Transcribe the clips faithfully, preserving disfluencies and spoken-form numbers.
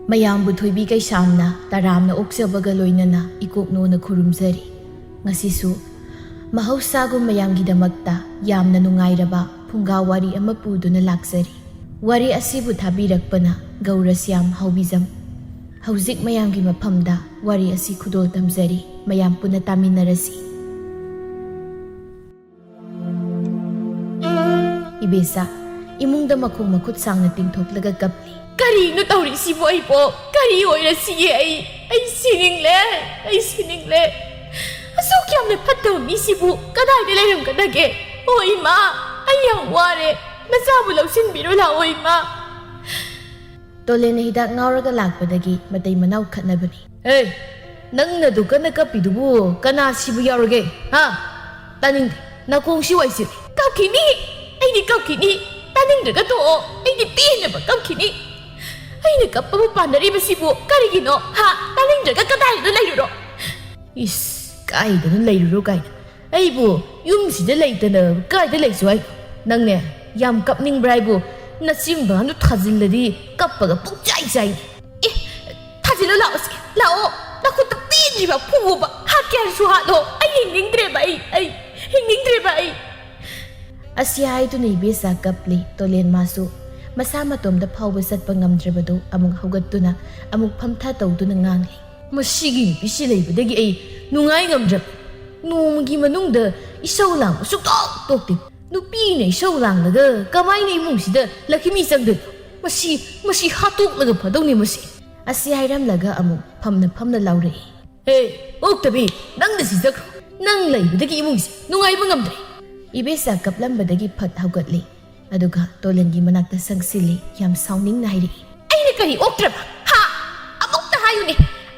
ꯃꯌꯥꯝꯕꯨ ꯊꯣꯏꯕꯤ ꯀꯩꯁꯥꯝꯅ ꯇꯔꯥꯝꯅ ꯑꯣꯛꯆꯕꯒ ꯂꯣꯏꯅꯅ ꯏꯀꯣꯛꯅꯣꯅ ꯈꯨꯔꯨꯝꯖꯔꯤ꯫ ꯉꯁꯤꯁꯨ ꯃꯍꯧꯁꯥꯒꯨꯝ ꯃꯌꯥꯝꯒꯤꯗꯃꯛꯇ ꯌꯥꯝꯅ ꯅꯨꯡꯉꯥꯏꯔꯕ ꯐꯨꯡꯒꯥ ꯋꯥꯔꯤ ꯑꯃ ꯄꯨꯗꯨꯅ ꯂꯥꯛꯆꯔꯤ꯫ ꯋꯥꯔꯤ ꯑꯁꯤꯕꯨ ꯊꯥꯕꯤꯔꯛꯄꯅ ꯒꯧꯔꯁ꯭ꯌꯥꯝ ꯍꯥꯎꯕꯤꯖꯝ꯫ ꯍꯧꯖꯤꯛ ꯃꯌꯥꯝꯒꯤ ꯃꯐꯝꯗ ꯋꯥꯔꯤ ꯑꯁꯤ ꯈꯨꯗꯣꯜ ꯇꯝꯖꯔꯤ, ꯃꯌꯥꯝ ꯄꯨꯟꯅ ꯇꯥꯃꯤꯟꯅꯔꯁꯤ꯫ ꯏꯕꯦꯆꯥ, ꯏꯃꯨꯡꯗ ꯃꯈꯣꯡ ꯃꯈꯨꯠ ꯁꯥꯡꯅ ꯇꯤꯡꯊꯣꯛꯂꯒ ꯀꯞꯂꯤ꯫ ꯀꯔꯤꯅꯣ ꯇꯧꯔꯤꯁꯤꯕꯨ ꯑꯩꯕꯣ? ꯀꯔꯤ ꯑꯣꯏꯔꯁꯤꯒꯦ ꯑꯩ? ꯑꯩ ꯁꯤꯅꯤꯡꯂꯦ, ꯑꯩ ꯁꯤꯅꯤꯡꯂꯦ꯫ ꯑꯁꯨꯛ ꯌꯥꯝꯅ ꯐꯠꯇꯕ ꯃꯤꯁꯤꯕꯨ ꯀꯗꯥꯏꯗ ꯂꯩꯔꯝꯒꯗꯒꯦ? ꯑꯣ ꯏꯃꯥ, ꯑꯩ ꯌꯥꯝ ꯋꯥꯔꯦ꯫ ꯃꯆꯥꯕꯨ ꯂꯧꯁꯤꯟꯕꯤꯔꯣ ꯂꯥꯛꯑꯣ ꯏꯃꯥ꯫ ꯇꯣꯂꯦꯟꯅ ꯍꯤꯗꯥꯛ ꯉꯥꯎꯔꯒ ꯂꯥꯛꯄꯗꯒꯤ ꯃꯇꯩ ꯃꯅꯥꯎ ꯈꯠꯅꯕꯅꯤ꯫ "ꯍꯦ, ꯅꯪꯅ ꯑꯗꯨ ꯀꯟꯅ ꯀꯞꯄꯤꯗꯨꯕꯨ ꯀꯅꯥ ꯁꯤꯕꯨ ꯌꯥꯎꯔꯒꯦ? ꯍꯥ? ꯇꯥꯅꯤꯡꯗꯦ꯫ ꯅꯥꯀꯣꯡꯁꯤ ꯋꯥꯏꯁꯤꯜꯂꯤ꯫" "ꯀꯞꯈꯤꯅꯤ, ꯑꯩꯗꯤ ꯀꯞꯈꯤꯅꯤ꯫ ꯇꯥꯅꯤꯡꯗ꯭ꯔꯒ ꯇꯣꯛꯑꯣ, ꯑꯩꯗꯤ ꯄꯦꯟꯅꯕ ꯀꯞꯈꯤꯅꯤ꯫ ꯑꯩꯅ ꯀꯞꯄꯕꯨ ꯄꯥꯟꯅꯔꯤꯕꯁꯤꯕꯨ ꯀꯔꯤꯒꯤꯅꯣ? ꯍꯥ? ꯇꯥꯅꯤꯡꯗ꯭ꯔꯒ ꯀꯗꯥꯏꯗ ꯂꯩꯔꯨꯔꯣ?" "ꯏꯁ, ꯀꯥꯏꯗꯅ ꯂꯩꯔꯨꯔꯣ ꯀꯥꯏꯅ꯫ ꯑꯩꯕꯨ ꯌꯨꯝꯁꯤꯗ ꯂꯩꯇꯅ ꯀꯥꯏꯗ ꯂꯩꯁꯨ ꯍꯥꯏ? ꯅꯪꯅꯦ, ꯌꯥꯝ ꯀꯞꯅꯤꯡꯕ꯭ꯔꯥ ꯍꯥꯏꯕꯨ? ꯅꯆꯤꯟꯕꯥꯟꯗꯨ ꯊꯥꯖꯤꯜꯂꯗꯤ ꯀꯞꯄꯒ ꯄꯨꯡꯆꯥꯏ ꯆꯥꯏꯅꯤ꯫ ꯑꯦ, ꯊꯥꯖꯤꯜꯂꯣ, ꯂꯥꯛꯑꯣ ꯁꯤ, ꯂꯥꯛꯑꯣ꯫ ꯅꯈꯨꯠꯇ ꯄꯦꯟꯗ꯭ꯔꯤꯕ ꯐꯨꯑꯣꯕ, ꯍꯥꯠꯀꯦ ꯍꯥꯏꯔꯁꯨ ꯍꯥꯠꯂꯣ꯫ ꯑꯩ ꯍꯤꯡꯅꯤꯡꯗ꯭ꯔꯦꯕ, ꯑꯩ, ꯑꯩ ꯍꯤꯡꯅꯤꯡꯗ꯭ꯔꯦꯕ, ꯑꯩ꯫" ꯑꯁꯤ ꯍꯥꯏꯗꯨꯅ ꯏꯕꯦꯆꯥ ꯀꯞꯂꯤ꯫ ꯇꯣꯂꯦꯟ ꯃꯥꯁꯨ ꯃꯁꯥ ꯃꯇꯣꯝꯗ ꯐꯥꯎꯕ ꯆꯠꯄ ꯉꯝꯗ꯭ꯔꯕꯗꯨ ꯑꯃꯨꯛ ꯍꯧꯒꯠꯇꯨꯅ ꯑꯃꯨꯛ ꯐꯝꯊ ꯇꯧꯗꯨꯅ ꯉꯥꯡꯂꯤ꯫ "ꯃꯁꯤꯒꯤ ꯅꯨꯄꯤꯁꯤ ꯂꯩꯕꯗꯒꯤ ꯑꯩ ꯅꯨꯡꯉꯥꯏ ꯉꯝꯗ꯭ꯔꯕ꯫ ꯅꯣꯡꯃꯒꯤ ꯃꯅꯨꯡꯗ ꯏꯁꯧ ꯂꯥꯡꯕ ꯁꯨꯛꯇꯣꯛ ꯇꯣꯛꯇꯦ꯫ ꯅꯨꯄꯤꯅ ꯏꯁꯧ ꯂꯥꯡꯂꯒ ꯀꯃꯥꯏꯅ ꯏꯃꯨꯡꯁꯤꯗ ꯂꯛꯈꯤꯃꯤ ꯆꯪꯗꯣꯏꯅꯣ? ꯃꯁꯤ, ꯃꯁꯤ ꯍꯥꯠꯇꯣꯛꯂꯒ ꯐꯗꯧꯅꯤ ꯃꯁꯤ꯫" ꯑꯁꯤ ꯍꯥꯏꯔꯝꯂꯒ ꯑꯃꯨꯛ ꯐꯝꯅ ꯐꯝꯅ ꯂꯥꯎꯔꯛꯏ꯫ "ꯍꯦ, ꯑꯣꯛꯇꯕꯤ, ꯅꯪꯅ ꯁꯤ ꯆꯠꯈ꯭ꯔꯣ꯫ ꯅꯪ ꯂꯩꯕꯗꯒꯤ ꯏꯃꯨꯡꯁꯦ ꯅꯨꯡꯉꯥꯏꯕ ꯉꯝꯗ꯭ꯔꯦ꯫" ꯏꯕꯦꯆꯥ ꯀꯞꯂꯝꯕꯗꯒꯤ ꯐꯠ ꯍꯧꯒꯠꯂꯤ꯫ ꯑꯗꯨꯒ ꯇꯣꯂꯦꯟꯒꯤ ꯃꯅꯥꯛꯇ ꯆꯪꯁꯤꯜꯂꯤ꯫ ꯌꯥꯝ ꯁꯥꯎꯅꯤꯡꯅ ꯍꯥꯏꯔꯛꯏ꯫ "ꯑꯩꯅ ꯀꯔꯤ ꯑꯣꯛꯇ꯭ꯔꯕ? ꯍꯥ? ꯑꯃꯨꯛꯇ ꯍꯥꯏꯌꯨꯅꯦ꯫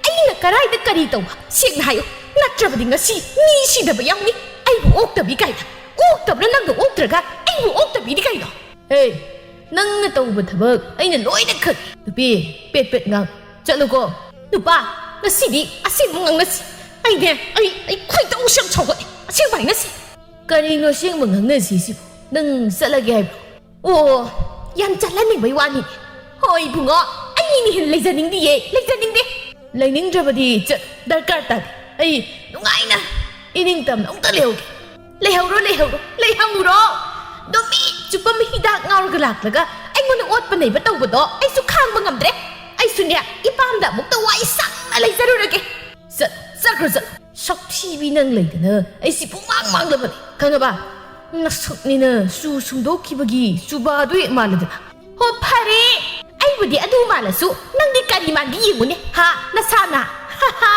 ꯑꯩꯅ ꯀꯔꯥꯏꯗ ꯀꯔꯤ ꯇꯧꯕ? ꯁꯦꯡꯅ ꯍꯥꯏꯌꯨ꯫ ꯅꯠꯇ꯭ꯔꯕꯗꯤ ꯉꯁꯤ ꯃꯤ ꯁꯤꯗꯕ ꯌꯥꯎꯅꯤ꯫ ꯑꯩꯕꯨ ꯑꯣꯛꯇꯕꯤ ꯀꯥꯏꯅ꯫ ꯑꯣꯛꯇꯕ꯭ꯔꯥ ꯅꯪꯅ ꯑꯣꯛꯇ꯭ꯔꯒ ꯑꯩꯕꯨ ꯑꯣꯛꯇꯕꯤꯗꯤ ꯀꯩꯅꯣ?" "ꯍꯦ, ꯅꯪꯅ ꯇꯧꯕ ꯊꯕꯛ ꯑꯩꯅ ꯂꯣꯏꯅ ꯈꯪꯏ꯫ ꯅꯨꯄꯤ, ꯄꯦꯠ ꯄꯦꯠ ꯉꯥꯡ꯫ ꯆꯠꯂꯨꯀꯣ꯫" "ꯅꯨꯄꯥ, ꯉꯁꯤꯗꯤ ꯑꯁꯦꯡꯕ ꯉꯥꯡꯅꯁꯤ꯫ ꯑꯩꯅꯦ, ꯑꯩ, ꯑꯩ ꯈꯣꯏꯗꯧꯁꯦ ꯌꯥꯝ ꯁꯥꯎꯒꯠꯂꯦ꯫ ꯑꯁꯦꯡꯕ ꯍꯥꯏꯅꯁꯤ꯫" "ꯀꯔꯤꯅꯣ ꯑꯁꯦꯡꯕ ꯉꯥꯡꯅꯁꯤ ꯁꯤꯕꯨ? ꯅꯪ ꯆꯠꯂꯒꯦ ꯍꯥꯏꯕ꯭ꯔꯣ?" "ꯑꯣ, ꯌꯥꯝ ꯆꯠꯍꯟꯅꯤꯡꯕꯩ ꯋꯥꯅꯤ꯫ ꯍꯣꯏ ꯏꯕꯨꯡꯉꯣ, ꯑꯩ ꯑꯩꯅ ꯍꯦꯟꯅ ꯂꯩꯖꯅꯤꯡꯗꯤꯌꯦ, ꯂꯩꯖꯅꯤꯡꯗꯦ꯫ ꯂꯩꯅꯤꯡꯗ꯭ꯔꯕꯗꯤ ꯆꯠ, ꯗꯔꯀꯥꯔ ꯇꯥꯗꯦ꯫ ꯑꯩ ꯅꯨꯡꯉꯥꯏꯅ ꯏꯅꯤꯡꯇꯝꯅ ꯑꯃꯨꯛꯇ ꯂꯩꯍꯧꯒꯦ꯫ ꯂꯩꯍꯧꯔꯣ, ꯂꯩꯍꯧꯔꯣ, ꯂꯩꯍꯧꯔꯣ꯫ ꯅꯨꯃꯤꯠ ꯆꯨꯞꯄ ꯍꯤꯗꯥꯛ ꯉꯥꯎꯔꯒ ꯂꯥꯛꯂꯒ ꯑꯩꯉꯣꯟꯗ ꯑꯣꯠꯄ ꯅꯩꯕ ꯇꯧꯕꯗꯣ ꯑꯩꯁꯨ ꯈꯥꯡꯕ ꯉꯝꯗ꯭ꯔꯦ꯫ ꯑꯩꯁꯨꯅꯦ, ꯏꯄꯥꯝꯗ ꯑꯃꯨꯛꯇ ꯋꯥꯏ ꯁꯪꯅ ꯂꯩꯖꯔꯨꯔꯒꯦ꯫ ꯆꯠ, ꯆꯠꯈ꯭ꯔꯣ, ꯆꯠ꯫ ꯁꯛꯊꯤꯕꯤ ꯅꯪ ꯂꯩꯗꯅ ꯑꯩꯁꯤ ꯄꯨꯡꯃꯥꯡ ꯃꯥꯡꯂꯕꯅꯤ, ꯈꯪꯉꯕ? ꯅꯁꯛꯅꯤꯅ ꯆꯨ ꯁꯨꯡꯗꯣꯛꯈꯤꯕꯒꯤ ꯆꯨꯕꯥꯗꯨ ꯍꯦꯛ ꯃꯥꯜꯂꯗꯅ꯫ ꯍꯣ, ꯐꯔꯦ, ꯑꯩꯕꯨꯗꯤ ꯑꯗꯨ ꯃꯥꯜꯂꯁꯨ ꯅꯪꯗꯤ ꯀꯔꯤ ꯃꯥꯟꯒꯦ ꯌꯦꯡꯉꯨꯅꯦ, ꯍꯥ? ꯅꯁꯥꯅ꯫ ꯍꯥ ꯍꯥ,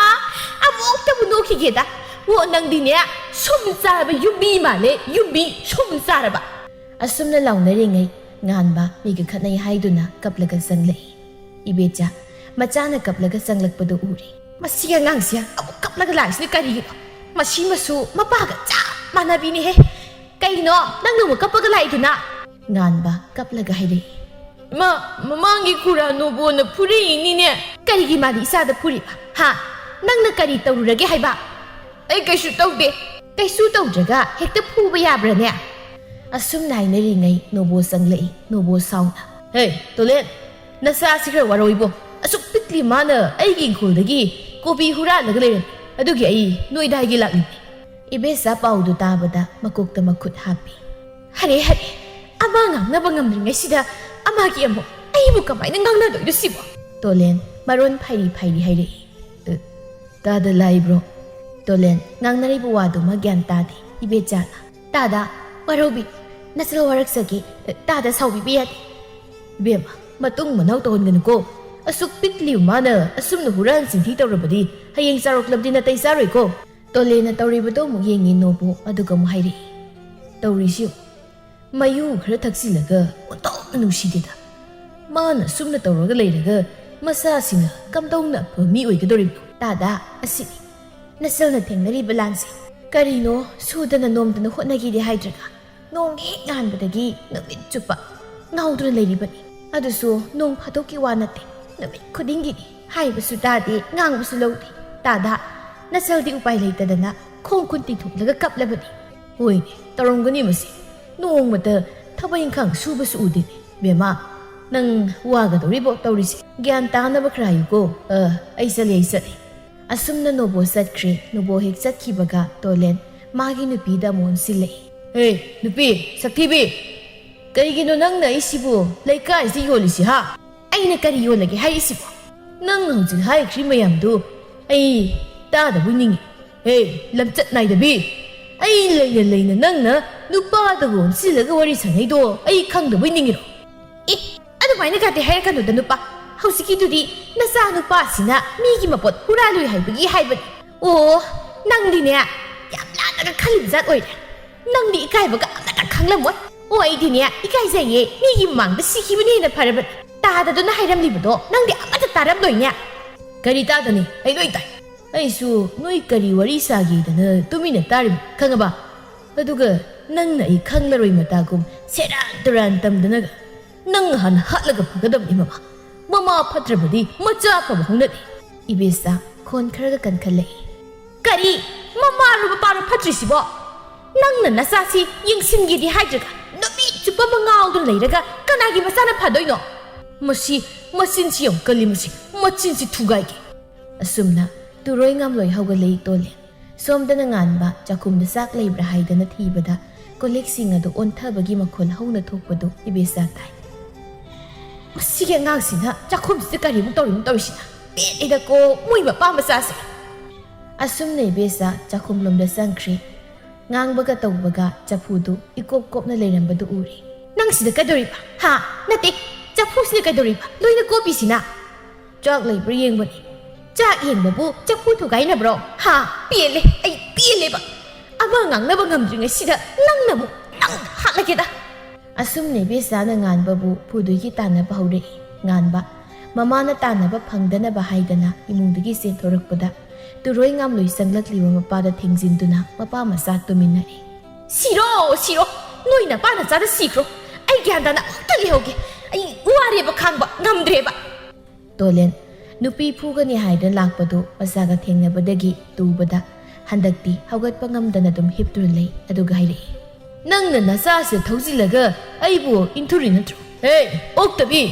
ꯑꯃꯨꯛꯇꯕꯨ ꯅꯣꯛꯈꯤꯒꯦꯗ꯫ ꯑꯣ, ꯅꯪꯗꯤꯅꯦ, ꯁꯨꯝ ꯆꯥꯔꯕ ꯌꯨꯝꯕꯤ ꯃꯥꯜꯂꯦ, ꯌꯨꯝꯕꯤ, ꯁꯨꯝ ꯆꯥꯔꯕ꯫ ꯑꯁꯨꯝꯅ ꯂꯥꯎꯅꯔꯤꯉꯩ ꯉꯥꯟꯕ ꯃꯤꯒ ꯈꯠꯅꯩ ꯍꯥꯏꯗꯨꯅ ꯀꯞꯂꯒ ꯆꯪꯂꯛꯏ꯫ ꯏꯕꯦꯆꯥ ꯃꯆꯥꯅ ꯀꯞꯂꯒ ꯆꯪꯂꯛꯄꯗꯨ ꯎꯔꯦ꯫ ꯃꯁꯤ ꯑꯉꯥꯡꯁꯦ ꯑꯃꯨꯛ ꯀꯞꯂꯒ ꯂꯥꯛꯏꯁꯤꯅ ꯀꯔꯤꯒꯤꯅꯣ? ꯃꯁꯤ ꯃꯁꯨ ꯃꯄꯥꯒ ꯆꯞ ꯃꯥꯟꯅꯕꯤꯅꯦꯍꯦ꯫ ꯀꯩꯅꯣ ꯅꯪꯅ ꯑꯃꯨꯛ ꯀꯞꯄꯒ ꯂꯥꯛꯏꯗꯨꯅ? ꯉꯥꯟꯕ ꯀꯞꯂꯒ ꯍꯥꯏꯔꯛꯏ꯫ ꯏꯃꯥ, ꯃꯃꯥꯡꯒꯤ ꯈꯨꯔꯥ ꯅꯣꯕꯣꯅ ꯐꯨꯔꯛꯏꯅꯤꯅꯦ꯫ ꯀꯔꯤꯒꯤ ꯃꯥꯗꯤ ꯏꯆꯥꯗ ꯐꯨꯔꯤꯕ? ꯍꯥ? ꯅꯪꯅ ꯀꯔꯤ ꯇꯧꯔꯨꯔꯒꯦ ꯍꯥꯏꯕ? ꯑꯩ ꯀꯩꯁꯨ ꯇꯧꯗꯦ꯫ ꯀꯩꯁꯨ ꯇꯧꯗ꯭ꯔꯒ ꯍꯦꯛꯇ ꯐꯨꯕ ꯌꯥꯕ꯭ꯔꯅꯦ? ꯑꯁꯨꯝꯅ ꯍꯥꯏꯅꯔꯤꯉꯩ ꯅꯣꯕꯣ ꯆꯪꯂꯛꯏ꯫ ꯅꯣꯕꯣ ꯁꯥꯎꯅ, "ꯍꯦ, ꯇꯣꯂꯦꯟ, ꯅꯆꯥꯁꯤ ꯈꯔ ꯋꯥꯔꯧꯏꯕꯣ꯫ ꯑꯁꯨꯛ ꯄꯤꯛꯂꯤ ꯃꯥꯅ ꯑꯩꯒꯤ ꯏꯪꯈꯣꯜꯗꯒꯤ ꯀꯣꯕꯤ ꯍꯨꯔꯥꯜꯂꯒ ꯂꯩꯔꯝꯃꯤ꯫ ꯑꯗꯨꯒꯤ ꯑꯩ ꯅꯣꯏꯗ ꯍꯥꯏꯒꯦ ꯂꯥꯛꯂꯤꯕꯅꯤ꯫" ꯏꯕꯦꯆꯥ ꯄꯥꯎꯗꯨ ꯇꯥꯕꯗ ꯃꯀꯣꯛꯇ ꯃꯈꯨꯠ ꯍꯥꯞꯄꯤ꯫ "ꯍꯔꯦ, ꯍꯔꯦ, ꯑꯃ ꯉꯥꯡꯅꯕ ꯉꯝꯗ꯭ꯔꯤꯉꯩꯁꯤꯗ ꯑꯃꯒꯤ ꯑꯃꯨꯛ ꯑꯩꯕꯨ ꯀꯃꯥꯏꯅ ꯉꯥꯡꯅꯗꯣꯏꯅꯣ ꯁꯤꯕꯣ?" ꯇꯣꯂꯦꯟ ꯃꯔꯣꯟ ꯐꯩꯔꯤ ꯐꯩꯔꯤ ꯍꯥꯏꯔꯛꯏ꯫ "ꯑ, ꯇꯥꯗ ꯂꯥꯏꯕ꯭ꯔꯣ?" ꯇꯣꯂꯦꯟ ꯉꯥꯡꯅꯔꯤꯕ ꯋꯥꯗꯨꯃ ꯒ꯭ꯌꯥꯟ ꯇꯥꯗꯦ꯫ ꯏꯕꯦꯆꯥꯅ, "ꯇꯥꯗ, ꯋꯥꯔꯧꯕꯤ, ꯅꯆꯜ ꯋꯥꯔꯛꯆꯒꯦ, ꯇꯥꯗ ꯁꯥꯎꯕꯤꯕ ꯌꯥꯗꯦ꯫" "ꯏꯕꯦꯝꯃ, ꯃꯇꯨꯡ ꯃꯅꯥꯎ ꯇꯧꯍꯟꯒꯅꯨꯀꯣ꯫ ꯑꯁꯨꯛ ꯄꯤꯛꯂꯤꯕ ꯃꯥꯅ ꯑꯁꯨꯝꯅ ꯍꯨꯔꯥꯟ ꯆꯤꯟꯊꯤ ꯇꯧꯔꯕꯗꯤ ꯍꯌꯦꯡ ꯆꯥꯎꯔꯛꯂꯕꯗꯤ ꯅꯥꯇꯩ ꯆꯥꯔꯣꯏꯀꯣ꯫" ꯇꯣꯂꯦꯟꯅ ꯇꯧꯔꯤꯕꯗꯣ ꯑꯃꯨꯛ ꯌꯦꯡꯉꯤ ꯅꯣꯕꯨ, ꯑꯗꯨꯒ ꯑꯃꯨꯛ ꯍꯥꯏꯔꯛꯏ, "ꯇꯧꯔꯤꯁꯤ ꯌꯦꯡꯉꯨ꯫ ꯃꯌꯨ ꯈꯔ ꯊꯛꯆꯤꯜꯂꯒ ꯑꯣꯟꯊꯣꯛꯅ ꯅꯨꯡꯁꯤꯗꯦꯗ꯫ ꯃꯥꯅ ꯁꯨꯝꯅ ꯇꯧꯔꯒ ꯂꯩꯔꯒ ꯃꯆꯥꯁꯤꯡꯅ ꯀꯝꯗꯧꯅ ꯑꯐꯕ ꯃꯤ ꯑꯣꯏꯒꯗꯧꯔꯤꯕꯅꯣ? ꯇꯥꯗ, ꯑꯁꯤꯅꯤ ꯅꯆꯜꯅ ꯊꯦꯡꯅꯔꯤꯕ ꯂꯥꯟꯁꯦ꯫ ꯀꯔꯤꯅꯣ ꯁꯨꯗꯅ ꯅꯣꯝꯗꯅ ꯍꯣꯠꯅꯒꯦꯗꯤ ꯍꯥꯏꯗ꯭ꯔꯒ ꯅꯣꯡ ꯍꯦꯛ ꯉꯥꯟꯕꯗꯒꯤ ꯅꯨꯃꯤꯠ ꯆꯨꯞꯄ ꯉꯥꯎꯗꯨꯅ ꯂꯩꯔꯤꯕꯅꯤ꯫ ꯑꯗꯨꯁꯨ ꯅꯣꯡ ꯐꯥꯗꯣꯛꯀꯤ ꯋꯥ ꯅꯠꯇꯦ, ꯅꯨꯃꯤꯠ ꯈꯨꯗꯤꯡꯒꯤꯅꯤ꯫ ꯍꯥꯏꯕꯁꯨ ꯇꯥꯗꯦ, ꯉꯥꯡꯕꯁꯨ ꯂꯧꯗꯦ꯫ ꯇꯥꯗ, ꯅꯆꯜꯗꯤ ꯎꯄꯥꯏ ꯂꯩꯇꯗꯅ ꯈꯣꯡ ꯈꯨꯠ ꯇꯤꯡꯊꯣꯛꯂꯒ ꯀꯞꯂꯕꯅꯤ꯫" "ꯍꯣꯏꯅꯦ, ꯇꯧꯔꯝꯒꯅꯤ ꯃꯁꯤ꯫ ꯅꯣꯡꯃꯇ ꯊꯕꯛ ꯏꯪꯈꯥꯡ ꯁꯨꯕꯁꯨ ꯎꯗꯦꯅꯦ꯫ ꯕꯦꯝꯃ, ꯅꯪ ꯋꯥꯒꯗꯧꯔꯤꯕꯣ ꯇꯧꯔꯤꯁꯦ? ꯒ꯭ꯌꯥꯟ ꯇꯥꯅꯕ ꯈꯔ ꯍꯥꯏꯌꯨꯀꯣ꯫ ꯑ, ꯑꯩ ꯆꯠꯂꯦ, ꯑꯩ ꯆꯠꯂꯦ꯫ ꯑꯁꯨꯝꯅ ꯅꯣꯕꯣ ꯆꯠꯈ꯭ꯔꯦ꯫ ꯅꯣꯕꯣ ꯍꯦꯛ ꯆꯠꯈꯤꯕꯒ ꯇꯣꯂꯦꯟ ꯃꯥꯒꯤ ꯅꯨꯄꯤꯗ ꯑꯃꯨꯛ ꯑꯣꯟꯁꯤꯜꯂꯛꯏ꯫ "ꯍꯦ, ꯅꯨꯄꯤ, ꯁꯛꯊꯤꯕꯤ! ꯀꯩꯒꯤꯅꯣ ꯅꯪꯅ ꯑꯩꯁꯤꯕꯨ ꯂꯩꯀꯥꯏꯁꯤ ꯌꯣꯜꯂꯤꯁꯤ, ꯍꯥ?" "ꯑꯩꯅ ꯀꯔꯤ ꯌꯣꯜꯂꯒꯦ ꯍꯥꯏꯔꯤꯁꯤꯕꯣ?" "ꯅꯪ ꯍꯧꯖꯤꯛ ꯍꯥꯏꯈ꯭ꯔꯤ ꯃꯌꯥꯝꯗꯨ ꯑꯩ ꯇꯥꯗꯕꯣꯏ ꯅꯤꯡꯉꯤ꯫ ꯍꯦ, ꯂꯝꯆꯠ ꯅꯥꯏꯗꯕꯤ! ꯑꯩ ꯂꯩꯅ ꯂꯩꯅ ꯅꯪꯅ ꯅꯨꯄꯥꯗꯕꯨ ꯑꯣꯟꯁꯤꯜꯂꯒ ꯋꯥꯔꯤ ꯁꯥꯟꯅꯩꯗꯣ ꯑꯩ ꯈꯪꯗꯕꯣꯏ ꯅꯤꯡꯉꯤꯔꯣ?" "ꯑꯦ, ꯑꯗꯨꯃꯥꯏꯅ ꯀꯥꯇꯤ ꯍꯥꯏꯔꯛꯀꯅꯨꯗ ꯅꯨꯄꯥ꯫ ꯍꯧꯖꯤꯛꯀꯤꯗꯨꯗꯤ ꯅꯆꯥ ꯅꯨꯄꯥꯁꯤꯅ ꯃꯤꯒꯤ ꯃꯄꯣꯠ ꯍꯨꯔꯥꯜꯂꯨꯏ ꯍꯥꯏꯕꯒꯤ ꯍꯥꯏꯕꯅꯤ꯫ ꯑꯣ, ꯅꯪꯗꯤꯅꯦ ꯌꯥꯝ ꯂꯥꯟꯅꯒ ꯈꯜꯂꯤꯕ ꯖꯥꯠ ꯑꯣꯏꯔꯦ꯫ ꯅꯪꯗꯤ ꯏꯀꯥꯏꯕꯒ ꯑꯃꯇ ꯈꯪꯂꯝꯃꯣꯏ꯫ ꯑꯣ, ꯑꯩꯗꯤꯅꯦ ꯏꯀꯥꯏꯖꯩꯌꯦ, ꯃꯤꯒꯤ ꯃꯃꯥꯡꯗ ꯁꯤꯈꯤꯕꯅ ꯍꯦꯟꯅ ꯐꯔꯕꯅꯤ꯫ ꯇꯥꯗꯗꯨꯅ ꯍꯥꯏꯔꯝꯂꯤꯕꯗꯣ ꯅꯪꯗꯤ ꯑꯃꯇ ꯇꯥꯔꯝꯂꯣꯏꯅꯦ꯫" "ꯀꯔꯤ ꯇꯥꯗꯅꯤ? ꯑꯩ ꯂꯣꯏ ꯇꯥꯏ꯫ ꯑꯩꯁꯨ ꯅꯣꯏ ꯀꯔꯤ ꯋꯥꯔꯤ ꯁꯥꯒꯦꯗꯅ ꯇꯨꯃꯤꯟꯅ ꯇꯥꯔꯤꯕ, ꯈꯪꯉꯕ? ꯑꯗꯨꯒ ꯅꯪꯅ ꯑꯩ ꯈꯪꯂꯔꯣꯏ ꯃꯇꯥꯒꯨꯝ ꯁꯦꯔꯥꯟ ꯇꯨꯔꯥꯟ ꯇꯝꯗꯅꯒ꯫ ꯅꯪ ꯍꯥꯟꯅ ꯍꯥꯠꯂꯒ ꯐꯒꯗꯕꯅꯤ, ꯃꯃꯥ꯫ ꯃꯃꯥ ꯐꯠꯇ꯭ꯔꯕꯗꯤ ꯃꯆꯥ ꯐꯕ ꯍꯧꯅꯗꯦ꯫" ꯏꯕꯦꯁꯥ ꯈꯣꯟ ꯈꯔꯒ ꯀꯟꯈꯠꯂꯛꯏ꯫ "ꯀꯔꯤ? ꯃꯃꯥꯔꯣ ꯃꯄꯥꯔꯣ ꯐꯠꯇ꯭ꯔꯤꯁꯤꯕꯣ? ꯅꯪꯅ ꯅꯆꯥꯁꯤ ꯌꯦꯡꯁꯤꯟꯒꯦꯗꯤ ꯍꯥꯏꯗ꯭ꯔꯒ ꯅꯨꯃꯤꯠ ꯆꯨꯞꯄ ꯑꯃ ꯉꯥꯎꯗꯨꯅ ꯂꯩꯔꯒ ꯀꯅꯥꯒꯤ ꯃꯆꯥꯅ ꯐꯗꯣꯏꯅꯣ?" "ꯃꯁꯤ, ꯃꯆꯤꯟꯁꯤ ꯌꯥꯝ ꯀꯜꯂꯤ, ꯃꯁꯤ ꯃꯆꯤꯟꯁꯤ ꯊꯨꯒꯥꯏꯒꯦ꯫" ꯑꯁꯨꯝꯅ ꯇꯨꯔꯣꯏ ꯉꯥꯝꯂꯣꯏ ꯍꯧꯒꯠꯂꯛꯏ ꯇꯣꯂꯦꯟ꯫ ꯁꯣꯝꯗꯅ ꯉꯥꯟꯕ ꯆꯥꯛꯈꯨꯝꯗ ꯆꯥꯛ ꯂꯩꯕ꯭ꯔꯥ ꯍꯥꯏꯗꯅ ꯊꯤꯕꯗ ꯀꯣꯜꯂꯤꯛꯁꯤꯡ ꯑꯗꯨ ꯑꯣꯟꯊꯕꯒꯤ ꯃꯈꯣꯜ ꯍꯧꯅ ꯊꯣꯛꯄꯗꯨ ꯏꯕꯦꯆꯥ ꯇꯥꯏ꯫ "ꯃꯁꯤꯒꯤ ꯑꯉꯥꯡꯁꯤꯅ ꯆꯥꯛꯈꯨꯝꯁꯤꯗ ꯀꯔꯤꯃꯨꯛ ꯇꯧꯔꯤꯅꯣ ꯇꯧꯔꯤꯁꯤꯅ? ꯄꯦꯜꯂꯦꯗꯀꯣ ꯃꯣꯏ ꯃꯄꯥ ꯃꯆꯥꯁꯦ!" ꯑꯁꯨꯝꯅ ꯏꯕꯦꯆꯥ ꯆꯥꯛꯈꯨꯝꯂꯣꯝꯗ ꯆꯪꯈ꯭ꯔꯦ꯫ ꯉꯥꯡꯕꯒ ꯇꯧꯕꯒ ꯆꯐꯨꯗꯨ ꯏꯀꯣꯞ ꯀꯣꯞꯅ ꯂꯩꯔꯝꯕꯗꯨ ꯎꯔꯦ꯫ "ꯅꯪ ꯁꯤꯗ ꯀꯩꯗꯧꯔꯤꯕ? ꯍꯥ? ꯅꯠꯇꯦ, ꯆꯐꯨꯁꯤꯅ ꯀꯩꯗꯧꯔꯤꯕ? ꯂꯣꯏꯅ ꯀꯣꯞꯄꯤꯁꯤꯅ?" "ꯆꯥꯛ ꯂꯩꯕ꯭ꯔꯥ ꯌꯦꯡꯕꯅꯤ꯫" "ꯆꯥꯛ ꯌꯦꯡꯕꯕꯨ ꯆꯐꯨ ꯊꯨꯒꯥꯏꯅꯕ꯭ꯔꯣ? ꯍꯥ? ꯄꯦꯜꯂꯦ, ꯑꯩ ꯄꯦꯜꯂꯦꯕ꯫ ꯑꯃ ꯉꯥꯡꯅꯕ ꯉꯝꯗ꯭ꯔꯤꯉꯩꯁꯤꯗ ꯅꯪꯅ ꯑꯃꯨꯛ, ꯅꯪ ꯍꯥꯠꯂꯒꯦꯗ!" ꯑꯁꯨꯝꯅ ꯏꯕꯦꯆꯥꯅ ꯉꯥꯟꯕꯕꯨ ꯐꯨꯗꯣꯏꯒꯤ ꯇꯥꯟꯅꯕ ꯍꯧꯔꯛꯏ꯫ ꯉꯥꯟꯕ ꯃꯃꯥꯅ ꯇꯥꯟꯅꯕ ꯐꯪꯗꯅꯕ ꯍꯥꯏꯗꯅ ꯏꯃꯨꯡꯗꯒꯤ ꯆꯦꯟꯊꯣꯔꯛꯄꯗ ꯇꯨꯔꯣꯏ ꯉꯥꯝꯂꯣꯏ ꯆꯪꯂꯛꯂꯤꯕ ꯃꯄꯥꯗ ꯊꯦꯡꯖꯤꯟꯗꯨꯅ ꯃꯄꯥ ꯃꯆꯥ ꯇꯨꯃꯤꯟꯅꯔꯦ꯫ "ꯁꯤꯔꯣ, ꯁꯤꯔꯣ, ꯅꯣꯏ ꯅꯄꯥ ꯅꯆꯥꯗ ꯁꯤꯈ꯭ꯔꯣ꯫ ꯑꯩ ꯒ꯭ꯌꯥꯟ ꯇꯥꯅ ꯑꯃꯨꯛꯇ ꯂꯩꯍꯧꯒꯦ꯫ ꯑꯩ ꯋꯥꯔꯦꯕ ꯈꯥꯡꯕ, ꯉꯝꯗ꯭ꯔꯦꯕ꯫" ꯇꯣꯂꯦꯟ ꯅꯨꯄꯤ ꯐꯨꯒꯅꯤ ꯍꯥꯏꯗꯨꯅ ꯂꯥꯛꯄꯗꯨ ꯃꯆꯥꯒ ꯊꯦꯡꯅꯕꯗꯒꯤ ꯇꯨꯕꯗ ꯍꯟꯗꯛꯇꯤ ꯍꯧꯒꯠꯄ ꯉꯝꯗꯅ ꯑꯗꯨꯝ ꯍꯤꯞꯇꯨꯅ ꯂꯩ꯫ ꯑꯗꯨꯒ ꯍꯥꯏꯔꯛꯏ, "ꯅꯪꯅ ꯅꯆꯥꯁꯤꯗ ꯊꯧꯖꯤꯜꯂꯒ ꯑꯩꯕꯨ ꯏꯟꯊꯨꯔꯤ ꯅꯠꯇ꯭ꯔꯣ? "ꯍꯦ, ꯑꯣꯛꯇꯕꯤ!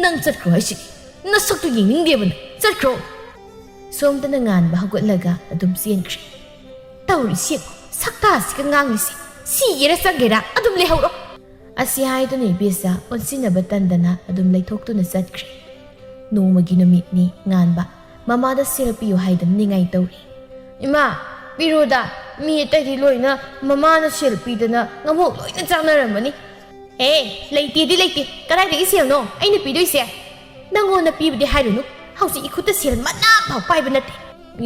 ꯅꯪ ꯆꯠꯈ꯭ꯔꯣ ꯍꯥꯏꯁꯤꯗꯤ꯫ ꯅꯁꯛꯇꯨ ꯌꯦꯡꯅꯤꯡꯗꯦꯕ ꯅꯪ꯫ ꯆꯠꯈ꯭ꯔꯣ!" ꯁꯣꯝꯗꯅ ꯉꯥꯟꯕ ꯍꯧꯒꯠꯂꯒ ꯑꯗꯨꯝ ꯆꯦꯟꯈ꯭ꯔꯦ꯫ "ꯇꯧꯔꯤꯁꯤ ꯌꯦꯡꯉꯨ, ꯁꯛꯇꯥꯁꯤꯒ ꯉꯥꯡꯂꯤꯁꯤ꯫ ꯁꯤꯒꯦꯔꯥ ꯆꯪꯒꯦꯔꯥ ꯑꯗꯨꯝ ꯂꯩꯍꯧꯔꯣ!" ꯑꯁꯤ ꯍꯥꯏꯗꯨꯅ ꯏꯕꯦꯆꯥ ꯑꯣꯟꯁꯤꯟꯅꯕ ꯇꯟꯗꯅ ꯑꯗꯨꯝ ꯂꯩꯊꯣꯛꯇꯨꯅ ꯆꯠꯈ꯭ꯔꯦ꯫ ꯅꯣꯡꯃꯒꯤ ꯅꯨꯃꯤꯠꯅꯤ꯫ ꯉꯥꯟꯕ ꯃꯃꯥꯗ ꯁꯦꯜ ꯄꯤꯌꯨ ꯍꯥꯏꯗꯅ ꯅꯤꯡꯉꯥꯏ ꯇꯧꯔꯤ꯫ "ꯏꯃꯥ, ꯄꯤꯔꯣꯗ꯫ ꯃꯤ ꯑꯇꯩꯗꯤ ꯂꯣꯏꯅ ꯃꯃꯥꯅ ꯁꯦꯜ ꯄꯤꯗꯅ ꯉꯃꯣꯛ ꯂꯣꯏꯅ ꯆꯥꯅꯔꯝꯃꯅꯤ꯫ ꯍꯦ, ꯂꯩꯇꯦꯗꯤ ꯂꯩꯇꯦ꯫ ꯀꯗꯥꯏꯗꯒꯤ ꯁꯦꯜꯅꯣ ꯑꯩꯅ ꯄꯤꯗꯣꯏꯁꯦ? ꯅꯪꯉꯣꯟꯗ ꯄꯤꯕꯗꯤ ꯍꯥꯏꯔꯨꯅꯨ꯫ ꯍꯧꯖꯤꯛ ꯏꯈꯨꯠꯇ ꯁꯦꯜ ꯃꯅꯥ ꯐꯥꯎ ꯄꯥꯏꯕ ꯅꯠꯇꯦ꯫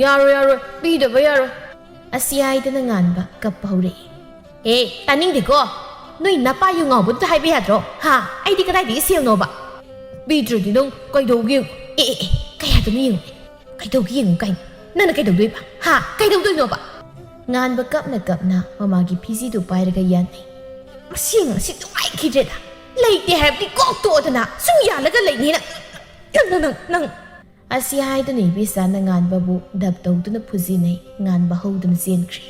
ꯌꯥꯔꯣꯏ, ꯌꯥꯔꯣꯏ, ꯄꯤꯗꯕ ꯌꯥꯔꯣꯏ!" ꯑꯁꯤ ꯍꯥꯏꯗꯅ ꯉꯥꯟꯕ ꯀꯞꯄ ꯍꯧꯔꯛꯏ꯫ "ꯑꯦ, ꯇꯥꯅꯤꯡꯗꯦꯀꯣ꯫ ꯅꯣꯏ ꯅꯄꯥ ꯌꯨ ꯉꯥꯎꯕꯗꯨꯗ ꯍꯥꯏꯕ ꯌꯥꯗ꯭ꯔꯣ? ꯍꯥ? ꯑꯩꯗꯤ ꯀꯗꯥꯏꯗꯒꯤ ꯁꯦꯜꯅꯣꯕ? ꯄꯤꯗ꯭ꯔꯗꯤ ꯅꯪ ꯀꯩꯗꯧꯒꯦ ꯌꯦꯡꯉꯨ꯫ ꯑꯦ, ꯑꯦ, ꯑꯦ, ꯀꯌꯥꯗꯅꯣ ꯌꯦꯡꯉꯨ꯫ ꯀꯩꯗꯧꯒꯦ ꯌꯦꯡꯉꯨ ꯀꯥꯏꯅ꯫ ꯅꯪꯅ ꯀꯩꯗꯧꯗꯣꯏꯕ? ꯍꯥ? ꯀꯩꯗꯧꯗꯣꯏꯅꯣꯕ?" ꯉꯥꯟꯕ ꯀꯞꯅ ꯀꯞꯅ ꯃꯃꯥꯒꯤ ꯐꯤꯖꯤꯗꯨ ꯄꯥꯏꯔꯒ ꯌꯥꯟꯅꯩ꯫ "ꯃꯁꯤ ꯑꯉꯥꯡꯁꯤ ꯅꯨꯡꯉꯥꯏꯈꯤꯗ꯭ꯔꯦꯗ꯫ ꯂꯩꯇꯦ ꯍꯥꯏꯕꯗꯤ ꯀꯣꯛ ꯇꯣꯛꯑꯣꯗꯅ꯫ ꯁꯨꯝ ꯌꯥꯜꯂꯒ ꯂꯩꯅꯤ ꯅꯪ꯫ ꯅꯪ, ꯅꯪ, ꯅꯪ, ꯅꯪ!" ꯑꯁꯤ ꯍꯥꯏꯗꯨꯅ ꯏꯕꯦꯆꯥꯅ ꯉꯥꯟꯕꯕꯨ ꯗꯞ ꯇꯧꯗꯨꯅ ꯐꯨꯖꯤꯟꯅꯩ꯫ ꯉꯥꯟꯕ ꯍꯧꯗꯨꯅ ꯆꯦꯟꯈ꯭ꯔꯦ꯫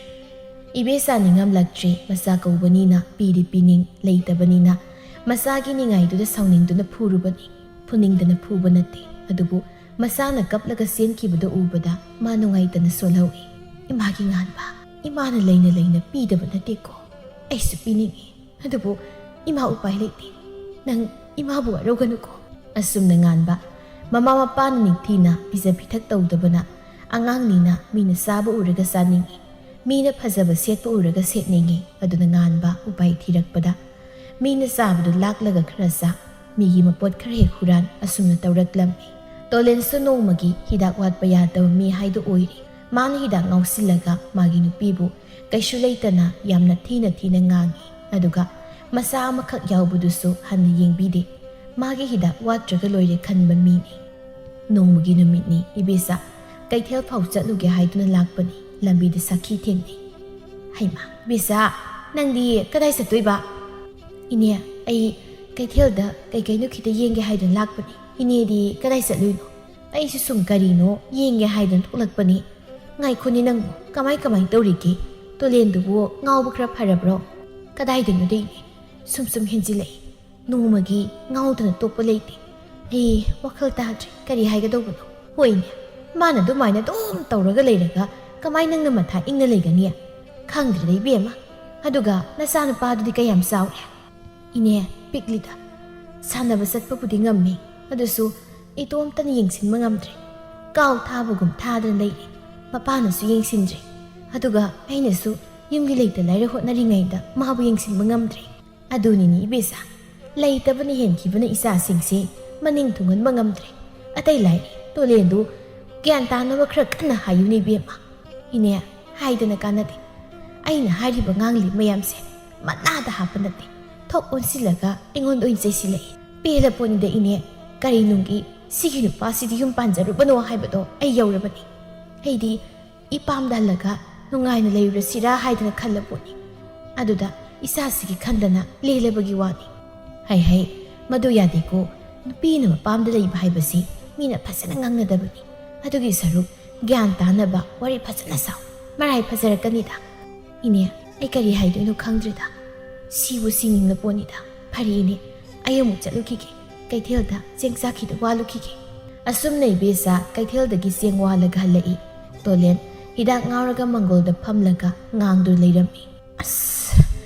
ꯏꯕꯦꯆꯥ ꯅꯤꯡꯉꯝꯂꯛꯇ꯭ꯔꯦ꯫ ꯃꯆꯥ ꯀꯧꯕꯅꯤꯅ ꯄꯤꯗꯤ ꯄꯤꯅꯤꯡ, ꯂꯩꯇꯕꯅꯤꯅ ꯃꯆꯥꯒꯤ ꯅꯤꯡꯉꯥꯏꯗꯨꯗ ꯁꯥꯎꯅꯤꯡꯗꯨꯅ ꯐꯨꯔꯨꯕꯅꯤ꯫ ꯐꯨꯅꯤꯡꯗꯅ ꯐꯨꯕ ꯅꯠꯇꯦ, ꯑꯗꯨꯕꯨ ꯃꯆꯥꯅ ꯀꯞꯂꯒ ꯆꯦꯟꯈꯤꯕꯗꯨ ꯎꯕꯗ ꯃꯥ ꯅꯨꯡꯉꯥꯏꯇꯅ ꯁꯣꯜꯍꯧꯏ꯫ "ꯏꯃꯥꯒꯤ ꯉꯥꯟꯕ, ꯏꯃꯥꯅ ꯂꯩꯅ ꯂꯩꯅ ꯄꯤꯗꯕ ꯅꯠꯇꯦꯀꯣ꯫ ꯑꯩꯁꯨ ꯄꯤꯅꯤꯡꯏ, ꯑꯗꯨꯕꯨ ꯏꯃꯥ ꯎꯄꯥꯏ ꯂꯩꯇꯦ꯫ ꯅꯪ ꯏꯃꯥꯕꯨ ꯋꯥꯔꯧꯒꯅꯨꯀꯣ꯫" ꯑꯁꯨꯝꯅ ꯉꯥꯟꯕ ꯃꯃꯥ ꯃꯄꯥꯅ ꯅꯤꯡꯊꯤꯅ ꯄꯤꯖ ꯄꯤꯊꯛ ꯇꯧꯗꯕꯅ ꯑꯉꯥꯡꯅꯤꯅ ꯃꯤꯅ ꯆꯥꯕ ꯎꯔꯒ ꯆꯥꯅꯤꯡꯏ, ꯃꯤꯅ ꯐꯖꯕ ꯁꯦꯠꯄ ꯎꯔꯒ ꯁꯦꯠꯅꯤꯡꯏ꯫ ꯑꯗꯨꯅ ꯉꯥꯟꯕ ꯎꯄꯥꯏ ꯊꯤꯔꯛꯄꯗ ꯃꯤꯅ ꯆꯥꯕꯗꯨ ꯂꯥꯛꯂꯒ ꯈꯔ ꯆꯥ, ꯃꯤꯒꯤ ꯃꯄꯣꯠ ꯈꯔ ꯍꯦꯛ ꯍꯨꯔꯥꯟ, ꯑꯁꯨꯝꯅ ꯇꯧꯔꯛꯂꯝꯃꯤ꯫ ꯇꯣꯂꯦꯟꯁꯨ ꯅꯣꯡꯃꯒꯤ ꯍꯤꯗꯥꯛ ꯋꯥꯠꯄ ꯌꯥꯗꯕ ꯃꯤ ꯍꯥꯏꯗꯨ ꯑꯣꯏꯔꯤ꯫ ꯃꯥꯅ ꯍꯤꯗꯥꯛ ꯉꯥꯎꯁꯤꯜꯂꯒ ꯃꯥꯒꯤ ꯅꯨꯄꯤꯕꯨ ꯀꯩꯁꯨ ꯂꯩꯇꯅ ꯌꯥꯝꯅ ꯊꯤꯅ ꯊꯤꯅ ꯉꯥꯡꯏ꯫ ꯑꯗꯨꯒ ꯃꯆꯥ ꯑꯃꯈꯛ ꯌꯥꯎꯕꯗꯨꯁꯨ ꯍꯟꯅ ꯌꯦꯡꯕꯤꯗꯦ꯫ ꯃꯥꯒꯤ ꯍꯤꯗꯥꯛ ꯋꯥꯠꯇ꯭ꯔꯒ ꯂꯣꯏꯔꯦ ꯈꯟꯕ ꯃꯤꯅꯤ꯫ ꯅꯣꯡꯃꯒꯤ ꯅꯨꯃꯤꯠꯅꯤ꯫ ꯏꯕꯦꯆꯥ ꯀꯩꯊꯦꯜ ꯐꯥꯎ ꯆꯠꯂꯨꯒꯦ ꯍꯥꯏꯗꯨꯅ ꯂꯥꯛꯄꯅꯤ꯫ ꯂꯝꯕꯤꯗ ꯁꯥꯈꯤ ꯊꯦꯡꯅꯩ꯫ "ꯍꯩꯃꯥ, ꯏꯕꯦꯆꯥ, ꯅꯪꯗꯤ ꯀꯗꯥꯏ ꯆꯠꯇꯣꯏꯕ?" "ꯏꯅꯦ, ꯑꯩ ꯀꯩꯊꯦꯜꯗ ꯀꯩꯀꯩꯅꯣ ꯈꯤꯇ ꯌꯦꯡꯒꯦ ꯍꯥꯏꯗꯨꯅ ꯂꯥꯛꯄꯅꯤ꯫ ꯏꯅꯦꯗꯤ ꯀꯗꯥꯏ ꯆꯠꯂꯨꯏꯅꯣ?" "ꯑꯩꯁꯨ ꯁꯨꯝ ꯀꯔꯤꯅꯣ ꯌꯦꯡꯒꯦ ꯍꯥꯏꯗꯨꯅ ꯊꯣꯛꯂꯛꯄꯅꯤ꯫ ꯉꯥꯏꯈꯣꯅꯦ ꯅꯪꯕꯨ, ꯀꯃꯥꯏ ꯀꯃꯥꯏ ꯇꯧꯔꯤꯒꯦ? ꯇꯣꯂꯦꯟꯗꯨꯕꯨ ꯉꯥꯎꯕ ꯈꯔ ꯐꯔꯕ꯭ꯔꯣ?" "ꯀꯗꯥꯏꯗꯅꯣꯗ ꯏꯅꯦ, ꯁꯨꯝ ꯁꯨꯝ ꯍꯦꯟꯖꯤꯜꯂꯛꯏ꯫ ꯅꯣꯡꯃꯒꯤ ꯉꯥꯎꯗꯅ ꯇꯣꯛꯄ ꯂꯩꯇꯦ꯫ ꯑꯩ ꯋꯥꯈꯜ ꯇꯥꯗ꯭ꯔꯦ, ꯀꯔꯤ ꯍꯥꯏꯒꯗꯧꯕꯅꯣ? ꯍꯣꯏꯅꯦ, ꯃꯥꯅ ꯑꯗꯨꯃꯥꯏꯅ ꯑꯗꯨꯝ ꯇꯧꯔꯒ ꯂꯩꯔꯒ ꯀꯃꯥꯏ ꯅꯪꯅ ꯃꯊꯥ ꯏꯪꯅ ꯂꯩꯒꯅꯤ? ꯈꯪꯗ꯭ꯔꯦꯗ ꯏꯕꯦꯝꯃ꯫ ꯑꯗꯨꯒ ꯅꯆꯥꯅꯨꯄꯥꯗꯨꯗꯤ ꯀꯌꯥꯝ ꯆꯥꯎꯔꯦ? ꯏꯅꯦ, ꯄꯤꯛꯂꯤꯗ꯫ ꯁꯥꯟꯅꯕ ꯆꯠꯄꯕꯨꯗꯤ ꯉꯝꯃꯤ, ꯑꯗꯨꯁꯨ ꯏꯇꯣꯝꯇꯅ ꯌꯦꯡꯁꯤꯟꯕ ꯉꯝꯗ꯭ꯔꯦ꯫ ꯀꯥꯎ ꯊꯥꯕꯒꯨꯝ ꯊꯥꯗꯅ ꯂꯩꯔꯦ꯫ ꯃꯄꯥꯅꯁꯨ ꯌꯦꯡꯁꯤꯟꯗ꯭ꯔꯦ꯫ ꯑꯗꯨꯒ ꯑꯩꯅꯁꯨ ꯌꯨꯝꯒꯤ ꯂꯩꯇ ꯂꯥꯏꯔ ꯍꯣꯠꯅꯔꯤꯉꯩꯗ ꯃꯥꯕꯨ ꯌꯦꯡꯁꯤꯟꯕ ꯉꯝꯗ꯭ꯔꯦ꯫ ꯑꯗꯨꯅꯤꯅꯦ ꯏꯕꯦꯆꯥ, ꯂꯩꯇꯕꯅ ꯍꯦꯟꯈꯤꯕꯅ ꯏꯆꯥꯁꯤꯡꯁꯦ ꯃꯅꯤꯡ ꯊꯨꯡꯍꯟꯕ ꯉꯝꯗ꯭ꯔꯦ꯫ ꯑꯇꯩ ꯂꯥꯏꯔꯤ, ꯇꯣꯂꯦꯟꯗꯨ ꯒ꯭ꯌꯥꯟ ꯇꯥꯅꯕ ꯈꯔ ꯀꯟꯅ ꯍꯥꯏꯌꯨꯅꯦ ꯏꯕꯦꯝꯃ꯫ ꯏꯅꯦ, ꯍꯥꯏꯗꯅ ꯀꯥꯟꯅꯗꯦ꯫ ꯑꯩꯅ ꯍꯥꯏꯔꯤꯕ ꯉꯥꯡꯂꯤꯕ ꯃꯌꯥꯝꯁꯦ ꯃꯅꯥꯗ ꯍꯥꯞꯄ ꯅꯠꯇꯦ, ꯊꯣꯛ ꯑꯣꯟꯁꯤꯜꯂꯒ ꯑꯩꯉꯣꯟꯗ ꯑꯣꯏꯅ ꯆꯩꯁꯤꯜꯂꯛꯏ꯫ ꯄꯦꯜꯂ ꯄꯣꯠꯅꯤꯗ ꯏꯅꯦ, ꯀꯔꯤ ꯅꯨꯡꯒꯤ ꯁꯤꯒꯤ ꯅꯨꯄꯥꯁꯤꯗꯤ ꯌꯨꯝ ꯄꯥꯟꯖꯔꯨꯕꯅꯣ ꯍꯥꯏꯕꯗꯣ ꯑꯩ ꯌꯧꯔꯕꯅꯤ꯫ ꯑꯩꯗꯤ ꯏꯄꯥꯝꯗ ꯍꯜꯂꯒ ꯅꯨꯡꯉꯥꯏꯅ ꯂꯩꯔꯨꯔꯁꯤꯔꯥ ꯍꯥꯏꯗꯅ ꯈꯜꯂ ꯄꯣꯠꯅꯤ꯫ ꯑꯗꯨꯗ ꯏꯆꯥꯁꯤꯒꯤ ꯈꯟꯗꯅ ꯂꯦꯜꯂꯕꯒꯤ ꯋꯥꯅꯤ꯫ ꯍꯩ ꯍꯩ, ꯃꯗꯨ ꯌꯥꯗꯦꯀꯣ꯫ ꯅꯨꯄꯤꯅ ꯃꯄꯥꯝꯗ ꯂꯩꯕ ꯍꯥꯏꯕꯁꯤ ꯃꯤꯅ ꯐꯖꯅ ꯉꯥꯡꯅꯗꯕꯅꯤ꯫ ꯑꯗꯨꯒꯤ ꯁꯔꯨꯛ ꯒ꯭ꯌꯥꯟ ꯇꯥꯅꯕ ꯋꯥꯔꯤ ꯐꯖꯅ ꯁꯥꯎ꯫ ꯃꯔꯥꯏ ꯐꯖꯔꯛꯀꯅꯤꯗ꯫ ꯏꯅꯦ, ꯑꯩ ꯀꯔꯤ ꯍꯥꯏꯗꯣꯏꯅꯣ ꯈꯪꯗ꯭ꯔꯦꯗ꯫ ꯁꯤꯕꯨ ꯁꯤꯅꯤꯡꯂ ꯄꯣꯠꯅꯤꯗ꯫ ꯐꯔꯦ ꯏꯅꯦ, ꯑꯩ ꯑꯃꯨꯛ ꯆꯠꯂꯨꯈꯤꯒꯦ꯫ ꯀꯩꯊꯦꯜꯗ ꯆꯦꯡ ꯆꯥꯛ ꯈꯤꯇ ꯋꯥꯜꯂꯨꯈꯤꯒꯦ꯫ ꯑꯁꯨꯝꯅ ꯏꯕꯦꯆꯥ ꯀꯩꯊꯦꯜꯗꯒꯤ ꯆꯦꯡ ꯋꯥꯜꯂꯒ ꯍꯜꯂꯛꯏ꯫ ꯇꯣꯂꯦꯟ ꯍꯤꯗꯥꯛ ꯉꯥꯎꯔꯒ ꯃꯪꯒꯣꯜꯗ ꯐꯝꯂꯒ ꯉꯥꯡꯗꯨꯅ ꯂꯩꯔꯝꯃꯤ꯫ ꯑꯁ,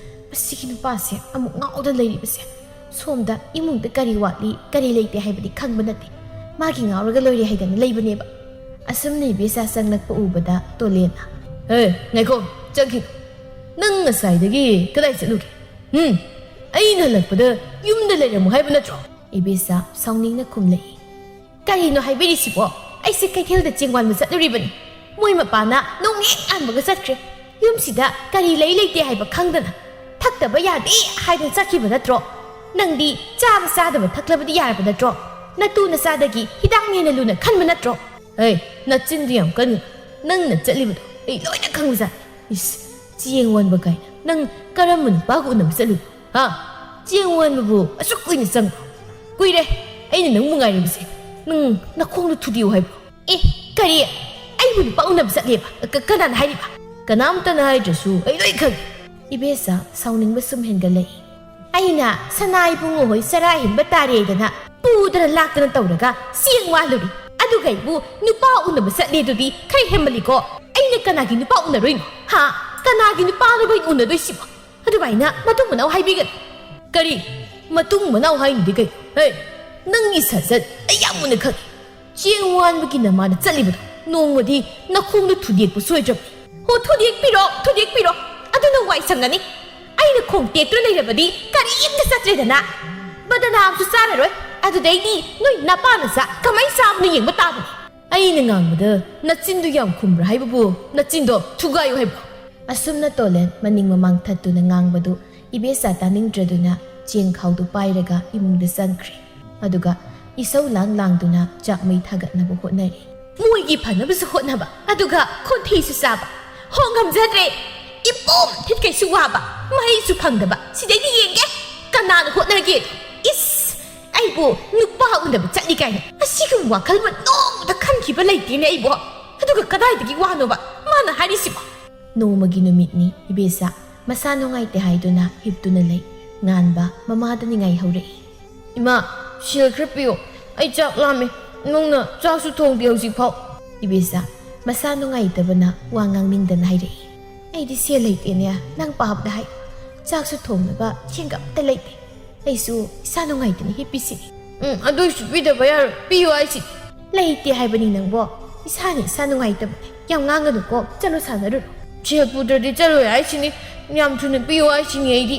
ꯃꯁꯤꯒꯤ ꯅꯨꯄꯥꯁꯦ ꯑꯃꯨꯛ ꯉꯥꯎꯗꯅ ꯂꯩꯔꯤꯕꯁꯦ꯫ ꯁꯣꯝꯗ ꯏꯃꯨꯡꯗ ꯀꯔꯤ ꯋꯥꯠꯂꯤ, ꯀꯔꯤ ꯂꯩꯇꯦ ꯍꯥꯏꯕꯗꯤ ꯈꯪꯕ ꯅꯠꯇꯦ꯫ ꯃꯥꯒꯤ ꯉꯥꯎꯔꯒ ꯂꯣꯏꯔꯦ ꯍꯥꯏꯗꯅ ꯂꯩꯕꯅꯦꯕ꯫ ꯑꯁꯨꯝꯅ ꯏꯕꯦꯆꯥ ꯆꯪꯂꯛꯄ ꯎꯕꯗ ꯇꯣꯂꯦꯟꯅ, "ꯍꯦ, ꯉꯥꯏꯈꯣ, ꯆꯪꯈꯤꯅꯨ꯫ ꯅꯪ ꯉꯁꯥꯏꯗꯒꯤ ꯀꯗꯥꯏ ꯆꯠꯂꯨꯒꯦ? ꯎꯝ, ꯑꯩꯅ ꯍꯜꯂꯛꯄꯗ ꯌꯨꯝꯗ ꯂꯩꯔꯝꯃꯨ ꯍꯥꯏꯕ ꯅꯠꯇ꯭ꯔꯣ?" ꯏꯕꯦꯆꯥ ꯁꯥꯎꯅꯤꯡꯅ ꯈꯨꯝꯂꯛꯏ꯫ "ꯀꯔꯤꯅꯣ ꯍꯥꯏꯕꯤꯔꯤꯁꯤꯕꯣ? ꯑꯩꯁꯦ ꯀꯩꯊꯦꯜꯗ ꯆꯦꯡ ꯋꯥꯟꯕ ꯆꯠꯂꯨꯔꯤꯕꯅꯤ꯫ ꯃꯣꯏ ꯃꯄꯥꯅ ꯅꯣꯡ ꯍꯦꯛ ꯍꯥꯟꯕꯒ ꯆꯠꯈ꯭ꯔꯦ꯫ ꯌꯨꯝꯁꯤꯗ ꯀꯔꯤ ꯂꯩ ꯂꯩꯇꯦ ꯍꯥꯏꯕ ꯈꯪꯗꯅ ꯊꯛꯇꯕ ꯌꯥꯗꯦ ꯍꯥꯏꯗꯅ ꯆꯠꯈꯤꯕ ꯅꯠꯇ꯭ꯔꯣ? ꯅꯪꯗꯤ ꯆꯥꯕ ꯆꯥꯗꯕ ꯊꯛꯂꯕꯗꯤ ꯌꯥꯔꯕ ꯅꯠꯇ꯭ꯔꯣ? ꯅꯇꯨ ꯅꯆꯥꯗꯒꯤ ꯍꯤꯗꯥꯛꯅ ꯍꯦꯟꯅ ꯂꯨꯅ ꯈꯟꯕ ꯅꯠꯇ꯭ꯔꯣ?" "ꯍꯦ, ꯅꯆꯤꯟꯗꯨ ꯌꯥꯝ ꯀꯟꯅꯨ꯫ ꯅꯪꯅ ꯆꯠꯂꯤꯕꯗꯣ ꯑꯩ ꯂꯣꯏꯅ ꯈꯪꯕꯖꯥꯠꯅꯤ꯫ ꯏꯁ, ꯆꯦꯡ ꯋꯥꯟꯕ ꯀꯥꯏꯅ꯫ ꯅꯪ ꯀꯔꯝꯕ ꯅꯨꯄꯥꯒ ꯎꯅꯕ ꯆꯠꯂꯨꯏ? ꯍꯥ? ꯆꯦꯡ ꯋꯥꯟꯕꯕꯨ ꯑꯁꯨꯛ ꯀꯨꯏꯅ ꯆꯪꯕ꯭ꯔꯣ? ꯀꯨꯏꯔꯦ ꯑꯩꯅ ꯅꯪꯕꯨ ꯉꯥꯏꯔꯤꯕꯁꯦ꯫ ꯅꯪ ꯅꯈꯣꯡꯗꯣ ꯊꯨꯗꯦꯛꯎ ꯍꯥꯏꯕ꯭ꯔꯣ?" "ꯑꯦ, ꯀꯔꯤ? ꯑꯩꯕꯨ ꯅꯨꯄꯥ ꯎꯅꯕ ꯆꯠꯂꯦꯕ? ꯀ-, ꯀꯅꯥꯅ ꯍꯥꯏꯔꯤꯕ?" "ꯀꯅꯥꯝꯇꯅ ꯍꯥꯏꯗ꯭ꯔꯁꯨ ꯑꯩ ꯂꯣꯏ ꯈꯪꯉꯤ꯫" ꯏꯕꯦꯆꯥ ꯁꯥꯎꯅꯤꯡꯕ ꯁꯨꯝ ꯍꯦꯟꯒꯠꯂꯛꯏ꯫ ꯑꯩꯅ ꯁꯅꯥ ꯏꯕꯨꯡꯉꯣ ꯍꯣꯏ ꯆꯔꯥ ꯍꯦꯟꯕ ꯇꯥꯔꯦꯗꯅ ꯄꯨꯗꯅ ꯂꯥꯛꯇꯅ ꯇꯧꯔꯒ ꯆꯦꯡ ꯋꯥꯜꯂꯨꯔꯤ꯫ ꯑꯗꯨꯒ ꯑꯩꯕꯨ ꯅꯨꯄꯥ ꯎꯅꯕ ꯆꯠꯂꯦ ꯑꯗꯨꯗꯤ ꯈꯔ ꯍꯦꯟꯃꯜꯂꯤꯀꯣ꯫ ꯑꯩꯅ ꯀꯅꯥꯒꯤ ꯅꯨꯄꯥ ꯎꯅꯔꯣꯏꯅꯣ? ꯍꯥ? ꯀꯅꯥꯒꯤ ꯅꯨꯄꯥꯅꯣꯕ ꯑꯩꯅ ꯎꯅꯗꯣꯏꯁꯤꯕꯣ? ꯑꯗꯨꯃꯥꯏꯅ ꯃꯇꯨꯡ ꯃꯅꯥꯎ ꯍꯥꯏꯕꯤꯒꯅꯨ꯫ ꯀꯔꯤ? ꯃꯇꯨꯡ ꯃꯅꯥꯎ ꯍꯥꯏꯅꯤꯗꯤ ꯀꯩꯅꯣ? ꯍꯦ, ꯅꯪꯒꯤ ꯁꯥꯖꯠ ꯑꯩ ꯌꯥꯝ ꯃꯨꯟꯅ ꯈꯪꯉꯤ꯫ ꯆꯦꯡ ꯋꯥꯟꯕꯒꯤ ꯅꯃꯥꯅ ꯆꯠꯂꯤꯕꯗꯣ ꯅꯣꯡꯃꯗꯤ ꯅꯈꯣꯡꯗ ꯊꯨꯗꯦꯛꯄ ꯁꯣꯏꯗ꯭ꯔꯕꯅꯤ꯫ ꯍꯣ, ꯊꯨꯗꯦꯛꯄꯤꯔꯣ, ꯊꯨꯗꯦꯛꯄꯤꯔꯣ꯫ ꯑꯗꯨꯅ ꯋꯥꯏ ꯁꯪꯒꯅꯤ꯫ ꯑꯩꯅ ꯈꯣꯡ ꯇꯦꯛꯇꯨꯅ ꯂꯩꯔꯕꯗꯤ ꯀꯔꯤꯝꯇ ꯆꯠꯇ꯭ꯔꯦꯗꯅ꯫ ꯕꯗꯅꯥꯝꯁꯨ ꯆꯥꯔꯔꯣꯏ꯫ ꯑꯗꯨꯗꯩꯗꯤ ꯅꯣꯏ ꯅꯄꯥꯅ ꯆꯥꯛ ꯀꯃꯥꯏ ꯆꯥꯕꯅꯣ ꯌꯦꯡꯕ ꯇꯥꯕꯅꯤ꯫ ꯑꯩꯅ ꯉꯥꯡꯕꯗ ꯅꯆꯤꯟꯗꯨ ꯌꯥꯝ ꯈꯨꯝꯕ꯭ꯔꯥ ꯍꯥꯏꯕꯕꯨ ꯅꯆꯤꯟꯗꯣ ꯊꯨꯒꯥꯏꯌꯨ ꯍꯥꯏꯕ꯭ꯔꯣ? ꯑꯁꯨꯝꯅ ꯇꯣꯂꯦꯟ ꯃꯅꯤꯡ ꯃꯃꯥꯡ ꯊꯠꯇꯨꯅ ꯉꯥꯡꯕꯗꯨ ꯏꯕꯦꯆꯥ ꯇꯥꯅꯤꯡꯗ꯭ꯔꯗꯨꯅ ꯆꯦꯡ ꯈꯥꯎꯗꯨ ꯄꯥꯏꯔꯒ ꯏꯃꯨꯡꯗ ꯆꯪꯈ꯭ꯔꯦ꯫ ꯑꯗꯨꯒ ꯏꯁꯧ ꯂꯥꯡ ꯂꯥꯡꯗꯨꯅ ꯆꯥꯛ ꯃꯩ ꯊꯥꯒꯠꯅꯕ ꯍꯣꯠꯅꯔꯤ꯫ ꯃꯣꯏꯒꯤ ꯐꯅꯕꯁꯨ ꯍꯣꯠꯅꯕ, ꯑꯗꯨꯒ ꯈꯣꯟꯊꯤꯁꯨ ꯆꯥꯕ꯫ ꯍꯣ, ꯉꯝꯖꯗ꯭ꯔꯦ꯫ ꯏꯄꯣꯝ ꯊꯤꯠꯀꯩꯁꯨ ꯋꯥꯕ, ꯃꯍꯩꯁꯨ ꯐꯪꯗꯕ꯫ ꯁꯤꯗꯩꯗꯤ ꯌꯦꯡꯒꯦ꯫ ꯀꯅꯥꯅ ꯍꯣꯠꯅꯒꯦ? ꯏꯁ! ꯑꯩꯕꯨ ꯅꯨꯄꯥ ꯎꯅꯕ ꯆꯠꯂꯤ ꯀꯥꯏꯅ ꯑꯁꯤꯒꯨꯝꯕ ꯋꯥꯈꯜꯕꯨ ꯅꯣꯡꯃꯇ ꯈꯟꯈꯤꯕ ꯂꯩꯇꯦꯅꯦ ꯑꯩꯕꯨ꯫ ꯑꯗꯨꯒ ꯀꯗꯥꯏꯗꯒꯤ ꯋꯥꯅꯣꯕ ꯃꯥꯅ ꯍꯥꯏꯔꯤꯁꯤꯕꯣ? ꯅꯣꯡꯃꯒꯤ ꯅꯨꯃꯤꯠꯅꯤ꯫ ꯏꯕꯦꯆꯥ ꯃꯁꯥ ꯅꯨꯡꯉꯥꯏꯇꯦ ꯍꯥꯏꯗꯨꯅ ꯍꯤꯞꯇꯨꯅ ꯂꯩ꯫ ꯉꯥꯟꯕ ꯃꯃꯥꯗ ꯅꯤꯡꯉꯥꯏ ꯍꯧꯔꯛꯏ꯫ "ꯏꯃꯥ, ꯁꯦꯜ ꯈꯔ ꯄꯤꯌꯣ꯫ ꯑꯩ ꯆꯥꯛ ꯂꯥꯝꯃꯦ꯫ ꯅꯪꯅ ꯆꯥꯛꯁꯨ ꯊꯣꯡꯗꯦ ꯍꯧꯖꯤꯛꯐꯥꯎ꯫" ꯏꯕꯦꯆꯥ ꯃꯁꯥ ꯅꯨꯡꯉꯥꯏꯇꯕꯅ ꯋꯥ ꯉꯥꯡꯅꯤꯡꯗꯅ ꯍꯥꯏꯔꯛꯏ꯫ "ꯑꯩꯗꯤ ꯁꯦꯜ ꯂꯩꯇꯦꯅꯦ, ꯅꯪ ꯄꯥꯕꯗ ꯍꯥꯏ꯫ ꯆꯥꯛꯁꯨ ꯊꯣꯡꯅꯕ ꯁꯦꯟꯒ ꯑꯝꯇ ꯂꯩꯇꯦ꯫ ꯑꯩꯁꯨ ꯏꯁꯥ ꯅꯨꯡꯉꯥꯏꯇꯅ ꯍꯤꯞꯄꯤꯁꯤꯅꯤ꯫" "ꯎꯝ, ꯑꯗꯨꯏꯁꯨ ꯄꯤꯗꯕ ꯌꯥꯔꯣꯏ꯫ ꯄꯤꯌꯨ ꯍꯥꯏꯁꯤ꯫" "ꯂꯩꯇꯦ ꯍꯥꯏꯕꯅꯤ ꯅꯪꯕꯣ꯫ ꯏꯁꯥꯅ ꯏꯁꯥ ꯅꯨꯡꯉꯥꯏꯇꯕ ꯌꯥꯝ ꯉꯥꯡꯒꯅꯨꯀꯣ꯫ ꯆꯠꯂꯣ ꯁꯥꯟꯅꯔꯨꯔꯣ꯫" "ꯁꯦꯜ ꯄꯨꯗ꯭ꯔꯗꯤ ꯆꯠꯂꯣꯏ ꯍꯥꯏꯁꯤꯅꯤ꯫ ꯌꯥꯝ ꯊꯨꯅ ꯄꯤꯌꯨ ꯍꯥꯏꯁꯤꯅꯤ ꯑꯩꯗꯤ꯫"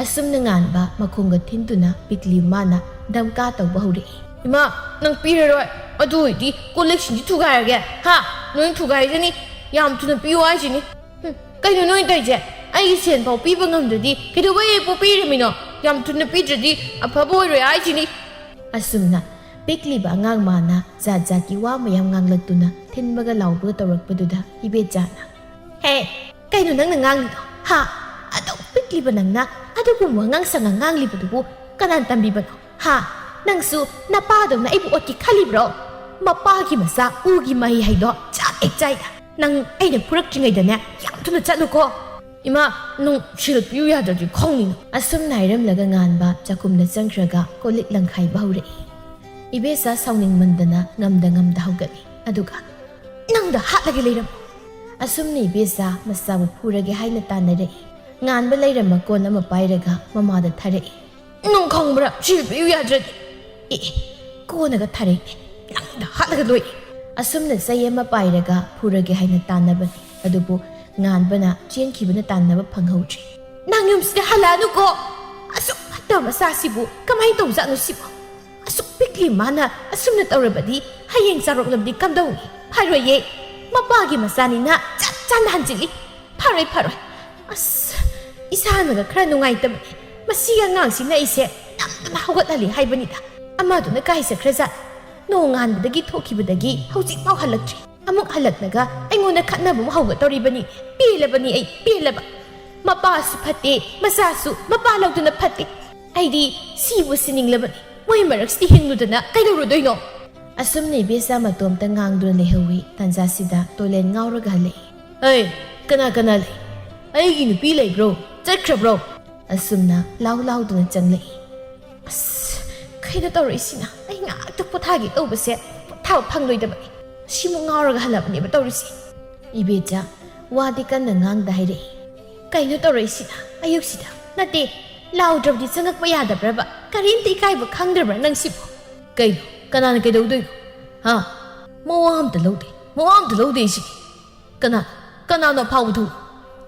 ꯑꯁꯨꯝꯅ ꯉꯥꯟꯕ ꯃꯈꯣꯡꯒ ꯊꯤꯟꯗꯨꯅ ꯄꯤꯛꯂꯤ ꯃꯥꯅ ꯗꯝꯀꯥ ꯇꯧꯕ ꯍꯧꯔꯛꯏ꯫ "ꯏꯃꯥ, ꯅꯪ ꯄꯤꯔꯔꯣꯏ꯫ ꯑꯗꯨ ꯑꯣꯏꯗꯤ ꯀꯣꯜ ꯂꯤꯛꯁꯤꯡꯁꯤ ꯊꯨꯒꯥꯏꯔꯒꯦ꯫ ꯍꯥ? ꯂꯣꯏ ꯊꯨꯒꯥꯏꯔꯁꯤꯅꯤ꯫ ꯌꯥꯝ ꯊꯨꯅ ꯄꯤꯌꯨ ꯍꯥꯏꯁꯤꯅꯤ꯫" "ꯍꯨꯝ, ꯀꯩꯅꯣ ꯅꯣꯏ ꯇꯧꯔꯤꯁꯦ? ꯑꯩꯒꯤ ꯁꯦꯟ ꯐꯥꯎ ꯄꯤꯕ ꯉꯝꯗ꯭ꯔꯗꯤ ꯀꯩꯗꯧꯕꯩ ꯑꯩ ꯄꯣꯛꯄꯤꯔꯝꯃꯤꯅꯣ? ꯌꯥꯝ ꯊꯨꯅ ꯄꯤꯗ꯭ꯔꯗꯤ ꯑꯐꯕ ꯑꯣꯏꯔꯣꯏ ꯍꯥꯏꯁꯤꯅꯤ꯫" ꯑꯁꯨꯝꯅ ꯄꯤꯛꯂꯤꯕ ꯑꯉꯥꯡ ꯃꯥꯅ ꯖꯥꯠ ꯖꯥꯠꯀꯤ ꯋꯥ ꯃꯌꯥꯝ ꯉꯥꯡꯂꯛꯇꯨꯅ ꯊꯤꯟꯕꯒ ꯂꯥꯎꯕꯒ ꯇꯧꯔꯛꯄꯗꯨꯗ ꯏꯕꯦꯆꯥꯅ, "ꯍꯦ, ꯀꯩꯅꯣ ꯅꯪꯅ ꯉꯥꯡꯂꯤꯗꯣ? ꯍꯥ? ꯑꯗꯨꯛ ꯄꯤꯛꯂꯤꯕ ꯅꯪꯅ ꯑꯗꯨꯒꯨꯝꯕ ꯋꯥꯉꯥꯡ ꯁꯉꯥꯡ ꯉꯥꯡꯂꯤꯕꯗꯨꯕꯨ ꯀꯅꯥꯅ ꯇꯝꯕꯤꯕꯅꯣ? ꯍꯥ? ꯅꯪꯁꯨ ꯅꯄꯥꯗꯧꯅ ꯑꯩꯕꯨ ꯑꯣꯠꯀꯦ ꯈꯜꯂꯤꯕ꯭ꯔꯣ? ꯃꯄꯥꯒꯤ ꯃꯆꯥ ꯎꯒꯤ ꯃꯍꯩ ꯍꯥꯏꯗꯣ ꯆꯥꯛ ꯍꯦꯛ ꯆꯥꯏꯗ꯫ ꯅꯪ ꯑꯩꯅ ꯐꯨꯔꯛꯇ꯭ꯔꯤꯉꯩꯗꯅꯦ ꯌꯥꯝ ꯊꯨꯅ ꯆꯠꯂꯨꯀꯣ꯫" "ꯏꯃꯥ, ꯅꯨꯡ ꯁꯤꯜ ꯄꯤꯌꯨ ꯌꯥꯗ꯭ꯔꯗꯤ ꯈꯪꯅꯤꯅ?" ꯑꯁꯨꯝꯅ ꯍꯥꯏꯔꯝꯂꯒ ꯉꯥꯟꯕ ꯆꯥꯛꯈꯨꯝꯗ ꯆꯪꯈ꯭ꯔꯒ ꯀꯣꯜ ꯂꯤꯛ ꯂꯪꯈꯥꯏꯕ ꯍꯧꯔꯛꯏ꯫ ꯏꯕꯦꯆꯥ ꯁꯥꯎꯅꯤꯡꯃꯟꯗꯅ ꯉꯝꯗ ꯉꯝꯗ ꯍꯧꯒꯠꯂꯤ꯫ ꯑꯗꯨꯒ, "ꯅꯪꯗ ꯍꯥꯠꯂꯒꯦ ꯂꯩꯔꯝꯃꯨ!" ꯑꯁꯨꯝꯅ ꯏꯕꯦꯆꯥ ꯃꯆꯥꯕꯨ ꯐꯨꯔꯒꯦ ꯍꯥꯏꯅ ꯇꯥꯟꯅꯔꯛꯏ꯫ ꯉꯥꯟꯕ ꯂꯩꯔꯝꯕ ꯀꯣꯟ ꯑꯃ ꯄꯥꯏꯔꯒ ꯃꯃꯥꯗ ꯊꯥꯔꯛꯏ꯫ "ꯅꯪ ꯈꯪꯕ꯭ꯔꯥ? ꯁꯤꯜ ꯄꯤꯌꯨ ꯌꯥꯗ꯭ꯔꯗꯤ!" "ꯑꯦ, ꯑꯦ, ꯀꯣꯟꯅꯒ ꯊꯥꯔꯛꯏꯅꯦ, ꯅꯪꯗ ꯍꯥꯠꯂꯒ ꯂꯣꯏ!" ꯑꯁꯨꯝꯅ ꯆꯩ ꯑꯃ ꯄꯥꯏꯔꯒ ꯐꯨꯔꯒꯦ ꯍꯥꯏꯅ ꯇꯥꯟꯅꯕꯅꯤ꯫ ꯑꯗꯨꯕꯨ ꯉꯥꯟꯕꯅ ꯆꯦꯟꯈꯤꯕꯅ ꯇꯥꯟꯅꯕ ꯐꯪꯍꯧꯗ꯭ꯔꯦ꯫ "ꯅꯪ ꯌꯨꯝꯁꯤꯗ ꯍꯜꯂꯛꯑꯅꯨꯀꯣ! ꯑꯁꯨꯛ ꯐꯠꯇꯕ ꯃꯆꯥꯁꯤꯕꯨ ꯀꯃꯥꯏꯅ ꯇꯧꯖꯥꯠꯅꯣ ꯁꯤꯕꯣ? ꯑꯁꯨꯛ ꯄꯤꯛꯂꯤ ꯃꯥꯅ ꯑꯁꯨꯝꯅ ꯇꯧꯔꯕꯗꯤ ꯍꯌꯦꯡ ꯆꯥꯎꯔꯛꯂꯕꯗꯤ ꯀꯝꯗꯧꯅꯤ? ꯐꯔꯣꯏꯌꯦ꯫ ꯃꯄꯥꯒꯤ ꯃꯆꯥꯅꯤꯅ ꯆꯞ ꯆꯥꯅ ꯍꯟꯖꯤꯜꯂꯤ꯫ ꯐꯔꯣꯏ, ꯐꯔꯣꯏ꯫ ꯑꯁ, ꯏꯁꯥꯅꯒ ꯈꯔ ꯅꯨꯡꯉꯥꯏꯇꯕꯅꯤ꯫ ꯃꯁꯤꯒꯤ ꯑꯉꯥꯡꯁꯤꯅ ꯑꯩꯁꯦ ꯅꯝꯗꯅ ꯍꯧꯒꯠꯍꯜꯂꯤ ꯍꯥꯏꯕꯅꯤꯗ꯫ ꯑꯃꯗꯨꯅ ꯀꯥꯏ ꯆꯠꯈ꯭ꯔꯖꯥꯠ? ꯅꯣꯡꯉꯥꯟꯕꯗꯒꯤ ꯊꯣꯛꯈꯤꯕꯗꯒꯤ ꯍꯧꯖꯤꯛꯐꯥꯎ ꯍꯜꯂꯛꯇ꯭ꯔꯤ꯫ ꯑꯃꯨꯛ ꯍꯜꯂꯛꯂꯒ ꯑꯩꯉꯣꯟꯗ ꯈꯠꯅꯕ ꯑꯃꯨꯛ ꯍꯧꯒꯠꯇꯧꯔꯤꯕꯅꯤ꯫ ꯄꯦꯜꯂꯕꯅꯤ ꯑꯩ, ꯄꯦꯜꯂꯕ꯫ ꯃꯄꯥꯁꯨ ꯐꯠꯇꯦ, ꯃꯆꯥꯁꯨ ꯃꯄꯥ ꯂꯧꯗꯅ ꯐꯠꯇꯦ꯫ ꯑꯩꯗꯤ ꯁꯤꯕꯨ ꯁꯤꯅꯤꯡꯂꯕꯅꯤ꯫ ꯃꯣꯏ ꯃꯔꯛꯁꯤꯗ ꯍꯤꯡꯂꯨꯗꯅ ꯀꯩꯗꯧꯔꯨꯗꯣꯏꯅꯣ?" ꯑꯁꯨꯝꯅ ꯏꯕꯦꯆꯥ ꯃꯇꯣꯝꯇ ꯉꯥꯡꯗꯨꯅ ꯂꯩꯍꯧꯏ꯫ ꯇꯥꯟꯖꯥꯁꯤꯗ ꯇꯣꯂꯦꯟ ꯉꯥꯎꯔꯒ ꯍꯜꯂꯛꯏ꯫ "ꯑꯩ, ꯀꯅꯥ ꯀꯅꯥ ꯂꯩ? ꯑꯩꯒꯤ ꯅꯨꯄꯤ ꯂꯩꯕ꯭ꯔꯣ? ꯆꯠꯈ꯭ꯔꯕ꯭ꯔꯣ?" ꯑꯁꯨꯝꯅ ꯂꯥꯎ ꯂꯥꯎꯗꯨꯅ ꯆꯪꯂꯛꯏ꯫ "ꯑꯁ, ꯀꯩꯅꯣ ꯇꯧꯔꯛꯏꯁꯤꯅ? ꯑꯩ ꯉꯥꯏꯍꯥꯛꯇ ꯄꯣꯊꯥꯒꯦ ꯇꯧꯕꯁꯦ ꯄꯣꯊꯥꯕ ꯐꯪꯂꯣꯏꯗꯕꯅꯤ꯫ ꯁꯤꯃꯨꯛ ꯉꯥꯎꯔꯒ ꯍꯜꯂꯛꯑꯕꯅꯦꯕ ꯇꯧꯔꯤꯁꯦ꯫" ꯏꯕꯦꯆꯥ ꯋꯥꯗꯤ ꯀꯟꯅ ꯉꯥꯡꯗ ꯍꯥꯏꯔꯛꯏ꯫ "ꯀꯩꯅꯣ ꯇꯧꯔꯛꯏꯁꯤꯅ ꯑꯌꯨꯛꯁꯤꯗ? ꯅꯠꯇꯦ, ꯂꯥꯎꯗ꯭ꯔꯕꯗꯤ ꯆꯪꯉꯛꯄ ꯌꯥꯗꯕ꯭ꯔꯕ? ꯀꯔꯤꯝꯇ ꯏꯀꯥꯏꯕ ꯈꯪꯗ꯭ꯔꯕ꯭ꯔꯥ ꯅꯪꯁꯤꯕꯣ?" "ꯀꯩꯅꯣ? ꯀꯅꯥꯅ ꯀꯩꯗꯧꯗꯣꯏꯅꯣ? ꯍꯥ? ꯃꯋꯥ ꯑꯝꯇ ꯂꯧꯗꯦ, ꯃꯋꯥ ꯑꯝꯇ ꯂꯧꯗꯦ ꯑꯩꯁꯤꯗꯤ꯫ ꯀꯅꯥ, ꯀꯅꯥꯅꯣ ꯑꯐꯥꯎꯕ ꯊꯣꯛꯂꯛꯏ?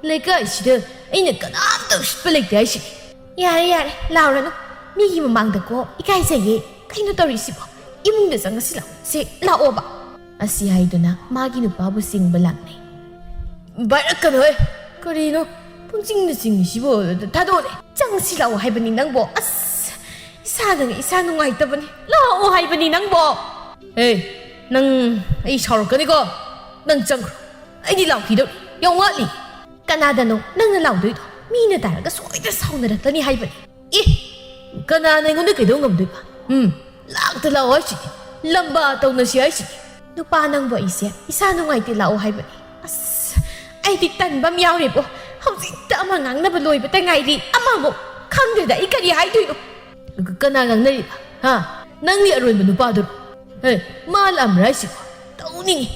ꯂꯩꯀꯥꯏꯁꯤꯗ ꯑꯩꯅ ꯀꯅꯥꯝꯇ ꯎꯁꯤꯠꯄ ꯂꯩꯇꯦ ꯍꯥꯏꯁꯤꯗꯤ?" "ꯌꯥꯔꯦ, ꯌꯥꯔꯦ, ꯂꯥꯎꯔꯅꯨ꯫ ꯃꯤꯒꯤ ꯃꯃꯥꯡꯗꯀꯣ ꯏꯀꯥꯏꯖꯩꯌꯦ꯫ ꯀꯩꯅꯣ ꯇꯧꯔꯤꯁꯤꯕꯣ? ꯏꯃꯨꯡꯗ ꯆꯪꯉꯁꯤ ꯂꯥꯛꯑꯣ꯫ ꯁꯦ, ꯂꯥꯛꯑꯣꯕ꯫" ꯑꯁꯤ ꯍꯥꯏꯗꯨꯅ ꯃꯥꯒꯤ ꯅꯨꯄꯥꯕꯨ ꯆꯤꯡꯕ ꯂꯥꯛꯅꯩ꯫ "ꯚꯥꯏꯔꯛꯀꯅꯨꯍꯦ! ꯀꯔꯤꯅꯣ ꯄꯨꯡꯆꯤꯡꯗ ꯆꯤꯡꯉꯤꯁꯤꯕꯣ? ꯊꯥꯗꯣꯛꯑꯣꯅꯦ!" "ꯆꯪꯁꯤ ꯂꯥꯛꯑꯣ ꯍꯥꯏꯕꯅꯤ ꯅꯪꯕꯣ꯫ ꯑꯁ, ꯏꯁꯥꯅꯒ ꯏꯁꯥ ꯅꯨꯡꯉꯥꯏꯇꯕꯅꯤ꯫ ꯂꯥꯛꯑꯣ ꯍꯥꯏꯕꯅꯤ ꯅꯪꯕꯣ!" "ꯑꯦ, ꯅꯪ ꯑꯩ ꯁꯥꯎꯔꯛꯀꯅꯤꯀꯣ꯫ ꯅꯪ ꯆꯪꯈ꯭ꯔꯣ꯫ ꯑꯩꯗꯤ ꯂꯥꯎꯈꯤꯗꯧꯔꯤ꯫ ꯌꯥꯝ ꯋꯥꯠꯂꯤ꯫" "ꯀꯅꯥꯗꯅꯣ ꯅꯪꯅ ꯂꯥꯎꯗꯣꯏꯗꯣ? ꯃꯤꯅ ꯇꯥꯔꯒ ꯁꯣꯏꯗꯅ ꯁꯥꯎꯅꯔꯛꯀꯅꯤ ꯍꯥꯏꯕꯅꯤ꯫" "ꯑꯦ, ꯀꯅꯥꯅ ꯑꯩꯉꯣꯟꯗ ꯀꯩꯗꯧ ꯉꯝꯗꯣꯏꯕ? ꯎꯝ, ꯂꯥꯛꯇ ꯂꯥꯛꯑꯣ ꯍꯥꯏꯁꯤꯗꯤ, ꯂꯝꯕꯥ ꯇꯧꯅꯁꯤ ꯍꯥꯏꯁꯤꯗꯤ꯫" "ꯅꯨꯄꯥ ꯅꯪꯕꯨ ꯑꯩꯁꯦ ꯏꯁꯥ ꯅꯨꯡꯉꯥꯏꯇꯦ ꯂꯥꯛꯑꯣ ꯍꯥꯏꯕꯅꯤ꯫" "ꯑꯁ, ꯑꯩꯗꯤ ꯇꯟꯕ ꯑꯃ ꯌꯥꯎꯔꯦꯕꯣ꯫ ꯍꯧꯖꯤꯛꯇ ꯑꯃ ꯉꯥꯡꯅꯕ ꯂꯣꯏꯕꯇ ꯉꯥꯏꯔꯤ, ꯑꯃꯃꯨꯛ꯫ ꯈꯪꯗ꯭ꯔꯦꯗ ꯑꯩ ꯀꯔꯤ ꯍꯥꯏꯗꯣꯏꯅꯣ꯫ ꯀꯅꯥ ꯉꯥꯡꯅꯔꯤꯕ? ꯍꯥ? ꯅꯪꯒꯤ ꯑꯔꯣꯏꯕ ꯅꯨꯄꯥꯗꯨꯔꯣ? ꯍꯦ, ꯃꯥ ꯂꯥꯛꯑꯝꯕ꯭ꯔꯥ ꯍꯥꯏꯁꯤꯕꯣ? ꯇꯧꯅꯤꯡꯉꯤ꯫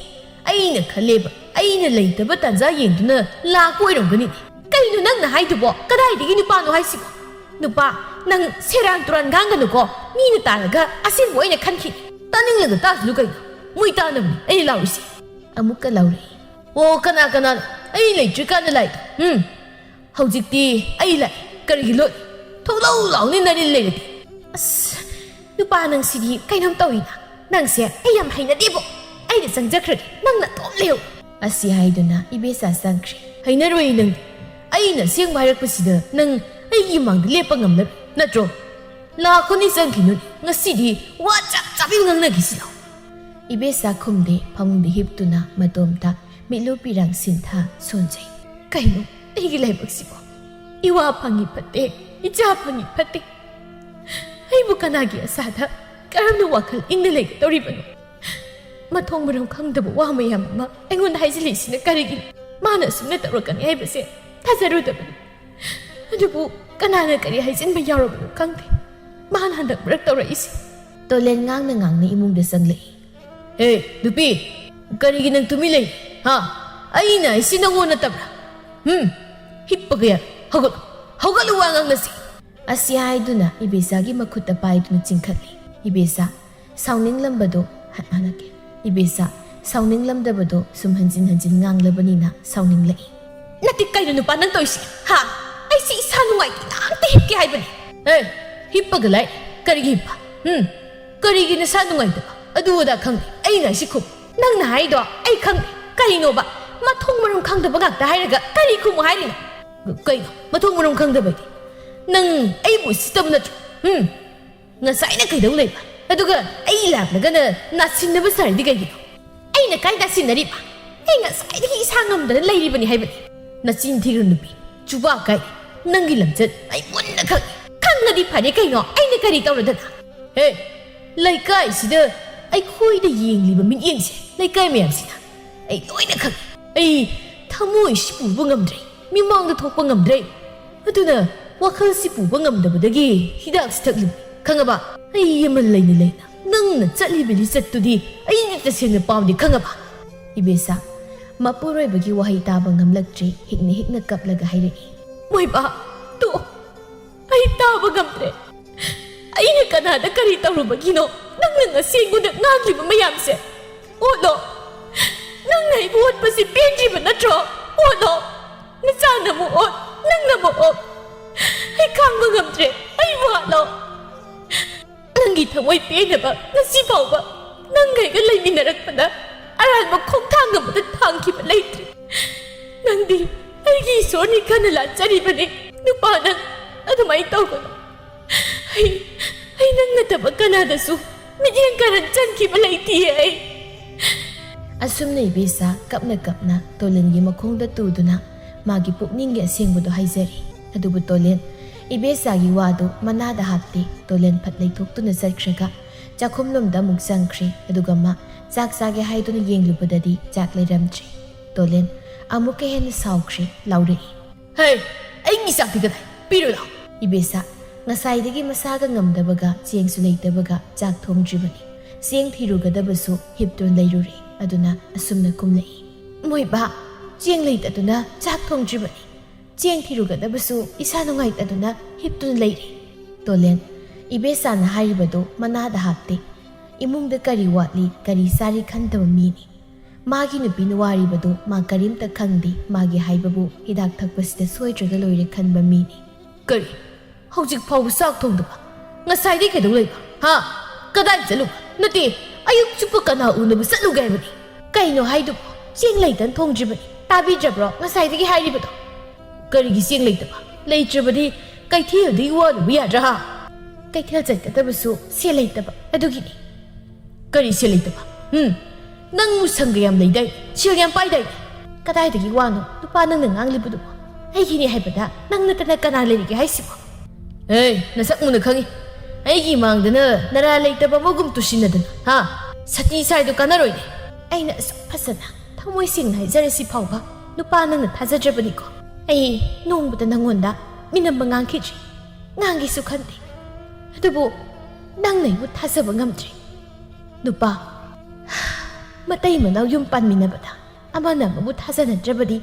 ꯑꯩꯅ ꯈꯜꯂꯦꯕ, ꯑꯩꯅ ꯂꯩꯇꯕ ꯇꯥꯟꯖꯥ ꯌꯦꯡꯗꯨꯅ ꯂꯥꯛꯄ ꯑꯣꯏꯔꯝꯒꯅꯤꯅꯦ꯫ ꯀꯩꯅꯣ ꯅꯪꯅ ꯍꯥꯏꯗꯨꯕꯣ? ꯀꯗꯥꯏꯗꯒꯤ ꯅꯨꯄꯥꯅꯣ ꯍꯥꯏꯁꯤꯕꯣ? ꯅꯨꯄꯥ, ꯅꯪ ꯁꯦꯔꯥꯟ ꯇꯨꯔꯥꯟ ꯉꯥꯡꯒꯅꯨꯀꯣ꯫ ꯃꯤꯅ ꯇꯥꯔꯒ ꯑꯁꯦꯡꯕ ꯑꯣꯏꯅ ꯈꯟꯈꯤꯅꯤ꯫ ꯇꯥꯅꯤꯡꯂꯒ ꯇꯥꯁꯅꯨ ꯀꯩꯅꯣ꯫ ꯃꯣꯏ ꯇꯥꯅꯕꯅꯤ ꯑꯩꯅ ꯂꯥꯎꯔꯤꯁꯦ꯫ ꯑꯃꯨꯛꯀ ꯂꯥꯎꯔꯛꯏ꯫ ꯑꯣ, ꯀꯅꯥ ꯀꯅꯥꯅꯣ? ꯑꯩ ꯂꯩꯇ꯭ꯔꯤꯀꯥꯟꯗ ꯂꯥꯛꯏꯗꯣ꯫ ꯎꯝ꯫ ꯍꯧꯖꯤꯛꯇꯤ ꯑꯩ ꯂꯥꯛꯑꯦ꯫ ꯀꯔꯤꯒꯤ ꯂꯣꯠ? ꯊꯣꯛꯂꯛꯎ ꯂꯥꯎꯅꯤ ꯅꯔꯤꯜ ꯂꯩꯔꯗꯤ꯫ ꯑꯁ, ꯅꯨꯄꯥ ꯅꯪꯁꯤꯗꯤ ꯀꯩꯅꯣꯝ ꯇꯧꯏꯅ꯫ ꯅꯪꯁꯦ ꯑꯩ ꯌꯥꯝ ꯍꯩꯅꯗꯦꯕꯣ꯫ ꯑꯩꯗꯤ ꯆꯪꯖꯈ꯭ꯔꯒꯦ, ꯅꯪ ꯅꯇꯣꯝ ꯂꯩꯍꯧ꯫ ꯑꯁꯤ ꯍꯥꯏꯗꯨꯅ ꯏꯕꯦꯆꯥ ꯆꯪꯈ꯭ꯔꯦ꯫ ꯍꯩꯅꯔꯣꯏ ꯅꯪꯗꯤ꯫ ꯑꯩꯅ ꯑꯁꯦꯡꯕ ꯍꯥꯏꯔꯛꯄꯁꯤꯗ ꯅꯪ ꯑꯩꯒꯤ ꯃꯥꯡꯗ ꯂꯦꯞꯄ ꯉꯝꯂꯔꯣꯏ ꯅꯠꯇ꯭ꯔꯣ? ꯂꯥꯛꯈꯣꯅꯤ ꯆꯪꯈꯤꯅꯨꯅꯦ꯫ ꯉꯁꯤꯗꯤ ꯋꯥ ꯆꯞ ꯆꯥꯕꯤ ꯉꯥꯡꯅꯈꯤꯁꯤ ꯂꯥꯎ꯫ ꯏꯕꯦꯆꯥ ꯈꯨꯝꯗꯦ, ꯐꯃꯨꯡꯗ ꯍꯤꯞꯇꯨꯅ ꯃꯇꯣꯝꯇ ꯃꯤꯠꯂꯨ ꯄꯤꯔꯥꯡ ꯁꯤꯟꯊ ꯁꯣꯟꯖꯩ꯫ ꯀꯩꯅꯣ ꯑꯩꯒꯤ ꯂꯥꯏꯕꯛꯁꯤꯕꯣ? ꯏꯋꯥ ꯐꯪꯉꯤ ꯐꯠꯇꯦ, ꯏꯆꯥ ꯐꯪꯉꯤ ꯐꯠꯇꯦ꯫ ꯑꯩꯕꯨ ꯀꯅꯥꯒꯤ ꯑꯁꯥꯗ ꯀꯔꯝꯅ ꯋꯥꯈꯜ ꯏꯪꯅ ꯂꯩꯒꯗꯧꯔꯤꯕꯅꯣ? ꯃꯊꯣꯡ ꯃꯔꯝ ꯈꯪꯗꯕ ꯋꯥ ꯃꯌꯥꯝ ꯑꯃ ꯑꯩꯉꯣꯟꯗ ꯍꯥꯏꯖꯤꯜꯂꯤꯁꯤꯅ ꯀꯔꯤꯒꯤꯅꯣ? ꯃꯥꯅ ꯑꯁꯨꯝꯅ ꯇꯧꯔꯛꯀꯅꯤ ꯍꯥꯏꯕꯁꯦ ꯊꯥꯖꯔꯨꯗꯕꯅꯤ꯫ ꯑꯗꯨꯕꯨ ꯀꯅꯥꯅ ꯀꯔꯤ ꯍꯥꯏꯖꯤꯟꯕ ꯌꯥꯎꯔꯕꯅꯣ ꯈꯪꯗꯦ꯫ ꯃꯥꯅ ꯍꯟꯗꯛ ꯃꯔꯛ ꯇꯧꯔꯛꯏꯁꯦ꯫ ꯇꯣꯂꯦꯟ ꯉꯥꯡꯅ ꯉꯥꯡꯅ ꯏꯃꯨꯡꯗ ꯆꯪꯂꯛꯏ꯫ ꯍꯦ, ꯅꯨꯄꯤ, ꯀꯔꯤꯒꯤ ꯅꯪ ꯇꯨꯃꯤꯟ ꯂꯩ? ꯍꯥ? ꯑꯩꯅ ꯍꯥꯏꯁꯤ ꯅꯪꯉꯣꯟ ꯅꯠꯇꯕ꯭ꯔꯥ? ꯍꯨꯝ? ꯍꯤꯞꯄꯒ ꯌꯥꯔꯣꯏ꯫ ꯍꯧꯒꯠꯂꯨ, ꯍꯧꯒꯠꯂꯨ, ꯋꯥ ꯉꯥꯡꯅꯁꯤ꯫ ꯑꯁꯤ ꯍꯥꯏꯗꯨꯅ ꯏꯕꯦꯆꯥꯒꯤ ꯃꯈꯨꯠꯇ ꯄꯥꯏꯗꯨꯅ ꯆꯤꯡꯈꯠꯂꯤ꯫ ꯏꯕꯦꯆꯥ, ꯁꯥꯎꯅꯤꯡꯂꯝꯕꯗꯣ ꯍꯟ-, ꯍꯟꯗꯛꯀꯤ꯫ ꯏꯕꯦꯆꯥ, ꯁꯥꯎꯅꯤꯡꯂꯝꯗꯕꯗꯣ ꯁꯨꯝ ꯍꯟꯖꯤꯟ ꯍꯟꯖꯤꯟ ꯉꯥꯡꯂꯕꯅꯤꯅ ꯁꯥꯎꯅꯤꯡꯂꯛꯏ꯫ ꯅꯠꯇꯦ, ꯀꯩꯅꯣ ꯅꯨꯄꯥ ꯅꯪ ꯇꯧꯔꯤꯁꯤ? ꯍꯥ? ꯑꯩꯁꯤ ꯏꯁꯥ ꯅꯨꯡꯉꯥꯏꯇꯦ, ꯉꯥꯛꯇ ꯍꯤꯞꯀꯦ ꯍꯥꯏꯕꯅꯤ꯫ ꯑꯦ, ꯍꯤꯞꯄꯒ ꯂꯩ? ꯀꯔꯤꯒꯤ ꯍꯤꯞꯄ? ꯍꯨꯝ? ꯀꯔꯤꯒꯤ ꯅꯁꯥ ꯅꯨꯡꯉꯥꯏꯇꯕ? ꯑꯗꯨ ꯑꯗꯥ ꯈꯪꯗꯦ꯫ ꯑꯩꯅ ꯁꯤ ꯈꯨꯝ꯫ ꯅꯪꯅ ꯍꯥꯏꯗꯣ ꯑꯩ ꯈꯪꯗꯦ꯫ ꯀꯔꯤꯅꯣꯕ? ꯃꯊꯣꯡ ꯃꯔꯝ ꯈꯪꯗꯕ ꯉꯥꯛꯇ ꯍꯥꯏꯔꯒ ꯀꯔꯤ ꯈꯨꯝꯃꯨ ꯍꯥꯏꯔꯤꯅꯣ? ꯀꯩꯅꯣ? ꯃꯊꯣꯡ ꯃꯔꯝ ꯈꯪꯗꯕꯗꯤ? ꯅꯪ ꯑꯩꯕꯨ ꯎꯁꯤꯠꯇꯕ ꯅꯠꯇ꯭ꯔꯣ? ꯍꯨꯝ? ꯉꯁꯥꯏꯅ ꯀꯩꯗꯧ ꯂꯩꯕ? ꯑꯗꯨꯒ ꯑꯩ ꯂꯥꯛꯂꯒꯅ ꯅꯥꯁꯤꯟꯅꯕ ꯁꯥꯔꯤꯗꯤ ꯀꯩꯒꯤꯅꯣ? ꯑꯩꯅ ꯀꯥꯏ ꯅꯥꯁꯤꯟꯅꯔꯤꯕ? ꯑꯩ ꯉꯁꯥꯏꯗꯒꯤ ꯏꯁꯥ ꯉꯝꯗꯅ ꯂꯩꯔꯤꯕꯅꯤ ꯍꯥꯏꯕꯅꯤ꯫ ꯅꯆꯤꯟ ꯊꯤꯒꯅꯨ ꯅꯨꯄꯤ, ꯆꯨꯕꯥꯛ ꯀꯥꯏ꯫ ꯅꯪꯒꯤ ꯂꯝꯆꯠ ꯑꯩ ꯃꯨꯟꯅ ꯈꯪꯉꯤ꯫ ꯈꯪꯉꯗꯤ ꯐꯔꯦ ꯀꯩꯅꯣ, ꯑꯩꯅ ꯀꯔꯤ ꯇꯧꯔꯗꯅ? ꯍꯦ, ꯂꯩꯀꯥꯏꯁꯤꯗ ꯑꯩꯈꯣꯏꯗ ꯌꯦꯡꯂꯤꯕ ꯃꯤꯠꯌꯦꯡꯁꯦ, ꯂꯩꯀꯥꯏ ꯃꯌꯥꯝꯁꯤꯅ ꯑꯩ ꯂꯣꯏꯅ ꯈꯪꯉꯤ꯫ ꯑꯩ ꯊꯃꯣꯏꯁꯤ ꯄꯨꯕ ꯉꯝꯗ꯭ꯔꯦ꯫ ꯃꯤꯃꯥꯡꯗ ꯊꯣꯛꯄ ꯉꯝꯗ꯭ꯔꯦ꯫ ꯑꯗꯨꯅ ꯋꯥꯈꯜꯁꯤ ꯄꯨꯕ ꯉꯝꯗꯕꯗꯒꯤ ꯍꯤꯗꯥꯛꯁꯤ ꯊꯛꯂꯤꯕꯅꯤ꯫ ꯈꯪꯉꯕ? ꯑꯩ ꯑꯃ ꯂꯩꯅ ꯂꯩꯅ ꯅꯪꯅ ꯆꯠꯂꯤꯕ ꯂꯤꯆꯠꯇꯨꯗꯤ ꯑꯩꯅ ꯇꯁꯦꯡꯅ ꯄꯥꯝꯗꯦ꯫ ꯈꯪꯉꯕ? ꯏꯕꯦꯁꯥ ꯃꯄꯨꯔꯣꯏꯕꯒꯤ ꯋꯥꯍꯩ ꯇꯥꯕ ꯉꯝꯂꯛꯇ꯭ꯔꯦ꯫ ꯍꯤꯛꯅ ꯍꯤꯛꯅ ꯀꯞꯂꯒ ꯍꯥꯏꯔꯛꯏ, "ꯃꯣꯏꯕꯥ, ꯇꯣꯛꯑꯣ꯫ ꯑꯩ ꯇꯥꯕ ꯉꯝꯗ꯭ꯔꯦ꯫ ꯑꯩꯅ ꯀꯅꯥꯗ ꯀꯔꯤ ꯇꯧꯔꯨꯕꯒꯤꯅꯣ ꯅꯪꯅ ꯉꯁꯤ ꯑꯩꯉꯣꯟꯗ ꯉꯥꯡꯂꯤꯕ ꯃꯌꯥꯝꯁꯦ? ꯑꯣꯠꯂꯣ꯫ ꯅꯪꯅ ꯑꯩꯕꯨ ꯑꯣꯠꯄꯁꯤ ꯄꯦꯟꯗ꯭ꯔꯤꯕ ꯅꯠꯇ꯭ꯔꯣ? ꯑꯣꯠꯂꯣ꯫ ꯅꯆꯥꯅ ꯑꯃꯨꯛ ꯑꯣꯠ, ꯅꯪꯅ ꯑꯃꯨꯛ ꯑꯣꯠ꯫ ꯑꯩ ꯈꯥꯡꯕ ꯉꯝꯗ꯭ꯔꯦ꯫ ꯑꯩꯕꯨ ꯍꯥꯠꯂꯣ꯫ ꯅꯪꯒꯤ ꯊꯃꯣꯏ ꯄꯦꯟꯅꯕ ꯉꯁꯤ ꯐꯥꯎꯕ ꯅꯪꯒ ꯑꯩꯒ ꯂꯩꯃꯤꯟꯅꯔꯛꯄꯗ ꯑꯔꯥꯟꯕ ꯈꯣꯡꯊꯥꯡ ꯑꯃꯗ ꯊꯥꯡꯈꯤꯕ ꯂꯩꯇ꯭ꯔꯤ꯫ ꯅꯪꯗꯤ ꯑꯩꯒꯤ ꯏꯁꯣꯔꯅꯤ ꯈꯟꯅ ꯂꯥꯠꯆꯔꯤꯕꯅꯤ꯫ ꯅꯨꯄꯥ ꯅꯪ ꯑꯗꯨꯃꯥꯏꯅ ꯇꯧꯒꯅꯨ꯫ ꯑꯩ, ꯑꯩ ꯅꯪ ꯅꯠꯇꯕ ꯀꯅꯥꯗꯁꯨ ꯃꯤꯠꯌꯦꯡ ꯀꯥꯔꯟ ꯆꯪꯈꯤꯕ ꯂꯩꯇꯤꯌꯦ ꯑꯩ꯫" ꯑꯁꯨꯝꯅ ꯏꯕꯦꯁꯥ ꯀꯞꯅ ꯀꯞꯅ ꯇꯣꯂꯦꯟꯒꯤ ꯃꯈꯣꯡꯗ ꯇꯨꯗꯨꯅ ꯃꯥꯒꯤ ꯄꯨꯛꯅꯤꯡꯒꯤ ꯑꯁꯦꯡꯕꯗꯨ ꯍꯥꯏꯖꯔꯤ꯫ ꯑꯗꯨꯕꯨ ꯇꯣꯂꯦꯟ ꯏꯕꯦꯁꯥꯒꯤ ꯋꯥꯗꯨ ꯃꯅꯥꯗ ꯍꯥꯞꯇꯦ꯫ ꯇꯣꯂꯦꯟ ꯐꯠ ꯂꯩꯊꯣꯛꯇꯨꯅ ꯆꯠꯈ꯭ꯔꯒ ꯆꯥꯛꯈꯨꯝꯂꯣꯝꯗ ꯑꯃꯨꯛ ꯆꯪꯈ꯭ꯔꯦ꯫ ꯑꯗꯨꯒ ꯃꯥ ꯆꯥꯛ ꯆꯥꯒꯦ ꯍꯥꯏꯗꯨꯅ ꯌꯦꯡꯂꯨꯕꯗꯗꯤ ꯆꯥꯛ ꯂꯩꯔꯝꯗ꯭ꯔꯦ꯫ ꯇꯣꯂꯦꯟ ꯑꯃꯨꯛꯀ ꯍꯦꯟꯅ ꯁꯥꯎꯈ꯭ꯔꯦ, ꯂꯥꯎꯔꯛꯏ, "ꯍꯦ, ꯑꯩꯒꯤ ꯆꯥꯛꯇꯤ ꯀꯗꯥꯏ? ꯄꯤꯔꯨ ꯂꯥꯎ!" ꯏꯕꯦꯁꯥ ꯉꯁꯥꯏꯗꯒꯤ ꯃꯁꯥꯒ ꯉꯝꯗꯕꯒ ꯆꯦꯡꯁꯨ ꯂꯩꯇꯕꯒ ꯆꯥꯛ ꯊꯣꯡꯗ꯭ꯔꯤꯕꯅꯤ꯫ ꯆꯦꯡ ꯊꯤꯔꯨꯒꯗꯕꯁꯨ ꯍꯤꯞꯇꯨꯅ ꯂꯩꯔꯨꯔꯦ꯫ ꯑꯗꯨꯅ ꯑꯁꯨꯝꯅ ꯀꯨꯝꯂꯛꯏ, "ꯃꯣꯏꯕꯥ, ꯆꯦꯡ ꯂꯩꯇꯗꯨꯅ ꯆꯥꯛ ꯊꯣꯡꯗ꯭ꯔꯤꯕꯅꯤ꯫ ꯆꯦꯡ ꯊꯤꯔꯨꯒꯗꯕꯁꯨ ꯏꯁꯥ ꯅꯨꯡꯉꯥꯏꯇꯗꯨꯅ ꯍꯤꯞꯇꯨꯅ ꯂꯩꯔꯦ꯫" ꯇꯣꯂꯦꯟ ꯏꯕꯦꯁꯥꯅ ꯍꯥꯏꯔꯤꯕꯗꯨ ꯃꯅꯥꯗ ꯍꯥꯞꯇꯦ꯫ ꯏꯃꯨꯡꯗ ꯀꯔꯤ ꯋꯥꯠꯂꯤ, ꯀꯔꯤ ꯆꯥꯔꯤ ꯈꯟꯗꯕ ꯃꯤꯅꯤ꯫ ꯃꯥꯒꯤ ꯅꯨꯄꯤꯅ ꯋꯥꯔꯤꯕꯗꯨ ꯃꯥ ꯀꯔꯤꯝꯇ ꯈꯪꯗꯦ꯫ ꯃꯥꯒꯤ ꯍꯥꯏꯕꯕꯨ ꯍꯤꯗꯥꯛ ꯊꯛꯄꯁꯤꯗ ꯁꯣꯏꯗ꯭ꯔꯒ ꯂꯣꯏꯔꯦ ꯈꯟꯕ ꯃꯤꯅꯤ꯫ "ꯀꯔꯤ? ꯍꯧꯖꯤꯛ ꯐꯥꯎꯕ ꯆꯥꯛ ꯊꯣꯡꯗꯕ? ꯉꯁꯥꯏꯗꯒꯤ ꯀꯩꯗꯧ ꯂꯩꯕ? ꯍꯥ? ꯀꯗꯥꯏ ꯆꯠꯂꯨꯕ? ꯅꯠꯇꯦ, ꯑꯌꯨꯛ ꯆꯨꯞꯄ ꯀꯅꯥ ꯎꯅꯕ ꯆꯠꯂꯨꯒꯦ ꯍꯥꯏꯕꯅꯤ? ꯀꯩꯅꯣ ꯍꯥꯏꯗꯨꯕꯨ? ꯆꯦꯡ ꯂꯩꯇꯅ ꯊꯣꯡꯗ꯭ꯔꯤꯕꯅꯤ꯫ ꯇꯥꯕꯤꯗ꯭ꯔꯕ꯭ꯔꯣ ꯉꯁꯥꯏꯗꯒꯤ ꯍꯥꯏꯔꯤꯕꯗꯣ?" "ꯀꯔꯤꯒꯤ ꯆꯦꯡ ꯂꯩꯇꯕ? ꯂꯩꯇ꯭ꯔꯕꯗꯤ ꯀꯩꯊꯦꯜꯗꯒꯤ ꯋꯥꯔꯨꯕ ꯌꯥꯗ꯭ꯔꯥ, ꯍꯥ?" "ꯀꯩꯊꯦꯜ ꯆꯠꯀꯗꯕꯁꯨ ꯁꯦꯜ ꯂꯩꯇꯕ ꯑꯗꯨꯒꯤꯅꯤ꯫" "ꯀꯔꯤ ꯁꯦꯜ ꯂꯩꯇꯕ? ꯎꯝ? ꯅꯪ ꯁꯪꯒ ꯌꯥꯝ ꯂꯩꯗꯥꯏ? ꯁꯦꯜ ꯌꯥꯝ ꯄꯥꯏꯗꯥꯏ?" "ꯀꯗꯥꯏꯗꯒꯤ ꯋꯥꯅꯣ ꯅꯨꯄꯥ ꯅꯪꯅ ꯉꯥꯡꯂꯤꯕꯗꯨꯕꯣ? ꯑꯩꯒꯤꯅꯤ ꯍꯥꯏꯕꯗ ꯅꯪ ꯅꯠꯇꯅ ꯀꯅꯥ ꯂꯩꯔꯤꯒꯦ ꯍꯥꯏꯁꯤꯕꯣ?" "ꯑꯦ, ꯅꯁꯛ ꯃꯨꯟꯅ ꯈꯪꯉꯤ꯫ ꯑꯩꯒꯤ ꯏꯃꯥꯡꯗꯅ ꯅꯔꯥ ꯂꯩꯇꯕ ꯑꯃꯒꯨꯝ ꯇꯨꯁꯤꯟꯅꯗꯅ, ꯍꯥ? ꯁꯇꯤ ꯁꯥꯏꯗꯣ ꯀꯥꯟꯅꯔꯣꯏꯅꯦ꯫" "ꯑꯩꯅ ꯑꯁꯨꯛ ꯐꯖꯅ ꯊꯃꯣꯏ ꯁꯦꯡꯅ ꯍꯥꯏꯖꯔꯁꯤ ꯐꯥꯎꯕ ꯅꯨꯄꯥ ꯅꯪꯅ ꯊꯥꯖꯗ꯭ꯔꯕꯅꯤꯀꯣ?" ꯑꯩ ꯅꯣꯡꯃꯇ ꯅꯪꯉꯣꯟꯗ ꯃꯤꯅꯝꯕ ꯉꯥꯡꯈꯤꯗ꯭ꯔꯤ, ꯉꯥꯡꯒꯦꯁꯨ ꯈꯟꯗꯦ꯫ ꯑꯗꯨꯕꯨ ꯅꯪꯅ ꯑꯩꯕꯨ ꯊꯥꯖꯕ ꯉꯝꯗ꯭ꯔꯦ꯫ ꯅꯨꯄꯥ, ꯃꯇꯩ ꯃꯅꯥꯎ ꯌꯨꯝ ꯄꯥꯟꯃꯤꯟꯅꯕꯗ ꯑꯃꯅ ꯑꯃꯕꯨ ꯊꯥꯖꯅꯗ꯭ꯔꯕꯗꯤ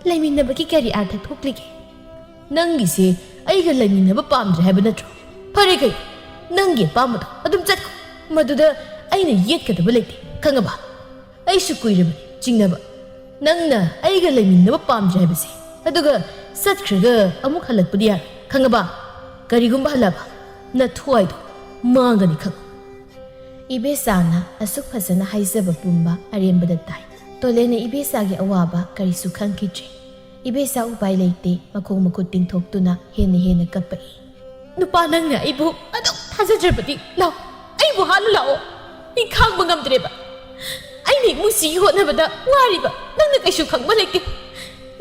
ꯂꯩꯃꯤꯟꯅꯕꯒꯤ ꯀꯔꯤ ꯑꯥꯔꯊ ꯊꯣꯛꯂꯤꯒꯦ? ꯅꯪꯒꯤꯁꯦ ꯑꯩꯒ ꯂꯩꯃꯤꯟꯅꯕ ꯄꯥꯝꯗ꯭ꯔꯦ ꯍꯥꯏꯕ ꯅꯠꯇ꯭ꯔꯣ? ꯐꯔꯦ ꯀꯩꯅꯣ, ꯅꯪꯒꯤ ꯑꯄꯥꯝꯕꯗꯣ ꯑꯗꯨꯝ ꯆꯠꯈꯣ꯫ ꯃꯗꯨꯗ ꯑꯩꯅ ꯌꯦꯠꯀꯗꯕ ꯂꯩꯇꯦ, ꯈꯪꯉꯕ? ꯑꯩꯁꯨ ꯀꯨꯏꯔꯕꯅꯤ ꯆꯤꯡꯅꯕ꯫ ꯅꯪꯅ ꯑꯩꯒ ꯂꯩꯃꯤꯟꯅꯕ ꯄꯥꯝꯗ꯭ꯔꯦ ꯍꯥꯏꯕꯁꯦ, ꯑꯗꯨꯒ ꯆꯠꯈ꯭ꯔꯒ ꯑꯃꯨꯛ ꯍꯜꯂꯛꯄꯗꯤ ꯌꯥꯔꯣꯏ, ꯈꯪꯉꯕ? ꯀꯔꯤꯒꯨꯝꯕ ꯍꯜꯂꯛꯑꯕ, ꯅꯊ꯭ꯋꯥꯏꯗꯣ ꯃꯥꯡꯒꯅꯤ, ꯈꯪꯉꯨ꯫ ꯏꯕꯦꯆꯥꯅ ꯑꯁꯨꯛ ꯐꯖꯅ ꯍꯥꯏꯖꯕ ꯄꯨꯝꯕ ꯑꯔꯦꯝꯕꯗ ꯇꯥꯏ꯫ ꯇꯣꯂꯦꯟꯅ ꯏꯕꯦꯆꯥꯒꯤ ꯑꯋꯥꯕ ꯀꯔꯤꯁꯨ ꯈꯪꯈꯤꯗ꯭ꯔꯦ꯫ ꯏꯕꯦꯆꯥ ꯎꯄꯥꯏ ꯂꯩꯇꯦ, ꯃꯈꯣꯡ ꯃꯈꯨꯠ ꯇꯤꯡꯊꯣꯛꯇꯨꯅ ꯍꯦꯟꯅ ꯍꯦꯟꯅ ꯀꯞꯄꯛꯏ꯫ ꯅꯨꯄꯥ, ꯅꯪꯅ ꯑꯩꯕꯨ ꯑꯗꯨꯛ ꯊꯥꯖꯗ꯭ꯔꯕꯗꯤ, ꯂꯥꯎ, ꯑꯩꯕꯨ ꯍꯥꯠꯂꯨ ꯂꯥꯛꯑꯣ꯫ ꯑꯩ ꯈꯥꯡꯕ ꯉꯝꯗ꯭ꯔꯦꯕ꯫ ꯑꯩꯅ ꯏꯃꯨꯡꯁꯤꯒꯤ ꯍꯣꯠꯅꯕꯗ ꯋꯥꯔꯤꯕ ꯅꯪꯅ ꯀꯩꯁꯨ ꯈꯪꯕ ꯂꯩꯇꯦ꯫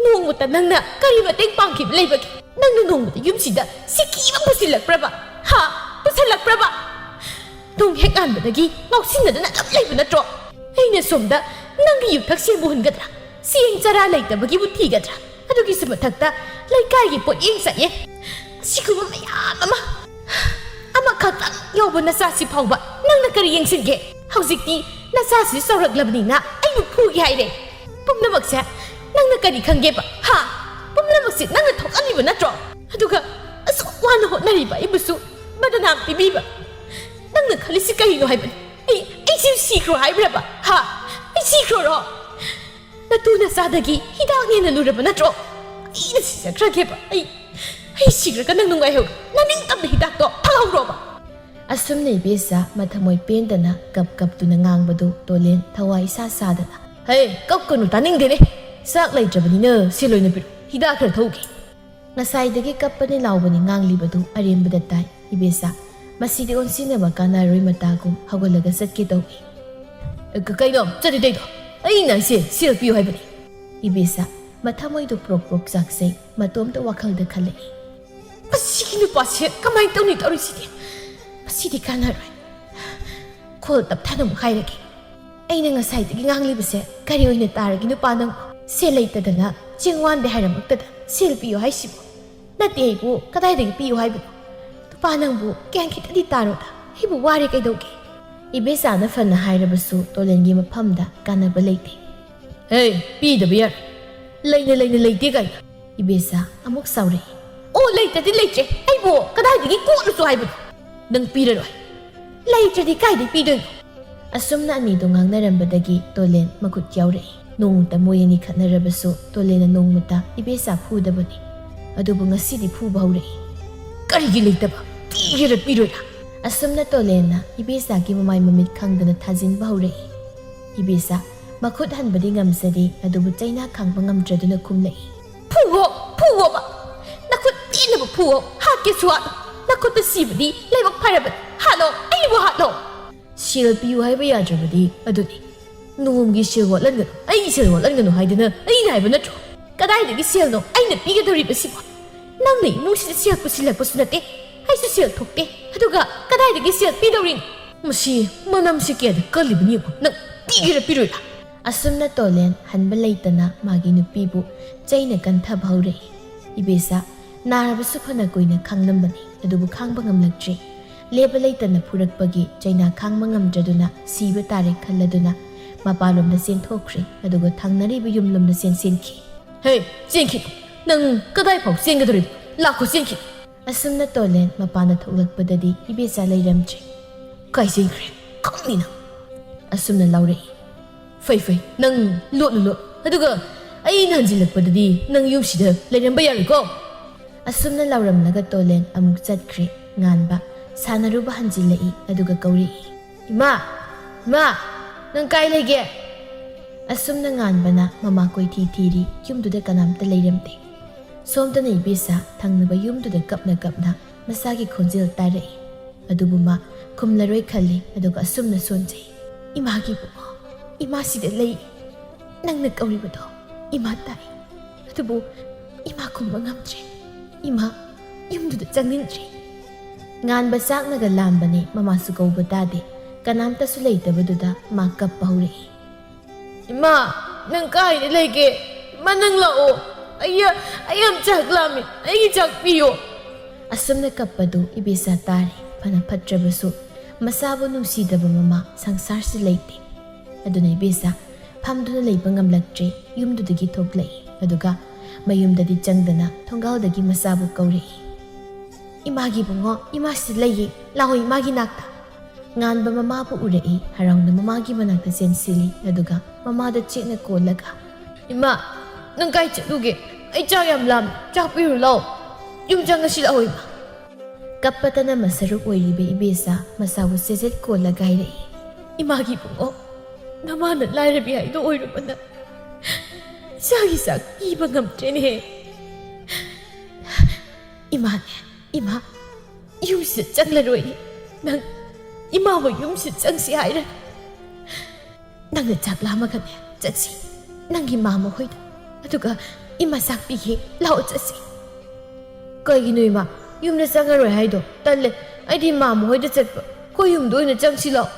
ꯅꯣꯡꯃꯇ ꯅꯪꯅ ꯀꯔꯤ ꯃꯇꯦꯡ ꯄꯥꯡꯈꯤꯕ ꯂꯩꯕꯒꯦ? ꯅꯪꯅ ꯅꯣꯡꯃꯇ ꯌꯨꯝꯁꯤꯗ ꯁꯤꯀꯤ ꯑꯃ ꯄꯨꯁꯤꯜꯂꯛꯄ꯭ꯔꯕ? ꯍꯥ? ꯄꯨꯁꯤꯜꯂꯛꯄ꯭ꯔꯕ? ꯅꯣꯡ ꯍꯦꯛ ꯉꯥꯟꯕꯗꯒꯤ ꯉꯥꯎꯁꯤꯟꯅꯗꯨꯅ ꯑꯗꯨꯝ ꯂꯩꯕ ꯅꯠꯇ꯭ꯔꯣ? ꯑꯩꯅ ꯁꯣꯝꯗ ꯅꯪꯒꯤ ꯌꯨꯊꯛ ꯁꯦꯝꯕ ꯍꯨꯟꯒꯗ꯭ꯔꯥ? ꯆꯦꯡ ꯆꯔꯥ ꯂꯩꯇꯕꯒꯤꯕꯨ ꯊꯤꯒꯗ꯭ꯔꯥ? ꯑꯗꯨꯒꯤꯁꯨ ꯃꯊꯛꯇ ꯂꯩꯀꯥꯏꯒꯤ ꯄꯣꯠꯌꯦꯡ ꯆꯠꯌꯦꯡ, ꯑꯁꯤꯒꯨꯝꯕ ꯃꯌꯥꯝ ꯑꯃ ꯑꯃꯈꯛꯇꯪ ꯌꯥꯎꯕ ꯅꯆꯥꯁꯤ ꯐꯥꯎꯕ ꯅꯪꯅ ꯀꯔꯤ ꯌꯦꯡꯁꯤꯟꯒꯦ? ꯍꯧꯖꯤꯛꯇꯤ ꯅꯆꯥꯁꯤ ꯆꯥꯎꯔꯛꯂꯕꯅꯤꯅ ꯑꯩꯕꯨ ꯐꯨꯒꯦ ꯍꯥꯏꯔꯦ꯫ ꯄꯨꯝꯅꯃꯛꯁꯦ ꯅꯪꯅ ꯀꯔꯤ ꯈꯪꯒꯦꯕ? ꯍꯥ? ꯄꯨꯝꯅꯃꯛꯁꯦ ꯅꯪꯅ ꯊꯣꯛꯍꯜꯂꯤꯕ ꯅꯠꯇ꯭ꯔꯣ? ꯑꯗꯨꯒ ꯑꯁꯨꯛ ꯋꯥꯅ ꯍꯣꯠꯅꯔꯤꯕ ꯑꯩꯕꯨꯁꯨ ꯕꯗꯅꯥꯝ ꯄꯤꯕꯤꯕ꯫ ꯅꯪꯅ ꯈꯜꯂꯤꯁꯤ ꯀꯔꯤꯅꯣ ꯍꯥꯏꯕꯅꯤ? ꯑꯩ, ꯑꯩꯁꯤ ꯁꯤꯈ꯭ꯔꯣ ꯍꯥꯏꯕ꯭ꯔꯕ? ꯍꯥ? ꯑꯩ ꯁꯤꯈ꯭ꯔꯣꯔꯣ? ꯅꯇꯨ ꯅꯆꯥꯗꯒꯤ ꯍꯤꯗꯥꯛꯅ ꯍꯦꯟꯅ ꯂꯨꯔꯕ ꯅꯠꯇ꯭ꯔꯣ? ꯑꯩꯅ ꯁꯤꯖꯈ꯭ꯔꯒꯦꯕ꯫ ꯑꯩ, ꯑꯩ ꯁꯤꯈ꯭ꯔꯒ ꯅꯪ ꯅꯨꯡꯉꯥꯏꯍꯧꯔꯣ꯫ ꯅꯅꯤꯡꯇꯝꯅ ꯍꯤꯗꯥꯛꯇꯣ ꯊꯛꯍꯧꯔꯣꯕ꯫ ꯑꯁꯨꯝꯅ ꯏꯕꯦꯆꯥ ꯃꯊꯃꯣꯏ ꯄꯦꯟꯗꯅ ꯀꯞ ꯀꯞꯇꯨꯅ ꯉꯥꯡꯕꯗꯨ ꯇꯣꯂꯦꯟ ꯊꯋꯥꯏ ꯏꯁꯥ ꯁꯥꯗꯅ, "ꯍꯦ, ꯀꯞꯀꯅꯨ, ꯇꯥꯅꯤꯡꯗꯦꯅꯦ꯫ ꯆꯥꯛ ꯂꯩꯇ꯭ꯔꯕꯅꯤꯅ ꯁꯦꯜ ꯑꯣꯏꯅ ꯄꯤꯔꯣ꯫ ꯍꯤꯗꯥꯛ ꯈꯔ ꯊꯛꯎꯒꯦ"꯫ ꯉꯁꯥꯏꯗꯒꯤ ꯀꯞꯄꯅꯦ ꯂꯥꯎꯕꯅꯦ ꯉꯥꯡꯂꯤꯕꯗꯨ ꯑꯔꯦꯝꯕꯗ ꯇꯥꯏ꯫ ꯏꯕꯦꯆꯥ, ꯃꯁꯤꯗꯤ ꯑꯣꯟꯁꯤꯟꯅꯕ ꯀꯥꯟꯅꯔꯣꯏ ꯃꯇꯥꯒꯨꯝ ꯍꯧꯒꯠꯂꯒ ꯆꯠꯀꯦ ꯇꯧꯏ꯫ "ꯀ-, ꯀꯩꯅꯣ ꯆꯠꯂꯤꯗꯩꯗꯣ? ꯑꯩꯅ ꯑꯩꯁꯦ ꯁꯦꯜ ꯄꯤꯌꯨ ꯍꯥꯏꯕꯅꯤ"꯫ ꯏꯕꯦꯆꯥ, ꯃꯊꯃꯣꯏꯗꯣ ꯄ꯭ꯔꯣꯛ ꯄ꯭ꯔꯣꯛ ꯆꯥꯛꯆꯩ, ꯃꯇꯣꯝꯇ ꯋꯥꯈꯜꯗ ꯈꯜꯂꯛꯏ꯫ "ꯃꯁꯤꯒꯤ ꯅꯨꯄꯥꯁꯦ ꯀꯃꯥꯏꯅ ꯇꯧꯅꯤ ꯇꯧꯔꯤꯁꯤꯗꯤ? ꯃꯁꯤꯗꯤ ꯀꯥꯟꯅꯔꯣꯏ꯫ ꯈꯣꯜ ꯇꯞꯊꯅ ꯑꯃꯨꯛ ꯍꯥꯏꯔꯒꯦ꯫ ꯑꯩꯅ ꯉꯁꯥꯏꯗꯒꯤ ꯉꯥꯡꯂꯤꯕꯁꯦ ꯀꯔꯤ ꯑꯣꯏꯅ ꯇꯥꯔꯒꯦ ꯅꯨꯄꯥ ꯅꯪ? ꯁꯦꯜ ꯂꯩꯇꯗꯅ ꯆꯦꯡ ꯋꯥꯟꯗꯦ ꯍꯥꯏꯔꯝꯃꯛꯇꯗ "ꯁꯦꯜ ꯄꯤꯌꯨ ꯍꯥꯏꯁꯤꯕꯨ? ꯅꯠꯇꯦ, ꯑꯩꯕꯨ ꯀꯗꯥꯏꯗꯒꯤ ꯄꯤꯌꯨ ꯍꯥꯏꯕꯅꯣ? ꯅꯨꯄꯥ ꯅꯪꯕꯨ ꯒ꯭ꯌꯥꯟ ꯈꯤꯇꯗꯤ ꯇꯥꯔꯣꯗ, ꯑꯩꯕꯨ ꯋꯥꯔꯦ ꯀꯩꯗꯧꯒꯦ?" ꯏꯕꯦꯆꯥꯅ ꯐꯅ ꯍꯥꯏꯔꯕꯁꯨ ꯇꯣꯂꯦꯟꯒꯤ ꯃꯐꯝꯗ ꯀꯥꯟꯅꯕ ꯂꯩꯇꯦ꯫ "ꯍꯦ, ꯄꯤꯗꯕ ꯌꯥꯔꯣꯏ꯫ ꯂꯩꯅ ꯂꯩꯅ ꯂꯩꯇꯦ ꯀꯥꯏꯅ?" ꯏꯕꯦꯆꯥ ꯑꯃꯨꯛ ꯁꯥꯎꯔꯛꯏ꯫ "ꯑꯣ, ꯂꯩꯇ꯭ꯔꯗꯤ ꯂꯩꯇ꯭ꯔꯦ, ꯑꯩꯕꯨ ꯀꯗꯥꯏꯗꯒꯤ ꯀꯣꯠꯂꯨꯁꯨ ꯍꯥꯏꯕꯅꯣ? ꯅꯪ ꯄꯤꯔꯔꯣꯏ꯫ ꯂꯩꯇ꯭ꯔꯗꯤ ꯀꯥꯏꯗꯩ ꯄꯤꯗꯣꯏꯅꯣ?" ꯑꯁꯨꯝꯅ ꯑꯅꯤꯗꯣ ꯉꯥꯡꯅꯔꯝꯕꯗꯒꯤ ꯇꯣꯂꯦꯟ ꯃꯈꯨꯠ ꯌꯥꯎꯔꯛꯏ꯫ ꯅꯣꯡꯃꯇ ꯃꯣꯏ ꯑꯅꯤ ꯈꯠꯅꯔꯕꯁꯨ ꯇꯣꯂꯦꯟꯅ ꯅꯣꯡꯃꯇ ꯏꯕꯦꯆꯥ ꯐꯨꯗꯕꯅꯤ꯫ ꯑꯗꯨꯕꯨ ꯉꯁꯤꯗꯤ ꯐꯨꯕ ꯍꯧꯔꯛꯏ꯫ "ꯀꯔꯤꯒꯤ ꯂꯩꯇꯕ? ꯄꯤꯒꯦꯔꯥ ꯄꯤꯔꯣꯏꯔꯥ?" ꯑꯁꯨꯝꯅ ꯇꯣꯂꯦꯟꯅ ꯏꯕꯦꯆꯥꯒꯤ ꯃꯃꯥꯏ ꯃꯃꯤꯠ ꯈꯪꯗꯅ ꯊꯥꯖꯤꯟꯕ ꯍꯧꯔꯛꯏ꯫ ꯏꯕꯦꯆꯥ ꯃꯈꯨꯠ ꯍꯟꯕꯗꯤ ꯉꯝꯖꯗꯦ, ꯑꯗꯨꯕꯨ ꯆꯩꯅꯥ ꯈꯥꯡꯕ ꯉꯝꯗ꯭ꯔꯗꯨꯅ ꯈꯨꯝꯂꯛꯏ꯫ "ꯐꯨꯋꯣ, ꯐꯨꯋꯣꯕ! ꯅꯈꯨꯠ ꯄꯦꯟꯅꯕ ꯐꯨꯋꯣ, ꯍꯥꯠꯀꯦꯁꯨ ꯍꯥꯠꯂꯣ꯫ ꯅꯈꯨꯠꯇ ꯁꯤꯕꯗꯤ ꯂꯥꯏꯕꯛ ꯐꯔꯕꯅꯤ꯫ ꯍꯥꯠꯂꯣ, ꯑꯩꯕꯨ ꯍꯥꯠꯂꯣ!" "ꯁꯦꯜ ꯄꯤꯌꯨ ꯍꯥꯏꯕ ꯌꯥꯗ꯭ꯔꯕꯗꯤ ꯑꯗꯨꯅꯤ꯫ ꯅꯣꯡꯃꯒꯤ ꯁꯦꯜ ꯋꯥꯠꯍꯟꯒꯅꯨ, ꯑꯩꯒꯤ ꯁꯦꯜ ꯋꯥꯠꯍꯟꯒꯅꯨ ꯍꯥꯏꯗꯅ ꯑꯩꯅ ꯍꯥꯏꯕ ꯅꯠꯇ꯭ꯔꯣ?" "ꯀꯗꯥꯏꯗꯒꯤ ꯁꯦꯜꯅꯣ? ꯑꯩꯅ ꯄꯤꯒꯗꯧꯔꯤꯕꯁꯤꯕꯣ? ꯅꯪꯅ ꯏꯃꯨꯡꯁꯤꯗ ꯁꯦꯜ ꯄꯨꯁꯤꯜꯂꯛꯄꯁꯨ ꯅꯠꯇꯦ, ꯑꯩꯁꯨ ꯁꯦꯜ ꯊꯣꯛꯇꯦ, ꯑꯗꯨꯒ ꯀꯗꯥꯏꯗꯒꯤ ꯁꯦꯜ ꯄꯤꯗꯧꯔꯤꯅꯣ?" "ꯃꯁꯤ ꯃꯅꯝꯁꯤ ꯀꯌꯥꯗ ꯀꯜꯂꯤꯕꯅꯤ ꯌꯦꯡꯉꯨ꯫ ꯅꯪ ꯄꯤꯒꯦꯔꯥ ꯄꯤꯔꯣꯏꯔꯥ?" ꯑꯁꯨꯝꯅ ꯇꯣꯂꯦꯟ ꯍꯟꯕ ꯂꯩꯇꯅ ꯃꯥꯒꯤ ꯅꯨꯄꯤꯕꯨ ꯆꯩꯅ ꯀꯟꯊꯕ ꯍꯧꯔꯛꯏ꯫ ꯏꯕꯦꯆꯥ ꯅꯥꯔꯕꯁꯨ ꯐꯅ ꯀꯨꯏꯅ ꯈꯥꯡꯂꯝꯕꯅꯤ, ꯑꯗꯨꯕꯨ ꯈꯥꯡꯕ ꯉꯝꯂꯛꯇ꯭ꯔꯦ꯫ ꯂꯦꯞꯄ ꯂꯩꯇꯅ ꯐꯨꯔꯛꯄꯒꯤ ꯆꯩꯅꯥ ꯈꯥꯡꯕ ꯉꯝꯗ꯭ꯔꯗꯨꯅ ꯁꯤꯕ ꯇꯥꯔꯦ ꯈꯜꯂꯗꯨꯅ ꯃꯄꯥꯟꯂꯣꯝꯗ ꯆꯦꯟꯊꯣꯛꯈ꯭ꯔꯦ, ꯑꯗꯨꯒ ꯊꯪꯅꯔꯤꯕ ꯌꯨꯝꯂꯣꯝꯗ ꯆꯦꯟꯁꯤꯟꯈꯤ꯫ "ꯍꯦ, ꯆꯦꯟꯈꯤꯅꯨ! ꯅꯪ ꯀꯗꯥꯏꯐꯥꯎ ꯆꯦꯟꯒꯗꯧꯔꯤꯕ? ꯂꯥꯛꯈꯣ, ꯆꯦꯟꯈꯤꯅꯨ!" ꯑꯁꯨꯝꯅ ꯇꯣꯂꯦꯟ ꯃꯄꯥꯟꯗ ꯊꯣꯛꯂꯛꯄꯗꯗꯤ ꯏꯕꯦꯆꯥ ꯂꯩꯔꯝꯗ꯭ꯔꯦ꯫ "ꯀꯥꯏ ꯆꯦꯟꯈ꯭ꯔꯦ? ꯈꯪꯅꯤ ꯅꯪ!" ꯑꯁꯨꯝꯅ ꯂꯥꯎꯔꯛꯏ꯫ "ꯐꯩ, ꯐꯩ, ꯅꯪ ꯂꯣꯠꯂꯨ, ꯂꯣꯠꯂꯨ꯫ ꯑꯗꯨꯒ ꯑꯩꯅ ꯍꯟꯖꯤꯜꯂꯛꯄꯗꯗꯤ ꯅꯪ ꯌꯨꯝꯁꯤꯗ ꯂꯩꯔꯝꯕ ꯌꯥꯔꯣꯏꯀꯣ!" ꯑꯁꯨꯝꯅ ꯂꯥꯎꯔꯝꯂꯒ ꯇꯣꯂꯦꯟ ꯑꯃꯨꯛ ꯆꯠꯈ꯭ꯔꯦ꯫ ꯉꯥꯟꯕ ꯁꯥꯟꯅꯔꯨꯕ ꯍꯟꯖꯤꯜꯂꯛꯏ, ꯑꯗꯨꯒ ꯀꯧꯔꯛꯏ꯫ "ꯏꯃꯥ! ꯏꯃꯥ! ꯅꯪ ꯀꯥꯏ ꯂꯩꯒꯦ?" ꯑꯁꯨꯝꯅ ꯉꯥꯟꯕꯅ ꯃꯃꯥ ꯀꯣꯏꯊꯤ ꯊꯤꯔꯤ, ꯌꯨꯝꯗꯨꯗ ꯀꯅꯥꯝꯇ ꯂꯩꯔꯝꯗꯦ꯫ ꯁꯣꯝꯗꯅ ꯏꯕꯦꯆꯥ ꯊꯪꯅꯕ ꯌꯨꯝꯗꯨꯗ ꯀꯞꯅ ꯀꯞꯅ ꯃꯁꯥꯒꯤ ꯈꯣꯟꯖꯦꯜ ꯇꯥꯔꯛꯏ꯫ ꯑꯗꯨꯕꯨ ꯃꯥ ꯈꯨꯝꯂꯔꯣꯏ ꯈꯜꯂꯤ, ꯑꯗꯨꯒ ꯑꯁꯨꯝꯅ ꯁꯣꯟꯖꯩ꯫ "ꯏꯃꯥꯒꯤ ꯏꯕꯨꯡꯉꯣ, ꯏꯃꯥ ꯁꯤꯗ ꯂꯩ꯫ ꯅꯪꯅ ꯀꯧꯔꯤꯕꯗꯣ ꯏꯃꯥ ꯇꯥꯏ꯫ ꯑꯗꯨꯕꯨ ꯏꯃꯥ ꯈꯨꯝꯕ ꯉꯝꯗ꯭ꯔꯦ꯫ ꯏꯃꯥ ꯌꯨꯝꯗꯨꯗ ꯆꯪꯅꯤꯡꯗ꯭ꯔꯦ꯫" ꯉꯥꯟꯕ ꯆꯥꯛꯅꯒ ꯂꯥꯝꯕꯅꯦ, ꯃꯃꯥꯁꯨ ꯀꯧꯕ ꯇꯥꯗꯦ꯫ ꯀꯅꯥꯝꯇꯁꯨ ꯂꯩꯇꯕꯗꯨꯗ ꯃꯥ ꯀꯞꯄ ꯍꯧꯔꯛꯏ꯫ "ꯏꯃꯥ, ꯅꯪ ꯀꯥꯏꯗ ꯂꯩꯒꯦ? ꯏꯃꯥ, ꯅꯪ ꯂꯥꯛꯑꯣ꯫ ꯑꯩ ꯑꯩ ꯌꯥꯝ ꯆꯥꯛ ꯂꯥꯝꯃꯦ, ꯑꯩꯒꯤ ꯆꯥꯛ ꯄꯤꯌꯣ꯫ ꯑꯁꯨꯝꯅ ꯀꯞꯄꯗꯨ ꯏꯕꯦꯆꯥ ꯇꯥꯔꯦ꯫ ꯐꯅ ꯐꯠꯇ꯭ꯔꯕꯁꯨ ꯃꯆꯥꯕꯨ ꯅꯨꯡꯁꯤꯗꯕ ꯃꯃꯥ ꯁꯪꯁꯥꯔꯁꯤ ꯂꯩꯇꯦ꯫ ꯑꯗꯨꯅ ꯏꯕꯦꯆꯥ ꯐꯝꯗꯨꯅ ꯂꯩꯕ ꯉꯝꯂꯛꯇ꯭ꯔꯦ꯫ ꯌꯨꯝꯗꯨꯗꯒꯤ ꯊꯣꯛꯂꯛꯏ꯫ ꯑꯗꯨꯒ ꯃꯌꯨꯝꯗꯗꯤ ꯆꯪꯗꯅ ꯊꯣꯡꯒꯥꯜꯗꯒꯤ ꯃꯆꯥꯕꯨ ꯀꯧꯔꯛꯏ꯫ "ꯏꯃꯥꯒꯤ ꯏꯕꯨꯡꯉꯣ, ꯏꯃꯥꯁꯤ ꯂꯩꯌꯦ, ꯂꯥꯛꯑꯣ ꯏꯃꯥꯒꯤ ꯅꯥꯛꯇ꯫" ꯉꯥꯟꯕ ꯃꯃꯥꯕꯨ ꯎꯔꯛꯏ꯫ ꯍꯔꯥꯎꯅ ꯃꯃꯥꯒꯤ ꯃꯅꯥꯛꯇ ꯆꯦꯟꯁꯤꯜꯂꯤ꯫ ꯑꯗꯨꯒ ꯃꯃꯥꯗ ꯆꯦꯠꯅ ꯀꯣꯜꯂꯒ, "ꯏꯃꯥ, ꯅꯪ ꯀꯥꯏ ꯆꯠꯂꯨꯒꯦ? ꯑꯩ ꯆꯥꯛ ꯌꯥꯝ ꯂꯥꯝꯃꯦ, ꯆꯥꯛ ꯄꯤꯔꯨ ꯂꯥꯛꯑꯣ꯫ ꯌꯨꯝ ꯆꯪꯉꯁꯤ ꯂꯥꯛꯑꯣ ꯏꯃꯥ꯫" ꯀꯞꯄꯇꯅ ꯃꯁꯔꯨꯞ ꯑꯣꯏꯔꯤꯕ ꯏꯕꯦꯆꯥ ꯃꯆꯥꯕꯨ ꯆꯦꯖꯦꯠ ꯀꯣꯜꯂꯒ ꯍꯥꯏꯔꯛꯏ, "ꯏꯃꯥꯒꯤ ꯏꯕꯨꯡꯉꯣ, ꯅꯃꯥꯅ ꯂꯥꯏꯔꯕꯤ ꯍꯥꯏꯗꯣ ꯑꯣꯏꯔꯨꯕꯅ ꯏꯆꯥꯒꯤ ꯆꯥꯛ ꯄꯤꯕ ꯉꯝꯗ꯭ꯔꯦꯅꯦꯍꯦ꯫ ꯏꯃꯥꯅꯦ, ꯏꯃꯥ, ꯌꯨꯝꯁꯤꯗ ꯆꯪꯂꯔꯣꯏ꯫ ꯅꯪ ꯏꯃꯥꯕꯨ ꯌꯨꯝꯁꯤꯗ ꯆꯪꯁꯤ ꯍꯥꯏꯔ? ꯅꯪꯅ ꯆꯥꯛ ꯂꯥꯝꯃꯒꯅꯦ, ꯆꯠꯁꯤ ꯅꯪꯒꯤ ꯃꯥꯝꯃ ꯍꯣꯏꯗ, ꯑꯗꯨꯒ ꯏꯃꯥ ꯆꯥꯛ ꯄꯤꯒꯦ, ꯂꯥꯛꯑꯣ ꯆꯠꯁꯤ꯫" "ꯀꯩꯒꯤꯅꯣ ꯏꯃꯥ, ꯌꯨꯝꯗ ꯆꯪꯉꯔꯣꯏ ꯍꯥꯏꯗꯣ? ꯇꯜꯂꯦ, ꯑꯩꯗꯤ ꯃꯥꯝꯃ ꯍꯣꯏꯗ ꯆꯠꯄ, ꯑꯩꯈꯣꯏ ꯌꯨꯝꯗ ꯑꯣꯏꯅ ꯆꯪꯁꯤ ꯂꯥꯛꯑꯣ꯫"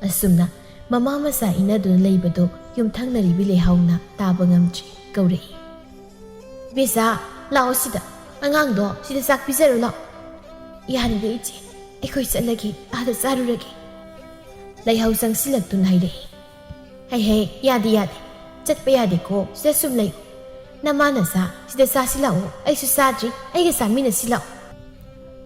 ꯑꯁꯨꯝꯅ ꯃꯃꯥ ꯃꯆꯥ ꯏꯟꯅꯗꯨꯅ ꯂꯩꯕꯗꯣ ꯌꯨꯝꯊꯪꯅꯔꯤꯕꯤ ꯂꯩꯍꯥꯎꯅ ꯇꯥꯕ ꯉꯝꯗ꯭ꯔꯤ꯫ ꯀꯧꯔꯛꯏ, "ꯏꯕꯦꯆꯥ, ꯂꯥꯛꯑꯣ ꯁꯤꯗ, ꯑꯉꯥꯡꯗꯣ ꯁꯤꯗ ꯆꯥꯛ ꯄꯤꯖꯔꯨ ꯂꯥꯛꯑꯣ꯫" "ꯌꯥꯅꯤꯡꯗꯦ ꯏꯆꯦ, ꯑꯩꯈꯣꯏ ꯆꯠꯂꯒꯦ, ꯑꯥꯗ ꯆꯥꯔꯨꯔꯒꯦ꯫" ꯂꯩꯍꯥꯎ ꯆꯪꯁꯤꯜꯂꯛꯇꯨꯅ ꯍꯥꯏꯔꯛꯏ, "ꯍꯩ ꯍꯩ, ꯌꯥꯗꯦ ꯌꯥꯗꯦ, ꯆꯠꯄ ꯌꯥꯗꯦꯀꯣ, ꯁꯤꯗ ꯁꯨꯝ ꯂꯩꯌꯨ꯫ ꯅꯃꯥꯅ ꯆꯥ, ꯁꯤꯗ ꯆꯥꯁꯤ ꯂꯥꯛꯑꯣ, ꯑꯩꯁꯨ ꯆꯥꯗ꯭ꯔꯤ, ꯑꯩꯒ ꯆꯥꯃꯤꯟꯅꯁꯤ ꯂꯥꯛꯑꯣ꯫"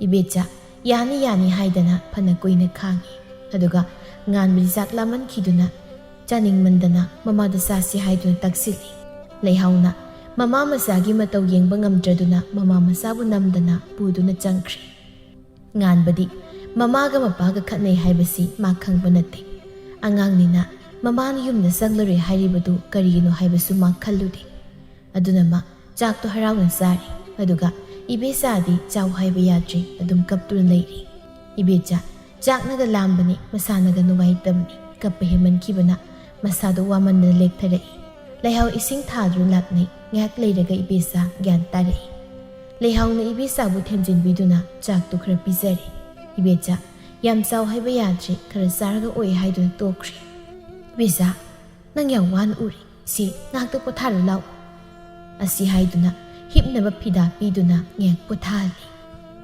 ꯏꯕꯦꯆꯥ ꯌꯥꯅꯤ ꯌꯥꯅꯤ ꯍꯥꯏꯗꯅ ꯐꯅ ꯀꯨꯏꯅ ꯈꯥꯡꯉꯤ꯫ ꯑꯗꯨꯒ ꯉꯥꯟꯕꯗꯤ ꯆꯥꯛ ꯂꯥꯝꯃꯟꯈꯤꯗꯨꯅ ꯆꯥꯅꯤꯡꯃꯟꯗꯅ ꯃꯃꯥꯗ ꯆꯥꯁꯤ ꯍꯥꯏꯗꯨꯅ ꯇꯛꯁꯤꯜꯂꯤ꯫ ꯂꯩꯍꯥꯎꯅ ꯃꯃꯥ ꯃꯆꯥꯒꯤ ꯃꯇꯧ ꯌꯦꯡꯕ ꯉꯝꯗ꯭ꯔꯗꯨꯅ ꯃꯃꯥ ꯃꯆꯥꯕꯨ ꯅꯝꯗꯅ ꯄꯨꯗꯨꯅ ꯆꯪꯈ꯭ꯔꯦ꯫ ꯉꯥꯟꯕꯗꯤ ꯃꯃꯥꯒ ꯃꯄꯥꯒ ꯈꯠꯅꯩ ꯍꯥꯏꯕꯁꯤ ꯃꯥ ꯈꯪꯕ ꯅꯠꯇꯦ꯫ ꯑꯉꯥꯡꯅꯤꯅ ꯃꯃꯥꯅ ꯌꯨꯝꯗ ꯆꯪꯂꯔꯣꯏ ꯍꯥꯏꯔꯤꯕꯗꯨ ꯀꯔꯤꯒꯤꯅꯣ ꯍꯥꯏꯕꯁꯨ ꯃꯥ ꯈꯜꯂꯨꯗꯦ꯫ ꯑꯗꯨꯅ ꯃꯥ ꯆꯥꯛꯇꯣ ꯍꯔꯥꯎꯅ ꯆꯥꯔꯤ꯫ ꯑꯗꯨꯒ ꯏꯕꯦꯆꯥꯗꯤ ꯆꯥꯎ ꯍꯥꯏꯕ ꯌꯥꯗ꯭ꯔꯤ, ꯑꯗꯨꯝ ꯀꯞꯇꯨꯅ ꯂꯩꯔꯤ꯫ ꯏꯕꯦꯆꯥ ꯆꯥꯛꯅꯒ ꯂꯥꯝꯕꯅꯤ, ꯃꯁꯥꯅꯒ ꯅꯨꯡꯉꯥꯏꯇꯕꯅꯤ, ꯀꯞꯄ ꯍꯦꯟꯃꯟꯈꯤꯕꯅ ꯃꯁꯥꯗꯣ ꯋꯥꯃꯟꯗꯅ ꯂꯦꯛꯊꯔꯛꯏ꯫ ꯂꯩꯍꯥꯎ ꯏꯁꯤꯡ ꯊꯥꯗꯨꯅ ꯂꯥꯛꯅꯩ꯫ ꯉꯥꯏꯍꯥꯛ ꯂꯩꯔꯒ ꯏꯕꯦꯆꯥ ꯒ꯭ꯌꯥꯟ ꯇꯥꯔꯛꯏ꯫ ꯂꯩꯍꯥꯎꯅ ꯏꯕꯦꯆꯥꯕꯨ ꯊꯦꯝꯖꯤꯟꯕꯤꯗꯨꯅ ꯆꯥꯛꯇꯨ ꯈꯔ ꯄꯤꯖꯔꯦ꯫ ꯏꯕꯦꯆꯥ ꯌꯥꯝ ꯆꯥꯎ ꯍꯥꯏꯕ ꯌꯥꯗ꯭ꯔꯦ, ꯈꯔ ꯆꯥꯔꯒ ꯑꯣꯛꯑꯦ ꯍꯥꯏꯗꯨꯅ ꯇꯣꯛꯈ꯭ꯔꯦ꯫ "ꯏꯕꯦꯆꯥ, ꯅꯪ ꯌꯥꯝ ꯋꯥꯅ ꯎꯔꯦ, ꯁꯤ ꯉꯥꯏꯍꯥꯛꯇ ꯄꯣꯊꯥꯔꯨ ꯂꯥꯎ꯫" ꯑꯁꯤ ꯍꯥꯏꯗꯨꯅ ꯍꯤꯞꯅꯕ ꯐꯤꯗꯥ ꯄꯤꯗꯨꯅ ꯉꯥꯏꯍꯥꯛ ꯄꯣꯊꯥꯍꯜꯂꯤ꯫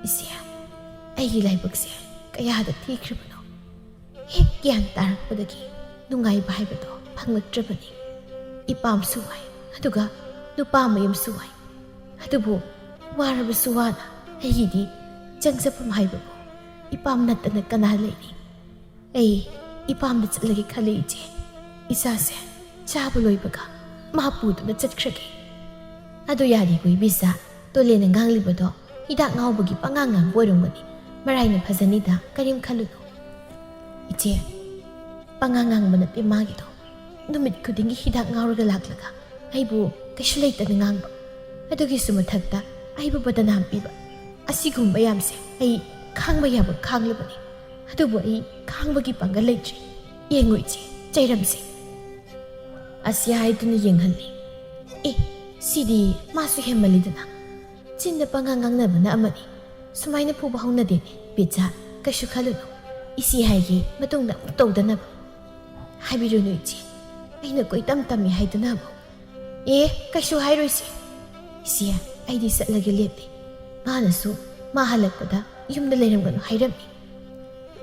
"ꯏꯆꯦ, ꯑꯩꯒꯤ ꯂꯥꯏꯕꯛꯁꯦ ꯀꯌꯥꯗ ꯊꯤꯈ꯭ꯔꯕꯅꯣ꯫ ꯍꯦꯛ ꯒ꯭ꯌꯥꯟ ꯇꯥꯔꯛꯄꯗꯒꯤ ꯅꯨꯡꯉꯥꯏꯕ ꯍꯥꯏꯕꯗꯣ ꯐꯪꯂꯛꯇ꯭ꯔꯕꯅꯤ꯫ ꯏꯄꯥꯝꯁꯨ ꯋꯥꯏ, ꯑꯗꯨꯒ ꯅꯨꯄꯥ ꯃꯌꯨꯝꯁꯨ ꯋꯥꯏ꯫ ꯑꯗꯨꯕꯨ ꯋꯥꯔꯕꯁꯨ ꯋꯥꯅ ꯑꯩꯒꯤꯗꯤ ꯆꯪꯖꯐꯝ ꯍꯥꯏꯕꯕꯨ ꯏꯄꯥꯝ ꯅꯠꯇꯅ ꯀꯅꯥ ꯂꯩꯔꯤ? ꯑꯩ ꯏꯄꯥꯝꯗ ꯆꯠꯂꯒꯦ ꯈꯜꯂꯤ, ꯏꯆꯦ꯫ ꯏꯆꯥꯁꯦ ꯆꯥꯕ ꯂꯣꯏꯕꯒ ꯃꯥ ꯄꯨꯗꯨꯅ ꯆꯠꯈ꯭ꯔꯒꯦ꯫" "ꯑꯗꯨ ꯌꯥꯔꯦꯀꯣ ꯏꯕꯦꯆꯥ, ꯇꯣꯂꯦꯟꯅ ꯉꯥꯡꯂꯤꯕꯗꯣ ꯍꯤꯗꯥꯛ ꯉꯥꯎꯕꯒꯤ ꯄꯉꯥꯡ ꯉꯥꯡꯕ ꯑꯣꯏꯔꯝꯒꯅꯤ꯫ ꯃꯔꯥꯏꯅ ꯐꯖꯅꯤꯗ, ꯀꯔꯤꯝ ꯈꯜꯂꯨꯅꯨ꯫" "ꯏꯆꯦ, ꯄꯉꯥꯡ ꯉꯥꯡꯕ ꯅꯠꯇꯦ ꯃꯥꯒꯤꯗꯣ꯫ ꯅꯨꯃꯤꯠ ꯈꯨꯗꯤꯡꯒꯤ ꯍꯤꯗꯥꯛ ꯉꯥꯎꯔꯒ ꯂꯥꯛꯂꯒ ꯑꯩꯕꯨ ꯀꯩꯁꯨ ꯂꯩꯇꯅ ꯉꯥꯡꯕ, ꯑꯗꯨꯒꯤꯁꯨ ꯃꯊꯛꯇ ꯑꯩꯕꯨ ꯕꯗꯅꯥꯝ ꯄꯤꯕ꯫ ꯑꯁꯤꯒꯨꯝꯕ ꯌꯥꯝꯁꯦ ꯑꯩ ꯈꯥꯡꯕ ꯌꯥꯕ ꯈꯥꯡꯂꯕꯅꯤ꯫ ꯑꯗꯨꯕꯨ ꯑꯩ ꯈꯥꯡꯕꯒꯤ ꯄꯥꯡꯒꯜ ꯂꯩꯇ꯭ꯔꯦ꯫ ꯌꯦꯡꯉꯨ ꯏꯆꯦ, ꯆꯩꯔꯝꯁꯦ꯫" ꯑꯁꯤ ꯍꯥꯏꯗꯨꯅ ꯌꯦꯡꯍꯜꯂꯤ꯫ "ꯑꯦ, ꯁꯤꯗꯤ ꯃꯥꯁꯨ ꯍꯦꯟꯃꯜꯂꯤꯗꯅ꯫ ꯆꯤꯟꯗ ꯄꯉꯥꯡ ꯉꯥꯡꯅꯕꯅ ꯑꯃꯅꯤ, ꯁꯨꯃꯥꯏꯅ ꯐꯨꯕ ꯍꯧꯅꯗꯦꯅꯦ꯫ ꯕꯦꯆꯥ, ꯀꯩꯁꯨ ꯈꯜꯂꯨꯅꯨ, ꯏꯆꯦ ꯍꯥꯏꯒꯦ ꯃꯇꯨꯡꯗ ꯑꯃꯨꯛ ꯇꯧꯗꯅꯕ꯫" "ꯍꯥꯏꯕꯤꯔꯨꯅꯨ ꯏꯆꯦ, ꯑꯩꯅ ꯀꯣꯏꯇꯝ ꯇꯝꯃꯤ ꯍꯥꯏꯗꯨꯅꯕꯨ꯫" "ꯑꯦ, ꯀꯩꯁꯨ ꯍꯥꯏꯔꯣꯏꯁꯦ꯫ ꯏꯆꯦ, ꯑꯩꯗꯤ ꯆꯠꯂꯒꯦ ꯂꯦꯞꯂꯦ꯫ ꯃꯥꯅꯁꯨ ꯃꯥ ꯍꯜꯂꯛꯄꯗ ꯌꯨꯝꯗ ꯂꯩꯔꯝꯒꯅꯨ ꯍꯥꯏꯔꯝꯃꯤ꯫"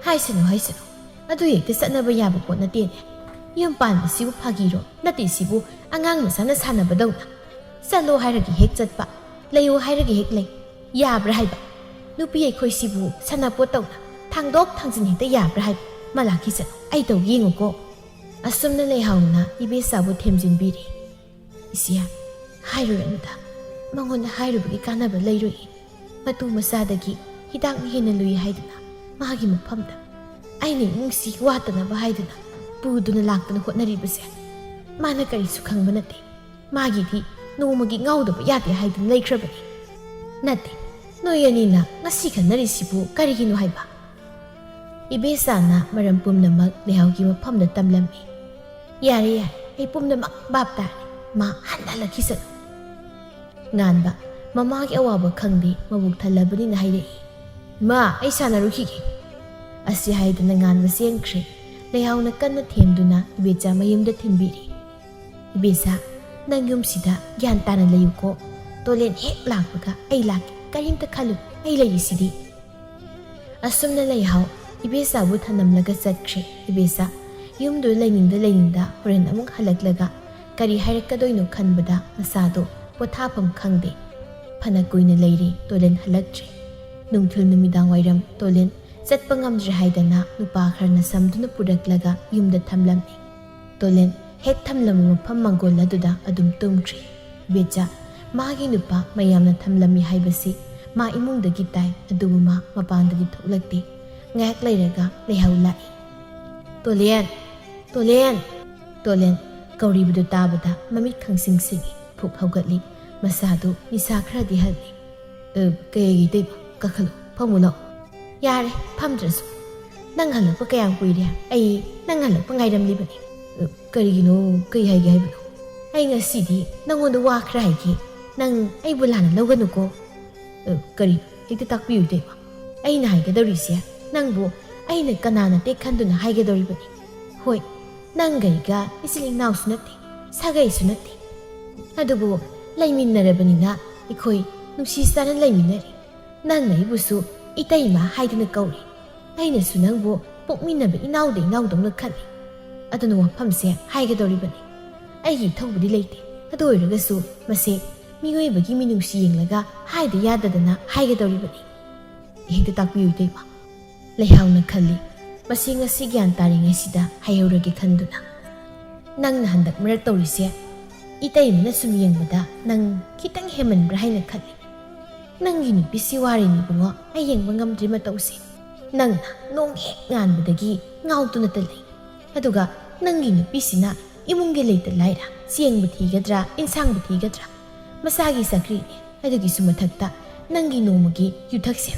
"ꯍꯥꯏꯁꯅꯨ, ꯍꯥꯏꯁꯅꯨ꯫ ꯑꯗꯨ ꯍꯦꯛꯇ ꯆꯠꯅꯕ ꯌꯥꯕ ꯄꯣꯠ ꯅꯠꯇꯦꯅꯦ꯫ ꯌꯨꯝ ꯄꯥꯟꯕꯁꯤꯕꯨ ꯐꯥꯒꯤꯔꯣ? ꯅꯠꯇꯦ, ꯁꯤꯕꯨ ꯑꯉꯥꯡ ꯃꯆꯥꯅ ꯁꯥꯟꯅꯕꯗꯧꯅ꯫ ꯆꯠꯂꯣ ꯍꯥꯏꯔꯒ ꯍꯦꯛ ꯆꯠꯄ, ꯂꯩꯌꯣ ꯍꯥꯏꯔꯒ ꯍꯦꯛ ꯂꯩ꯫ ꯌꯥꯕ꯭ꯔꯥ ꯍꯥꯏꯕ? ꯅꯨꯄꯤ ꯑꯩꯈꯣꯏꯁꯤꯕꯨ ꯁꯥꯟꯅꯄꯣꯠꯇꯧꯅ ꯊꯥꯡꯗꯣꯛ ꯊꯥꯡꯖꯤꯟ ꯍꯦꯛꯇ ꯌꯥꯕ꯭ꯔꯥ ꯍꯥꯏꯕ? ꯃꯂꯥꯀꯤ ꯆꯠꯂꯣ, ꯑꯩ ꯇꯧꯒꯦ ꯌꯦꯡꯉꯨꯀꯣ꯫" ꯑꯁꯨꯝꯅ ꯂꯩꯍꯥꯎꯅ ꯏꯕꯦꯆꯥꯕꯨ ꯊꯦꯝꯖꯤꯟꯕꯤꯔꯤ꯫ "ꯏꯆꯦ, ꯍꯥꯏꯔꯨꯔꯅꯨꯗ꯫ ꯃꯉꯣꯟꯗ ꯍꯥꯏꯔꯨꯕꯒꯤ ꯀꯥꯟꯅꯕ ꯂꯩꯔꯣꯏ꯫ ꯃꯇꯨ ꯃꯆꯥꯗꯒꯤ ꯍꯤꯗꯥꯛꯅ ꯍꯦꯟꯅ ꯂꯨꯏ ꯍꯥꯏꯗꯨꯅ ꯃꯥꯒꯤ ꯃꯐꯝꯗ ꯑꯩꯅ ꯏꯃꯨꯡꯁꯤ ꯋꯥꯠꯇꯅꯕ ꯍꯥꯏꯗꯨꯅ ꯄꯨꯗꯨꯅ ꯂꯥꯛꯇꯅ ꯍꯣꯠꯅꯔꯤꯕꯁꯦ ꯃꯥꯅ ꯀꯔꯤꯁꯨ ꯈꯪꯕ ꯅꯠꯇꯦ꯫ ꯃꯥꯒꯤꯗꯤ ꯅꯣꯡꯃꯒꯤ ꯉꯥꯎꯗꯕ ꯌꯥꯗꯦ ꯍꯥꯏꯗꯨꯅ ꯂꯩꯈ꯭ꯔꯕꯅꯤ꯫ ꯅꯠꯇꯦ, ꯅꯣꯏ ꯑꯅꯤꯅ ꯉꯁꯤ ꯈꯟꯅꯔꯤꯁꯤꯕꯨ ꯀꯔꯤꯒꯤꯅꯣ ꯍꯥꯏꯕ?" ꯏꯕꯦꯆꯥꯅ ꯃꯔꯝ ꯄꯨꯝꯅꯃꯛ ꯂꯩꯍꯥꯎꯒꯤ ꯃꯐꯝꯗ ꯇꯝꯂꯝꯃꯤ꯫ "ꯌꯥꯔꯦ, ꯌꯥꯔꯦ, ꯑꯩ ꯄꯨꯝꯅꯃꯛ ꯚꯥꯞ ꯇꯥꯔꯦ꯫ ꯃꯥ ꯍꯟꯅ ꯍꯜꯂꯛꯈꯤꯁꯅꯨ꯫" ꯉꯥꯟꯕ, ꯃꯃꯥꯒꯤ ꯑꯋꯥꯕ ꯈꯪꯗꯦ, ꯃꯕꯨꯛ ꯊꯜꯂꯕꯅꯤꯅ ꯍꯥꯏꯔꯛꯏ꯫ "ꯏꯃꯥ, ꯑꯩ ꯁꯥꯟꯅꯔꯨꯈꯤꯒꯦ꯫" ꯑꯁꯤ ꯍꯥꯏꯗꯨꯅ ꯉꯥꯟꯕ ꯆꯦꯟꯈ꯭ꯔꯦ꯫ ꯂꯩꯍꯥꯎꯅ ꯀꯟꯅ ꯊꯦꯝꯗꯨꯅ ꯏꯕꯦꯆꯥ ꯃꯌꯨꯝꯗ ꯊꯤꯟꯕꯤꯔꯤ꯫ "ꯏꯕꯦꯆꯥ, ꯅꯪ ꯌꯨꯝꯁꯤꯗ ꯒ꯭ꯌꯥꯟ ꯇꯥꯅ ꯂꯩꯌꯨꯀꯣ꯫ ꯇꯣꯂꯦꯟ ꯍꯦꯛ ꯂꯥꯛꯄꯒ ꯑꯩ ꯂꯥꯛꯀꯦ, ꯀꯔꯤꯝꯇ ꯈꯜꯂꯨ, ꯑꯩ ꯂꯩꯔꯤꯁꯤꯗꯤ꯫ ꯑꯁꯨꯝꯅ ꯂꯩꯍꯥꯎ ꯏꯕꯦꯆꯥꯕꯨ ꯊꯅꯝꯂꯒ ꯆꯠꯈ꯭ꯔꯦ꯫ ꯏꯕꯦꯆꯥ ꯌꯨꯝꯗꯨ ꯂꯩꯅꯤꯡꯗ ꯂꯩꯅꯤꯡꯗ ꯍꯣꯔꯦꯟ ꯑꯃꯨꯛ ꯍꯜꯂꯛꯂꯒ ꯀꯔꯤ ꯍꯥꯏꯔꯛꯀꯗꯣꯏꯅꯣ ꯈꯟꯕꯗ ꯃꯁꯥꯗꯣ ꯄꯣꯊꯥꯐꯝ ꯈꯪꯗꯦ꯫ ꯐꯅ ꯀꯨꯏꯅ ꯂꯩꯔꯦ ꯇꯣꯂꯦꯟ ꯍꯜꯂꯛꯇ꯭ꯔꯦ꯫ ꯅꯨꯡꯊꯤꯜ ꯅꯨꯃꯤꯗꯥꯡ ꯋꯥꯏꯔꯝ ꯇꯣꯂꯦꯟ ꯆꯠꯄ ꯉꯝꯗ꯭ꯔꯦ ꯍꯥꯏꯗꯅ ꯅꯨꯄꯥ ꯈꯔꯅ ꯁꯝꯗꯨꯅ ꯄꯨꯔꯛꯂꯒ ꯌꯨꯝꯗ ꯊꯝꯂꯝꯃꯤ꯫ ꯇꯣꯂꯦꯟ ꯍꯦꯛ ꯊꯝꯂꯝꯕ ꯃꯐꯝ ꯃꯥꯡꯒꯣꯜ ꯑꯗꯨꯗ ꯑꯗꯨꯝ ꯇꯨꯝꯈ꯭ꯔꯦ꯫ ꯕꯦꯆꯥ ꯃꯥꯒꯤ ꯅꯨꯄꯥ ꯃꯌꯥꯝꯅ ꯊꯝꯂꯝꯃꯤ ꯍꯥꯏꯕꯁꯤ ꯃꯥ ꯏꯃꯨꯡꯗꯒꯤ ꯇꯥꯏ, ꯑꯗꯨꯕꯨ ꯃꯥ ꯃꯄꯥꯟꯗꯗꯤ ꯊꯣꯛꯂꯛꯇꯦ꯫ ꯉꯥꯏꯍꯥꯛ ꯂꯩꯔꯒ ꯂꯩꯍꯥꯎ ꯂꯥꯛꯏ꯫ "ꯇꯣꯂꯦꯟ! ꯇꯣꯂꯦꯟ!" ꯇꯣꯂꯦꯟ ꯀꯧꯔꯤꯕꯗꯨ ꯇꯥꯕꯗ ꯃꯃꯤꯠ ꯈꯪꯁꯤꯡ ꯁꯤꯡꯏ, ꯐꯨꯛ ꯍꯧꯒꯠꯂꯤ꯫ ꯃꯁꯥꯗꯨ ꯅꯤꯁꯥ ꯈꯔꯗꯤ ꯍꯜꯂꯤ꯫ "ꯑ, ꯀꯩꯒꯤ ꯏꯇꯩꯃ? ꯀꯥꯈꯠꯂꯣ, ꯐꯝꯃꯨ ꯂꯥꯛꯑꯣ꯫" "ꯌꯥꯔꯦ, ꯐꯝꯗ꯭ꯔꯁꯨ꯫ ꯅꯪ ꯍꯜꯂꯛꯄ ꯀꯌꯥꯝ ꯀꯨꯏꯔꯦ? ꯑꯩ ꯅꯪ ꯍꯜꯂꯛꯄ ꯉꯥꯏꯔꯝꯂꯤꯕꯅꯤ꯫" "ꯑ, ꯀꯔꯤꯒꯤꯅꯣ? ꯀꯩ ꯍꯥꯏꯒꯦ ꯍꯥꯏꯕꯅꯣ?" "ꯑꯩ ꯉꯁꯤꯗꯤ ꯅꯪꯉꯣꯟꯗ ꯋꯥ ꯈꯔ ꯍꯥꯏꯒꯦ꯫ ꯅꯪ ꯑꯩꯕꯨ ꯂꯥꯟꯅ ꯂꯧꯒꯅꯨꯀꯣ꯫" "ꯑ, ꯀꯔꯤ? ꯍꯦꯛꯇ ꯇꯥꯛꯄꯤꯌꯨ ꯏꯇꯩꯃ꯫" "ꯑꯩꯅ ꯍꯥꯏꯒꯗꯧꯔꯤꯁꯦ ꯅꯪꯕꯨ ꯑꯩꯅ ꯀꯅꯥꯅ ꯇꯦꯛ ꯈꯟꯗꯨꯅ ꯍꯥꯏꯒꯗꯧꯔꯤꯕꯅꯤ꯫ ꯍꯣꯏ, ꯅꯪꯒ ꯑꯩꯒ ꯏꯆꯤꯜ ꯏꯅꯥꯎꯁꯨ ꯅꯠꯇꯦ, ꯁꯥꯒꯩꯁꯨ ꯅꯠꯇꯦ꯫ ꯑꯗꯨꯕꯨ ꯂꯩꯃꯤꯟꯅꯔꯕꯅꯤꯅ ꯑꯩꯈꯣꯏ ꯅꯨꯡꯁꯤ ꯆꯥꯟꯅ ꯂꯩꯃꯤꯟꯅꯔꯤ꯫ ꯅꯪꯅ ꯑꯩꯕꯨꯁꯨ ꯏꯇꯩꯃ ꯍꯥꯏꯗꯨꯅ ꯀꯧꯔꯤ꯫ ꯑꯩꯅꯁꯨ ꯅꯪꯕꯨ ꯄꯣꯛꯃꯤꯟꯅꯕ ꯏꯅꯥꯎꯗ ꯏꯅꯥꯎꯗꯧꯅ ꯈꯜꯂꯤ꯫ ꯑꯗꯨꯅ ꯋꯥꯐꯝꯁꯦ ꯍꯥꯏꯒꯗꯧꯔꯤꯕꯅꯤ꯫ ꯑꯩꯒꯤ ꯏꯊꯧꯕꯨꯗꯤ ꯂꯩꯇꯦ꯫ ꯑꯗꯨ ꯑꯣꯏꯔꯒꯁꯨ ꯃꯁꯦ ꯃꯤꯑꯣꯏꯕꯒꯤ ꯃꯤꯅꯨꯡꯁꯤ ꯌꯦꯡꯂꯒ ꯍꯥꯏꯗ ꯌꯥꯗꯗꯅ ꯍꯥꯏꯒꯗꯧꯔꯤꯕꯅꯤ꯫" "ꯍꯦꯛꯇ ꯇꯥꯛꯄꯤꯌꯨ ꯏꯇꯩꯃ꯫" ꯂꯩꯍꯥꯎꯅ ꯈꯜꯂꯤ, "ꯃꯁꯤ ꯉꯁꯤ ꯒ꯭ꯌꯥꯟ ꯇꯥꯔꯤꯉꯩꯁꯤꯗ ꯍꯥꯏꯍꯧꯔꯒꯦ" ꯈꯟꯗꯨꯅ꯫ "ꯅꯪꯅ ꯍꯟꯗꯛ ꯃꯔꯛ ꯇꯧꯔꯤꯁꯦ ꯏꯇꯩꯃꯅ ꯁꯨꯝ ꯌꯦꯡꯕꯗ ꯅꯪ ꯈꯤꯇꯪ ꯍꯦꯟꯃꯟꯕ꯭ꯔꯥ ꯍꯥꯏꯅ ꯈꯜꯂꯤ꯫ ꯅꯪꯒꯤ ꯅꯨꯄꯤꯁꯤ ꯋꯥꯔꯦꯅꯦ ꯏꯕꯨꯡꯉꯣ, ꯑꯩ ꯌꯦꯡꯕ ꯉꯝꯗ꯭ꯔꯦ ꯃꯇꯧꯁꯦ꯫ ꯅꯪꯅ ꯅꯣꯡ ꯍꯦꯛ ꯉꯥꯟꯕꯗꯒꯤ ꯉꯥꯎꯗꯨꯅꯇ ꯂꯩ꯫ ꯑꯗꯨꯒ ꯅꯪꯒꯤ ꯅꯨꯄꯤꯁꯤꯅ ꯏꯃꯨꯡꯒꯤ ꯂꯩꯇ ꯂꯥꯏꯔ ꯆꯦꯡꯕ ꯊꯤꯒꯗ꯭ꯔꯥ, ꯏꯟꯁꯥꯡꯕ ꯊꯤꯒꯗ꯭ꯔꯥ? ꯃꯁꯥꯒꯤ ꯆꯀ꯭ꯔꯤꯅꯦ, ꯑꯗꯨꯒꯤꯁꯨ ꯃꯊꯛꯇ ꯅꯪꯒꯤ ꯅꯣꯡꯃꯒꯤ ꯌꯨꯊꯛꯁꯦ꯫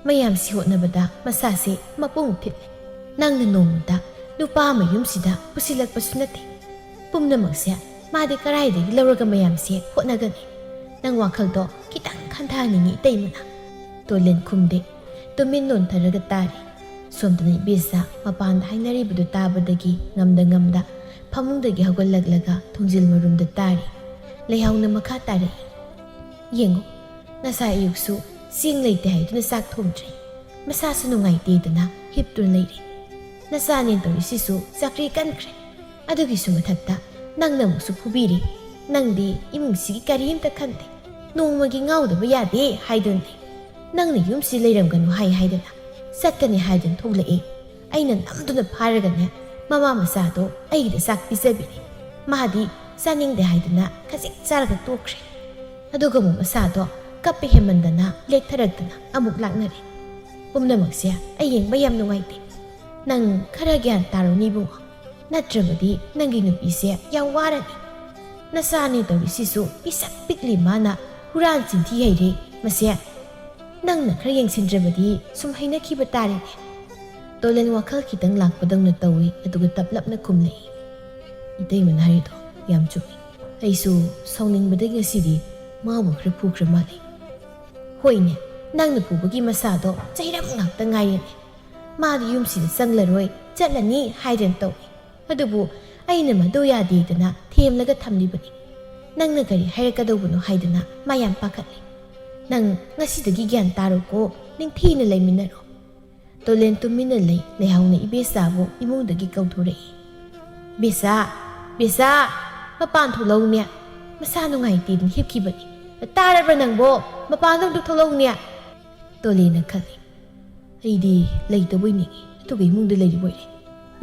ꯃꯌꯥꯝꯁꯤ ꯍꯣꯠꯅꯕꯗ ꯃꯁꯥꯁꯦ ꯃꯄꯨꯡ ꯊꯤꯠꯂꯦ꯫ ꯅꯪꯅ ꯅꯣꯡꯃꯇ ꯅꯨꯄꯥ ꯑꯃ ꯌꯨꯝꯁꯤꯗ ꯄꯨꯁꯤꯜꯂꯛꯄꯁꯨ ꯅꯠꯇꯦ꯫ ꯄꯨꯝꯅꯃꯛꯁꯦ ꯃꯥꯗꯤ ꯀꯔꯥꯏꯗꯒꯤ ꯂꯧꯔꯒ ꯃꯌꯥꯝꯁꯦ ꯍꯣꯠꯅꯒꯅꯤ? ꯅꯪ ꯋꯥꯈꯜꯗꯣ ꯈꯤꯇꯪ ꯈꯟꯊꯍꯟꯅꯤꯡꯉꯤ ꯏꯇꯩꯃꯅ꯫" ꯇꯣꯂꯦꯟ ꯈꯨꯝꯗꯦ꯫ ꯇꯨꯃꯤꯟ ꯅꯣꯟꯊꯔꯒ ꯇꯥꯔꯤ꯫ ꯁꯣꯝꯗꯅ ꯏꯕꯦꯆꯥ ꯃꯄꯥꯟꯗ ꯍꯥꯏꯅꯔꯤꯕꯗꯨ ꯇꯥꯕꯗꯒꯤ ꯉꯝꯗ ꯉꯝꯗ ꯐꯃꯨꯡꯗꯒꯤ ꯍꯧꯒꯠꯂꯛꯂꯒ ꯊꯣꯡꯖꯤꯜ ꯃꯔꯨꯝꯗ ꯇꯥꯔꯤ꯫ ꯂꯩꯍꯥꯎꯅ ꯃꯈꯥ ꯇꯥꯔꯛꯏ, "ꯌꯦꯡꯉꯨ, ꯉꯁꯥꯏ ꯑꯌꯨꯛꯁꯨ ꯆꯦꯡ ꯂꯩꯇꯦ ꯍꯥꯏꯗꯨꯅ ꯆꯥꯛ ꯊꯣꯡꯗ꯭ꯔꯦ꯫ ꯃꯁꯥꯁꯨ ꯅꯨꯡꯉꯥꯏꯇꯦꯗꯅ ꯍꯤꯞꯇꯨꯅ ꯂꯩꯔꯦ꯫ ꯅꯆꯥꯅꯦ ꯇꯧꯔꯤꯁꯤꯁꯨ ꯆꯥꯛꯀ꯭ꯔꯤ ꯀꯟꯈ꯭ꯔꯦ꯫ ꯑꯗꯨꯒꯤꯁꯨ ꯃꯊꯛꯇ ꯅꯪꯅ ꯑꯃꯨꯛꯁꯨ ꯐꯨꯕꯤꯔꯤ꯫ ꯅꯪꯗꯤ ꯏꯃꯨꯡꯁꯤꯒꯤ ꯀꯔꯤꯝꯇ ꯈꯟꯗꯦ꯫ ꯅꯣꯡꯃꯒꯤ ꯉꯥꯎꯗꯕ ꯌꯥꯗꯦ ꯍꯥꯏꯗꯨꯅ ꯂꯩ꯫ ꯅꯪꯅ ꯌꯨꯝꯁꯤ ꯂꯩꯔꯝꯒꯅꯨ ꯍꯥꯏ ꯍꯥꯏꯗꯅ ꯆꯠꯀꯅꯤ ꯍꯥꯏꯗꯨꯅ ꯊꯣꯛꯂꯛꯑꯦ꯫ ꯑꯩꯅ ꯅꯝꯗꯨꯅ ꯐꯥꯔꯒꯅꯦ, ꯃꯃꯥ ꯃꯆꯥꯗꯣ ꯑꯩꯒꯤꯗ ꯆꯥꯛ ꯄꯤꯖꯕꯤꯔꯦ꯫ ꯃꯥꯗꯤ ꯆꯥꯅꯤꯡꯗꯦ ꯍꯥꯏꯗꯨꯅ ꯈꯖꯤꯛ ꯆꯥꯔꯒ ꯇꯣꯛꯈ꯭ꯔꯦ꯫ ꯑꯗꯨꯒ ꯑꯃꯨꯛ ꯃꯁꯥꯗꯣ ꯀꯞꯄ ꯍꯦꯟꯃꯟꯗꯅ ꯂꯦꯛꯊꯔꯛꯇꯅ ꯑꯃꯨꯛ ꯂꯥꯛꯅꯔꯦ꯫ ꯄꯨꯝꯅꯃꯛꯁꯦ ꯑꯩ ꯌꯦꯡꯕ ꯌꯥꯝ ꯅꯨꯡꯉꯥꯏꯇꯦ꯫ ꯅꯪ ꯈꯔ ꯒ꯭ꯌꯥꯟ ꯇꯥꯔꯣꯅꯦ ꯏꯕꯨꯡꯉꯣ꯫ ꯅꯠꯇ꯭ꯔꯕꯗꯤ ꯅꯪꯒꯤ ꯅꯨꯄꯤꯁꯦ ꯌꯥꯝ ꯋꯥꯔꯅꯤ꯫ ꯅꯆꯥꯅꯦ ꯇꯧꯔꯤꯁꯤꯁꯨ ꯄꯤꯁꯛ ꯄꯤꯛꯂꯤ ꯃꯥꯅ ꯍꯨꯔꯥꯟ ꯆꯤꯟꯊꯤ ꯍꯩꯔꯦ ꯃꯁꯦ꯫ ꯅꯪꯅ ꯈꯔ ꯌꯦꯡꯁꯤꯟꯗ꯭ꯔꯕꯗꯤ ꯁꯨꯝ ꯍꯩꯅꯈꯤꯕ ꯇꯥꯔꯦꯅꯦ꯫" ꯇꯣꯂꯦꯟ ꯋꯥꯈꯜ ꯈꯤꯇꯪ ꯂꯥꯛꯄꯗꯧꯅ ꯇꯧꯏ, ꯑꯗꯨꯒ ꯇꯞꯂꯞꯅ ꯈꯨꯝꯂꯛꯏ, "ꯏꯇꯩꯃꯅ ꯍꯥꯏꯔꯤꯗꯣ ꯌꯥꯝ ꯆꯨꯝꯃꯤ꯫ ꯑꯩꯁꯨ ꯁꯥꯎꯅꯤꯡꯕꯗꯒꯤ ꯉꯁꯤꯗꯤ ꯃꯥꯕꯨ ꯈꯔ ꯐꯨꯈ꯭ꯔ ꯃꯥꯜꯂꯦ꯫ ꯍꯣꯏꯅꯦ, ꯅꯪꯅ ꯐꯨꯕꯒꯤ ꯃꯁꯥꯗꯣ ꯆꯩꯔꯝ ꯉꯥꯛꯇ ꯉꯥꯏꯔꯦꯅꯦ꯫ ꯃꯥꯗꯤ ꯌꯨꯝꯁꯤꯗ ꯆꯪꯂꯔꯣꯏ, ꯆꯠꯂꯅꯤ ꯍꯥꯏꯗꯅ ꯇꯧꯏ꯫ ꯑꯗꯨꯕꯨ ꯑꯩꯅ ꯃꯗꯨ ꯌꯥꯗꯦꯗꯅ ꯊꯦꯝꯂꯒ ꯊꯝꯂꯤꯕꯅꯤ꯫ ꯅꯪꯅ ꯀꯔꯤ ꯍꯥꯏꯔꯛꯀꯗꯧꯕꯅꯣ ꯍꯥꯏꯗꯅ ꯃꯥ ꯌꯥꯝ ꯄꯥꯈꯠꯂꯤ꯫ ꯅꯪ ꯉꯁꯤꯗꯒꯤ ꯒ꯭ꯌꯥꯟ ꯇꯥꯔꯣꯀꯣ, ꯅꯤꯡꯊꯤꯅ ꯂꯩꯃꯤꯟꯅꯔꯣ꯫" ꯇꯣꯂꯦꯟ ꯇꯨꯃꯤꯟꯅ ꯂꯩ꯫ ꯂꯩꯍꯥꯎꯅ ꯏꯕꯦꯆꯥꯕꯨ ꯏꯃꯨꯡꯗꯒꯤ ꯀꯧꯊꯣꯔꯛꯏ꯫ "ꯕꯦꯆꯥ, ꯕꯦꯆꯥ, ꯃꯄꯥꯟ ꯊꯣꯛꯂꯛꯎꯅꯦ꯫ ꯃꯁꯥ ꯅꯨꯡꯉꯥꯏꯇꯦꯗꯅ ꯍꯤꯞꯈꯤꯕꯅꯤ꯫ ꯇꯥꯔꯕ꯭ꯔꯥ ꯅꯪꯕꯣ? ꯃꯄꯥꯟꯗ ꯑꯝꯇ ꯊꯣꯛꯂꯛꯎꯅꯦ꯫" ꯇꯣꯂꯦꯟꯅ ꯈꯜꯂꯤ, "ꯑꯩꯗꯤ ꯂꯩꯇꯕꯣꯏ ꯅꯤꯡꯏ, ꯑꯗꯨꯒ ꯏꯃꯨꯡꯗ ꯂꯩꯔꯤꯕꯣꯏꯔꯦ꯫"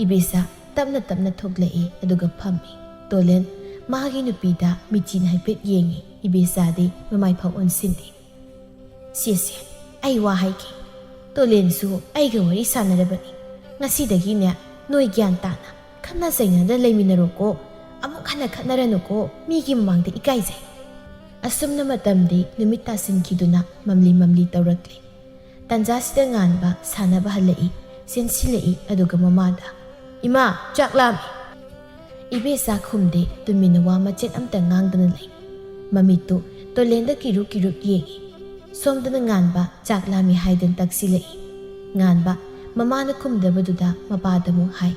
ꯏꯕꯦꯆꯥ ꯇꯞꯅ ꯇꯞꯅ ꯊꯣꯛꯂꯛꯏ, ꯑꯗꯨꯒ ꯐꯝꯃꯤ꯫ ꯇꯣꯂꯦꯟ ꯃꯥꯒꯤ ꯅꯨꯄꯤꯗ ꯃꯤꯆꯤꯅ ꯍꯥꯏꯐꯦꯠ ꯌꯦꯡꯏ꯫ ꯏꯕꯦꯆꯥꯗꯤ ꯃꯃꯥꯏ ꯐꯥꯎ ꯑꯣꯟꯁꯤꯟꯗꯦ꯫ "ꯁꯦꯁꯦ, ꯑꯩ ꯋꯥ ꯍꯥꯏꯒꯦ꯫ ꯇꯣꯂꯦꯟꯁꯨ ꯑꯩꯒ ꯋꯥꯔꯤ ꯁꯥꯟꯅꯔꯕꯅꯤ꯫ ꯉꯁꯤꯗꯒꯤꯅꯦ, ꯅꯣꯏ ꯒ꯭ꯌꯥꯟ ꯇꯥꯅ, ꯈꯠꯅ ꯆꯩꯅꯗ ꯂꯩꯃꯤꯟꯅꯔꯣꯀꯣ꯫ ꯑꯃꯨꯛ ꯍꯟꯅ ꯈꯠꯅꯔꯅꯨꯀꯣ, ꯃꯤꯒꯤ ꯃꯃꯥꯡꯗ ꯏꯀꯥꯏꯖꯩ꯫" ꯑꯁꯨꯝꯅ ꯃꯇꯝꯗꯤ ꯅꯨꯃꯤꯠ ꯇꯥꯁꯤꯟꯈꯤꯗꯨꯅ ꯃꯝꯂꯤ ꯃꯝꯂꯤ ꯇꯧꯔꯛꯂꯦ꯫ ꯇꯥꯟꯖꯥꯁꯤꯗ ꯉꯥꯟꯕ ꯁꯥꯟꯅꯕ ꯍꯜꯂꯛꯏ, ꯆꯦꯟꯁꯤꯜꯂꯛꯏ, ꯑꯗꯨꯒ ꯃꯃꯥꯗ, "ꯏꯃꯥ, ꯆꯥꯛ ꯂꯥꯝꯃꯤ꯫" ꯏꯕꯦꯆꯥ ꯈꯨꯝꯗꯦ, ꯇꯨꯃꯤꯟꯅ ꯋꯥ ꯃꯆꯦꯠ ꯑꯝꯇ ꯉꯥꯡꯗꯅ ꯂꯩ꯫ ꯃꯃꯤꯠꯇꯨ ꯇꯣꯂꯦꯟꯗ ꯀꯤꯔꯨꯛ ꯀꯤꯔꯨꯛ ꯌꯦꯡꯏ꯫ ꯁꯣꯝꯗꯅ ꯉꯥꯟꯕ ꯆꯥꯛ ꯂꯥꯝꯃꯤ ꯍꯥꯏꯗꯅ ꯇꯛꯁꯤꯜꯂꯛꯏ꯫ ꯉꯥꯟꯕ ꯃꯃꯥꯅ ꯈꯨꯝꯗꯕꯗꯨꯗ ꯃꯄꯥꯗ ꯑꯃꯨꯛ ꯍꯥꯏ,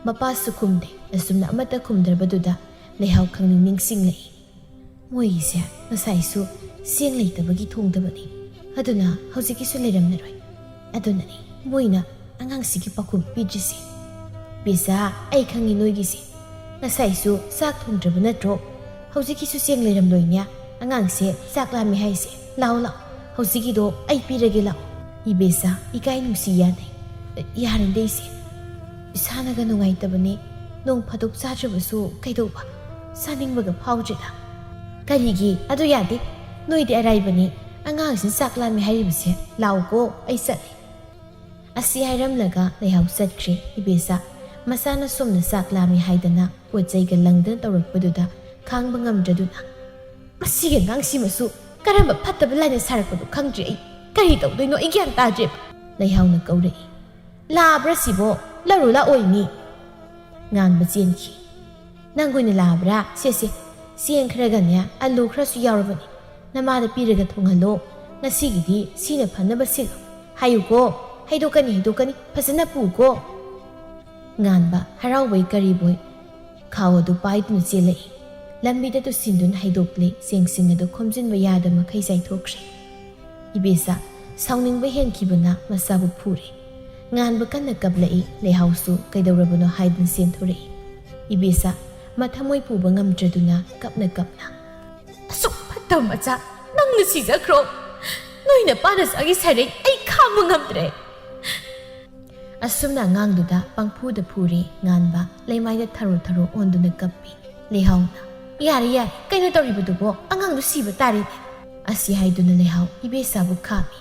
ꯃꯄꯥꯁꯨ ꯈꯨꯝꯗꯦ꯫ ꯑꯁꯨꯝꯅ ꯑꯃꯠꯇ ꯈꯨꯝꯗ꯭ꯔꯕꯗꯨꯗ ꯂꯩꯍꯥꯎ ꯈꯪꯅꯤꯡ ꯅꯤꯡꯁꯤꯡꯂꯛꯏ꯫ ꯃꯣꯏꯒꯤꯁꯦ ꯉꯁꯥꯏꯁꯨ ꯆꯦꯡ ꯂꯩꯇꯕꯒꯤ ꯊꯣꯡꯗꯕꯅꯤ, ꯑꯗꯨꯅ ꯍꯧꯖꯤꯛꯀꯤꯁꯨ ꯂꯩꯔꯝꯂꯔꯣꯏ꯫ ꯑꯗꯨꯅꯅꯤ ꯃꯣꯏꯅ ꯑꯉꯥꯡꯁꯤꯒꯤ ꯄꯥꯎꯈꯨꯝ ꯄꯤꯗ꯭ꯔꯤꯁꯦ꯫ "ꯕꯦꯁꯥ, ꯑꯩ ꯈꯪꯉꯤ ꯅꯣꯏꯒꯤꯁꯦ꯫ ꯉꯁꯥꯏꯁꯨ ꯆꯥꯛ ꯊꯣꯡꯗ꯭ꯔꯕ ꯅꯠꯇ꯭ꯔꯣ? ꯍꯧꯖꯤꯛꯀꯤꯁꯨ ꯆꯦꯡ ꯂꯩꯔꯝꯂꯣꯏꯅꯦ꯫ ꯑꯉꯥꯡꯁꯦ ꯆꯥꯛ ꯂꯥꯝꯃꯦ ꯍꯥꯏꯁꯦ꯫ ꯂꯥꯛꯑꯣ, ꯂꯥꯛꯑꯣ, ꯍꯧꯖꯤꯛꯀꯤꯗꯣ ꯑꯩ ꯄꯤꯔꯒꯦ, ꯂꯥꯛꯑꯣ꯫" "ꯏꯕꯦꯁꯥ, ꯏꯀꯥꯏ ꯅꯨꯡꯁꯤ ꯌꯥꯅꯩ꯫ ꯌꯥꯔꯦꯗ ꯏꯆꯦ, ꯏꯁꯥꯅꯒ ꯅꯨꯡꯉꯥꯏꯇꯕꯅꯦ꯫ ꯅꯣꯡ ꯐꯥꯗꯣꯛ ꯆꯥꯗ꯭ꯔꯕꯁꯨ ꯀꯩꯗꯧꯕ? ꯆꯥꯅꯤꯡꯕꯒ ꯐꯥꯎꯗ꯭ꯔꯤꯗ꯫" "ꯀꯔꯤꯒꯤ? ꯑꯗꯨ ꯌꯥꯗꯦ꯫ ꯅꯣꯏꯗꯤ ꯑꯔꯥꯏꯕꯅꯤ꯫ ꯑꯉꯥꯡꯁꯤꯅ ꯆꯥꯛ ꯂꯥꯝꯃꯦ ꯍꯥꯏꯔꯤꯕꯁꯦ꯫ ꯂꯥꯛꯑꯣꯀꯣ, ꯑꯩ ꯆꯠꯂꯤ꯫" ꯑꯁꯤ ꯍꯥꯏꯔꯝꯂꯒ ꯂꯩꯍꯥꯎ ꯆꯠꯈ꯭ꯔꯦ꯫ ꯏꯕꯦꯁꯥ ꯃꯁꯥꯅ ꯁꯣꯝꯗ ꯆꯥꯛ ꯂꯥꯝꯃꯤ ꯍꯥꯏꯗꯅ ꯄꯣꯠ ꯆꯩꯒ ꯂꯪꯗꯅ ꯇꯧꯔꯛꯄꯗꯨꯗ ꯈꯥꯡꯕ ꯉꯝꯗ꯭ꯔꯗꯨꯅ, "ꯃꯁꯤꯒꯤ ꯑꯉꯥꯡꯁꯤꯃꯁꯨ ꯀꯔꯝꯕ ꯐꯠꯇꯕ ꯂꯥꯏꯅ ꯁꯥꯔꯛꯄꯅꯣ ꯈꯪꯗ꯭ꯔꯦ꯫ ꯑꯩ ꯀꯔꯤ ꯇꯧꯗꯣꯏꯅꯣ ꯑꯩ ꯒ꯭ꯌꯥꯟ ꯇꯥꯗ꯭ꯔꯦꯕ꯫" ꯂꯩꯍꯥꯎꯅ ꯀꯧꯔꯛꯏ꯫ "ꯂꯥꯛꯑꯕ꯭ꯔꯥ ꯁꯤꯕꯣ? ꯂꯧꯔꯨ ꯂꯥꯛꯑꯣꯏ ꯃꯤ꯫" ꯉꯥꯟꯕ ꯆꯦꯟꯈꯤ꯫ "ꯅꯪ ꯑꯣꯏꯅ ꯂꯥꯛꯑꯕ꯭ꯔꯥ? ꯁꯦ, ꯁꯦ, ꯆꯦꯡ ꯈꯔꯒꯅꯦ, ꯑꯂꯨ ꯈꯔꯁꯨ ꯌꯥꯎꯔꯕꯅꯤ꯫ ꯅꯃꯥꯗ ꯄꯤꯔꯒ ꯊꯣꯡꯍꯜꯂꯣ꯫ ꯉꯁꯤꯒꯤꯗꯤ ꯁꯤꯅ ꯐꯅꯕ ꯁꯤꯜꯂꯨ꯫ ꯍꯥꯏꯌꯨꯀꯣ, ꯍꯩꯗꯣꯛꯀꯅꯤ, ꯍꯩꯗꯣꯛꯀꯅꯤ, ꯐꯖꯅ ꯄꯨꯀꯣ꯫" ꯉꯥꯟꯕ ꯍꯔꯥꯎꯕꯣꯏ ꯀꯔꯤꯕꯣꯏ ꯈꯥꯎ ꯑꯗꯨ ꯄꯥꯏꯗꯨꯅ ꯆꯦꯜꯂꯛꯏ꯫ ꯂꯝꯕꯤꯗ ꯇꯨꯁꯤꯟꯗꯨꯅ ꯍꯩꯗꯣꯛꯂꯦ, ꯆꯦꯡꯁꯤꯡ ꯑꯗꯨ ꯈꯣꯝꯖꯤꯟꯕ ꯌꯥꯗ ꯃꯈꯩ ꯆꯥꯏꯊꯣꯛꯈ꯭ꯔꯦ꯫ ꯏꯕꯦꯁꯥ ꯁꯥꯎꯅꯤꯡꯕ ꯍꯦꯟꯈꯤꯕꯅ ꯃꯁꯥꯕꯨ ꯐꯨꯔꯦ꯫ ꯉꯥꯟꯕ ꯀꯟꯅ ꯀꯞꯂꯛꯏ꯫ ꯂꯩꯍꯥꯎꯁꯨ ꯀꯩꯗꯧꯔꯕꯅꯣ ꯍꯥꯏꯗꯨꯅ ꯆꯦꯟꯊꯣꯔꯛꯏ꯫ ꯏꯕꯦꯁꯥ ꯃꯊꯃꯣꯏ ꯄꯨꯕ ꯉꯝꯗ꯭ꯔꯗꯨꯅ ꯀꯞꯅ ꯀꯞꯅ, "ꯑꯁꯨꯛ ꯐꯠꯇꯕ ꯃꯆꯥ, ꯅꯪꯅ ꯁꯤꯖꯈ꯭ꯔꯣ꯫ ꯅꯣꯏ ꯅꯄꯥ ꯅꯆꯥꯒꯤ ꯁꯩꯔꯦꯡ ꯑꯩ ꯈꯥꯡꯕ ꯉꯝꯗ꯭ꯔꯦ꯫" ꯑꯁꯨꯝꯅ ꯑꯉꯥꯡꯗꯨꯗ ꯄꯪꯐꯨꯗ ꯐꯨꯔꯦ꯫ ꯉꯥꯟꯕ ꯂꯩꯃꯥꯏꯗ ꯊꯔꯣ ꯊꯔꯣ ꯑꯣꯟꯗꯨꯅ ꯀꯞꯄꯤ꯫ ꯂꯩꯍꯥꯎꯅ, "ꯌꯥꯔꯦ, ꯌꯥꯔꯦ, ꯀꯩꯅꯣ ꯇꯧꯔꯤꯕꯗꯨꯕꯣ? ꯑꯉꯥꯡꯗꯨ ꯁꯤꯕ ꯇꯥꯔꯦꯅꯦ꯫" ꯑꯁꯤ ꯍꯥꯏꯗꯨꯅ ꯂꯩꯍꯥꯎ ꯏꯕꯦꯁꯥꯕꯨ ꯈꯥꯝꯃꯤ꯫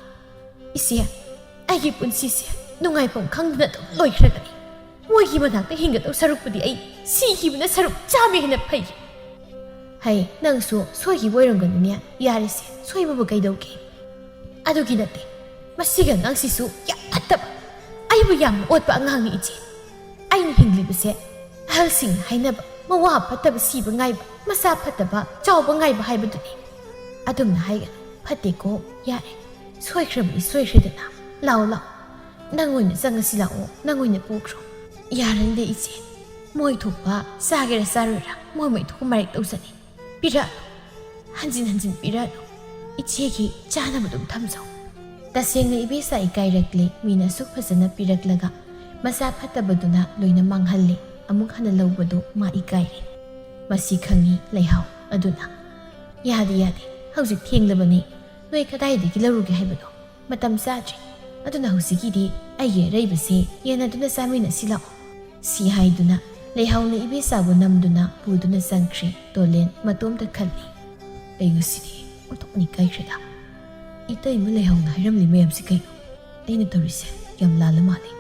"ꯏꯆꯦ, ꯑꯩꯒꯤ ꯄꯨꯟꯁꯤꯁꯦ ꯅꯨꯡꯉꯥꯏꯐꯝ ꯈꯪꯗꯅ ꯑꯗꯨꯝ ꯂꯣꯏꯈ꯭ꯔꯒꯅꯤ꯫ ꯃꯣꯏꯒꯤ ꯃꯅꯥꯛꯇ ꯍꯤꯡꯒꯗꯧ ꯁꯔꯨꯛꯄꯨꯗꯤ ꯑꯩ ꯁꯤꯈꯤꯕꯅ ꯁꯔꯨꯛ ꯆꯥꯝꯃ ꯍꯦꯟꯅ ꯐꯩ꯫" "ꯍꯩ, ꯅꯪꯁꯨ ꯁꯣꯏꯈꯤꯕ ꯑꯣꯏꯔꯝꯒꯅꯤꯅꯦ꯫ ꯌꯥꯔꯦꯁꯦ, ꯁꯣꯏꯕꯕꯨ ꯀꯩꯗꯧꯒꯦ?" "ꯑꯗꯨꯒꯤ ꯅꯠꯇꯦ, ꯃꯁꯤꯒꯤ ꯑꯉꯥꯡꯁꯤꯁꯨ ꯌꯥꯝ ꯐꯠꯇꯕ, ꯑꯩꯕꯨ ꯌꯥꯝꯅ ꯑꯣꯠꯄ ꯑꯉꯥꯡꯅꯤ ꯏꯆꯦ꯫ ꯑꯩꯅ ꯍꯤꯡꯂꯤꯕꯁꯦ ꯑꯍꯜꯁꯤꯡꯅ ꯍꯥꯏꯅꯕ, ꯃꯋꯥ ꯐꯠꯇꯕ ꯁꯤꯕ ꯉꯥꯏꯕ, ꯃꯆꯥ ꯐꯠꯇꯕ ꯆꯥꯎꯕ ꯉꯥꯏꯕ ꯍꯥꯏꯕꯗꯨꯅꯤ꯫ ꯑꯗꯨꯝꯅ ꯍꯥꯏꯒꯅꯨ, ꯐꯠꯇꯦꯀꯣ꯫ ꯌꯥꯔꯦ, ꯁꯣꯏꯈ꯭ꯔꯕꯗꯤ ꯁꯣꯏꯈ꯭ꯔꯦꯗꯅ꯫ ꯂꯥꯛꯑꯣ, ꯂꯥꯛꯑꯣ, ꯅꯪ ꯑꯣꯏꯅ ꯆꯪꯉꯁꯤ ꯂꯥꯛꯑꯣ, ꯅꯪ ꯑꯣꯏꯅ ꯄꯨꯈ꯭ꯔꯣ꯫" "ꯌꯥꯔꯅꯤꯗ ꯏꯆꯦ, ꯃꯣꯏ ꯊꯣꯛꯄ ꯆꯥꯒꯦꯔꯥ ꯆꯥꯔꯣꯏꯔꯥ, ꯃꯣꯏ ꯃꯣꯏ ꯊꯣꯛꯄ ꯃꯔꯦꯛ ꯇꯧꯖꯅꯤ꯫ ꯄꯤꯔꯛꯑꯅꯨ, ꯍꯟꯖꯤꯟ ꯍꯟꯖꯤꯟ ꯄꯤꯔꯛꯑꯅꯨ꯫ ꯏꯆꯦꯒꯤ ꯆꯥꯅꯕ ꯑꯗꯨꯝ ꯊꯝꯖꯧ꯫" ꯇꯁꯦꯡꯅ ꯏꯕꯦꯆꯥ ꯏꯀꯥꯏꯔꯛꯂꯦ꯫ ꯃꯤꯅ ꯑꯁꯨꯛ ꯐꯖꯅ ꯄꯤꯔꯛꯂꯒ ꯃꯆꯥ ꯐꯠꯇꯕꯗꯨꯅ ꯂꯣꯏꯅ ꯃꯥꯡꯍꯜꯂꯦ꯫ ꯑꯃꯨꯛ ꯍꯟꯅ ꯂꯧꯕꯗꯨ ꯃꯥ ꯏꯀꯥꯏꯔꯦ꯫ ꯃꯁꯤ ꯈꯪꯉꯤ ꯂꯩꯍꯥꯎ꯫ ꯑꯗꯨꯅ, "ꯌꯥꯗꯦ, ꯌꯥꯗꯦ, ꯍꯧꯖꯤꯛ ꯊꯦꯡꯂꯕꯅꯤ꯫ ꯅꯣꯏ ꯀꯗꯥꯏꯗꯒꯤ ꯂꯧꯔꯨꯒꯦ ꯍꯥꯏꯕꯅꯣ? ꯃꯇꯝ ꯆꯥꯗ꯭ꯔꯤ꯫ ꯑꯗꯨꯅ ꯍꯧꯖꯤꯛꯀꯤꯗꯤ ꯑꯩꯒꯤ ꯑꯔꯩꯕꯁꯦ ꯌꯦꯟꯅꯗꯨꯅ ꯆꯥꯃꯤꯟꯅꯁꯤ ꯂꯥꯛꯑꯣ꯫" ꯁꯤ ꯍꯥꯏꯗꯨꯅ ꯂꯩꯍꯥꯎꯅ ꯏꯕꯦꯆꯥꯕꯨ ꯅꯝꯗꯨꯅ ꯄꯨꯗꯨꯅ ꯆꯪꯈ꯭ꯔꯦ꯫ ꯇꯣꯂꯦꯟ ꯃꯇꯣꯝꯇ ꯈꯜꯂꯤ, "ꯑꯩ ꯉꯁꯤꯗꯤ ꯑꯣꯟꯊꯣꯛꯅ ꯏꯀꯥꯏꯈ꯭ꯔꯦꯗ꯫ ꯏꯇꯩꯃ ꯂꯩꯍꯥꯎꯅ ꯍꯥꯏꯔꯝꯂꯤ ꯃꯌꯥꯝꯁꯤ ꯀꯩꯅꯣ? ꯑꯩꯅ ꯇꯧꯔꯤꯁꯦ ꯌꯥꯝ ꯂꯥꯜꯂ ꯃꯥꯜꯂꯦ꯫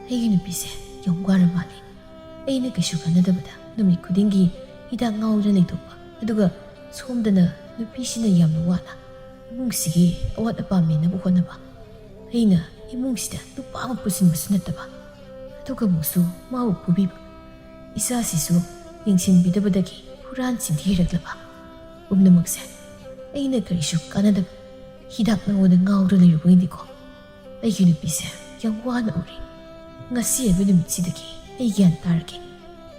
ꯑꯩꯒꯤ ꯅꯨꯄꯤꯁꯦ ꯌꯥꯝ ꯋꯥꯔ ꯃꯥꯜꯂꯦ꯫ ꯑꯩꯅ ꯀꯩꯁꯨ ꯀꯥꯟꯅꯗꯕꯗ ꯅꯨꯃꯤꯠ ꯈꯨꯗꯤꯡꯒꯤ ꯍꯤꯗꯥꯛ ꯉꯥꯎꯗꯨꯅ ꯂꯩꯊꯣꯛꯄ, ꯑꯗꯨꯒ ꯁꯣꯝꯗꯅ ꯅꯨꯄꯤꯁꯤꯅ ꯌꯥꯝꯅ ꯋꯥꯅ ꯏꯃꯨꯡꯁꯤꯒꯤ ꯑꯋꯥꯠ ꯑꯄꯥ ꯃꯦꯟꯅꯕ ꯍꯣꯠꯅꯕ꯫ ꯑꯩꯅ ꯏꯃꯨꯡꯁꯤꯗ ꯅꯨꯄꯥ ꯑꯃ ꯄꯨꯁꯤꯟꯕꯁꯨ ꯅꯠꯇꯕ, ꯑꯗꯨꯒ ꯑꯃꯨꯛꯁꯨ ꯃꯥꯕꯨ ꯐꯨꯕꯤꯕ꯫ ꯏꯆꯥꯁꯤꯁꯨ ꯌꯦꯡꯁꯤꯟꯕꯤꯗꯕꯗꯒꯤ ꯍꯨꯔꯥꯟ ꯆꯤꯟꯊꯤꯔꯛꯂꯕ꯫ ꯄꯨꯝꯅꯃꯛꯁꯦ ꯑꯩꯅ ꯀꯔꯤꯁꯨ ꯀꯥꯟꯅꯗꯕ ꯍꯤꯗꯥꯛ ꯅꯉꯣꯟꯗ ꯉꯥꯎꯗꯨꯅ ꯂꯩꯔꯨꯕꯒꯤꯅꯤꯀꯣ꯫ ꯑꯩꯒꯤ ꯅꯨꯄꯤꯁꯦ ꯌꯥꯝ ꯋꯥꯅ ꯎꯔꯤ꯫ ꯉꯁꯤ ꯍꯥꯏꯕ ꯅꯨꯃꯤꯠꯁꯤꯗꯒꯤ ꯑꯩ ꯒ꯭ꯌꯥꯟ ꯇꯥꯔꯒꯦ꯫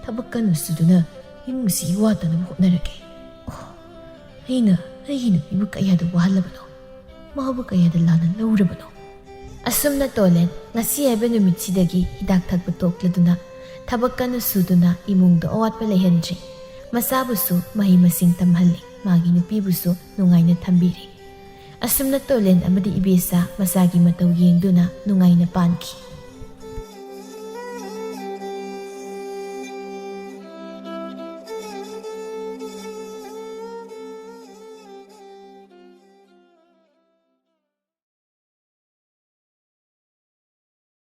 ꯊꯕꯛ ꯀꯟꯅ ꯁꯨꯗꯨꯅ ꯏꯃꯨꯡꯁꯤ ꯏꯋꯥꯠꯇꯅꯕ ꯍꯣꯠꯅꯔꯒꯦ꯫ ꯑꯣ, ꯑꯩꯅ ꯑꯩꯒꯤ ꯅꯨꯄꯤꯕꯨ ꯀꯌꯥꯗ ꯋꯥꯍꯜꯂꯕꯅꯣ? ꯃꯥꯕꯨ ꯀꯌꯥꯗ ꯂꯥꯟꯅ ꯂꯧꯔꯕꯅꯣ?" ꯑꯁꯨꯝꯅ ꯇꯣꯂꯦꯟ ꯉꯁꯤ ꯍꯥꯏꯕ ꯅꯨꯃꯤꯠꯁꯤꯗꯒꯤ ꯍꯤꯗꯥꯛ ꯊꯛꯄ ꯇꯣꯛꯂꯗꯨꯅ ꯊꯕꯛ ꯀꯟꯅ ꯁꯨꯗꯨꯅ ꯏꯃꯨꯡꯗ ꯑꯋꯥꯠꯄ ꯂꯩꯍꯟꯗ꯭ꯔꯤ꯫ ꯃꯆꯥꯕꯨꯁꯨ ꯃꯍꯩ ꯃꯁꯤꯡ ꯇꯝꯍꯜꯂꯤ꯫ ꯃꯥꯒꯤ ꯅꯨꯄꯤꯕꯨꯁꯨ ꯅꯨꯡꯉꯥꯏꯅ ꯊꯝꯕꯤꯔꯤ꯫ ꯑꯁꯨꯝꯅ ꯇꯣꯂꯦꯟ ꯑꯃꯗꯤ ꯏꯕꯦꯆꯥ ꯃꯆꯥꯒꯤ ꯃꯇꯧ ꯌꯦꯡꯗꯨꯅ ꯅꯨꯡꯉꯥꯏꯅ ꯄꯥꯟꯈꯤ꯫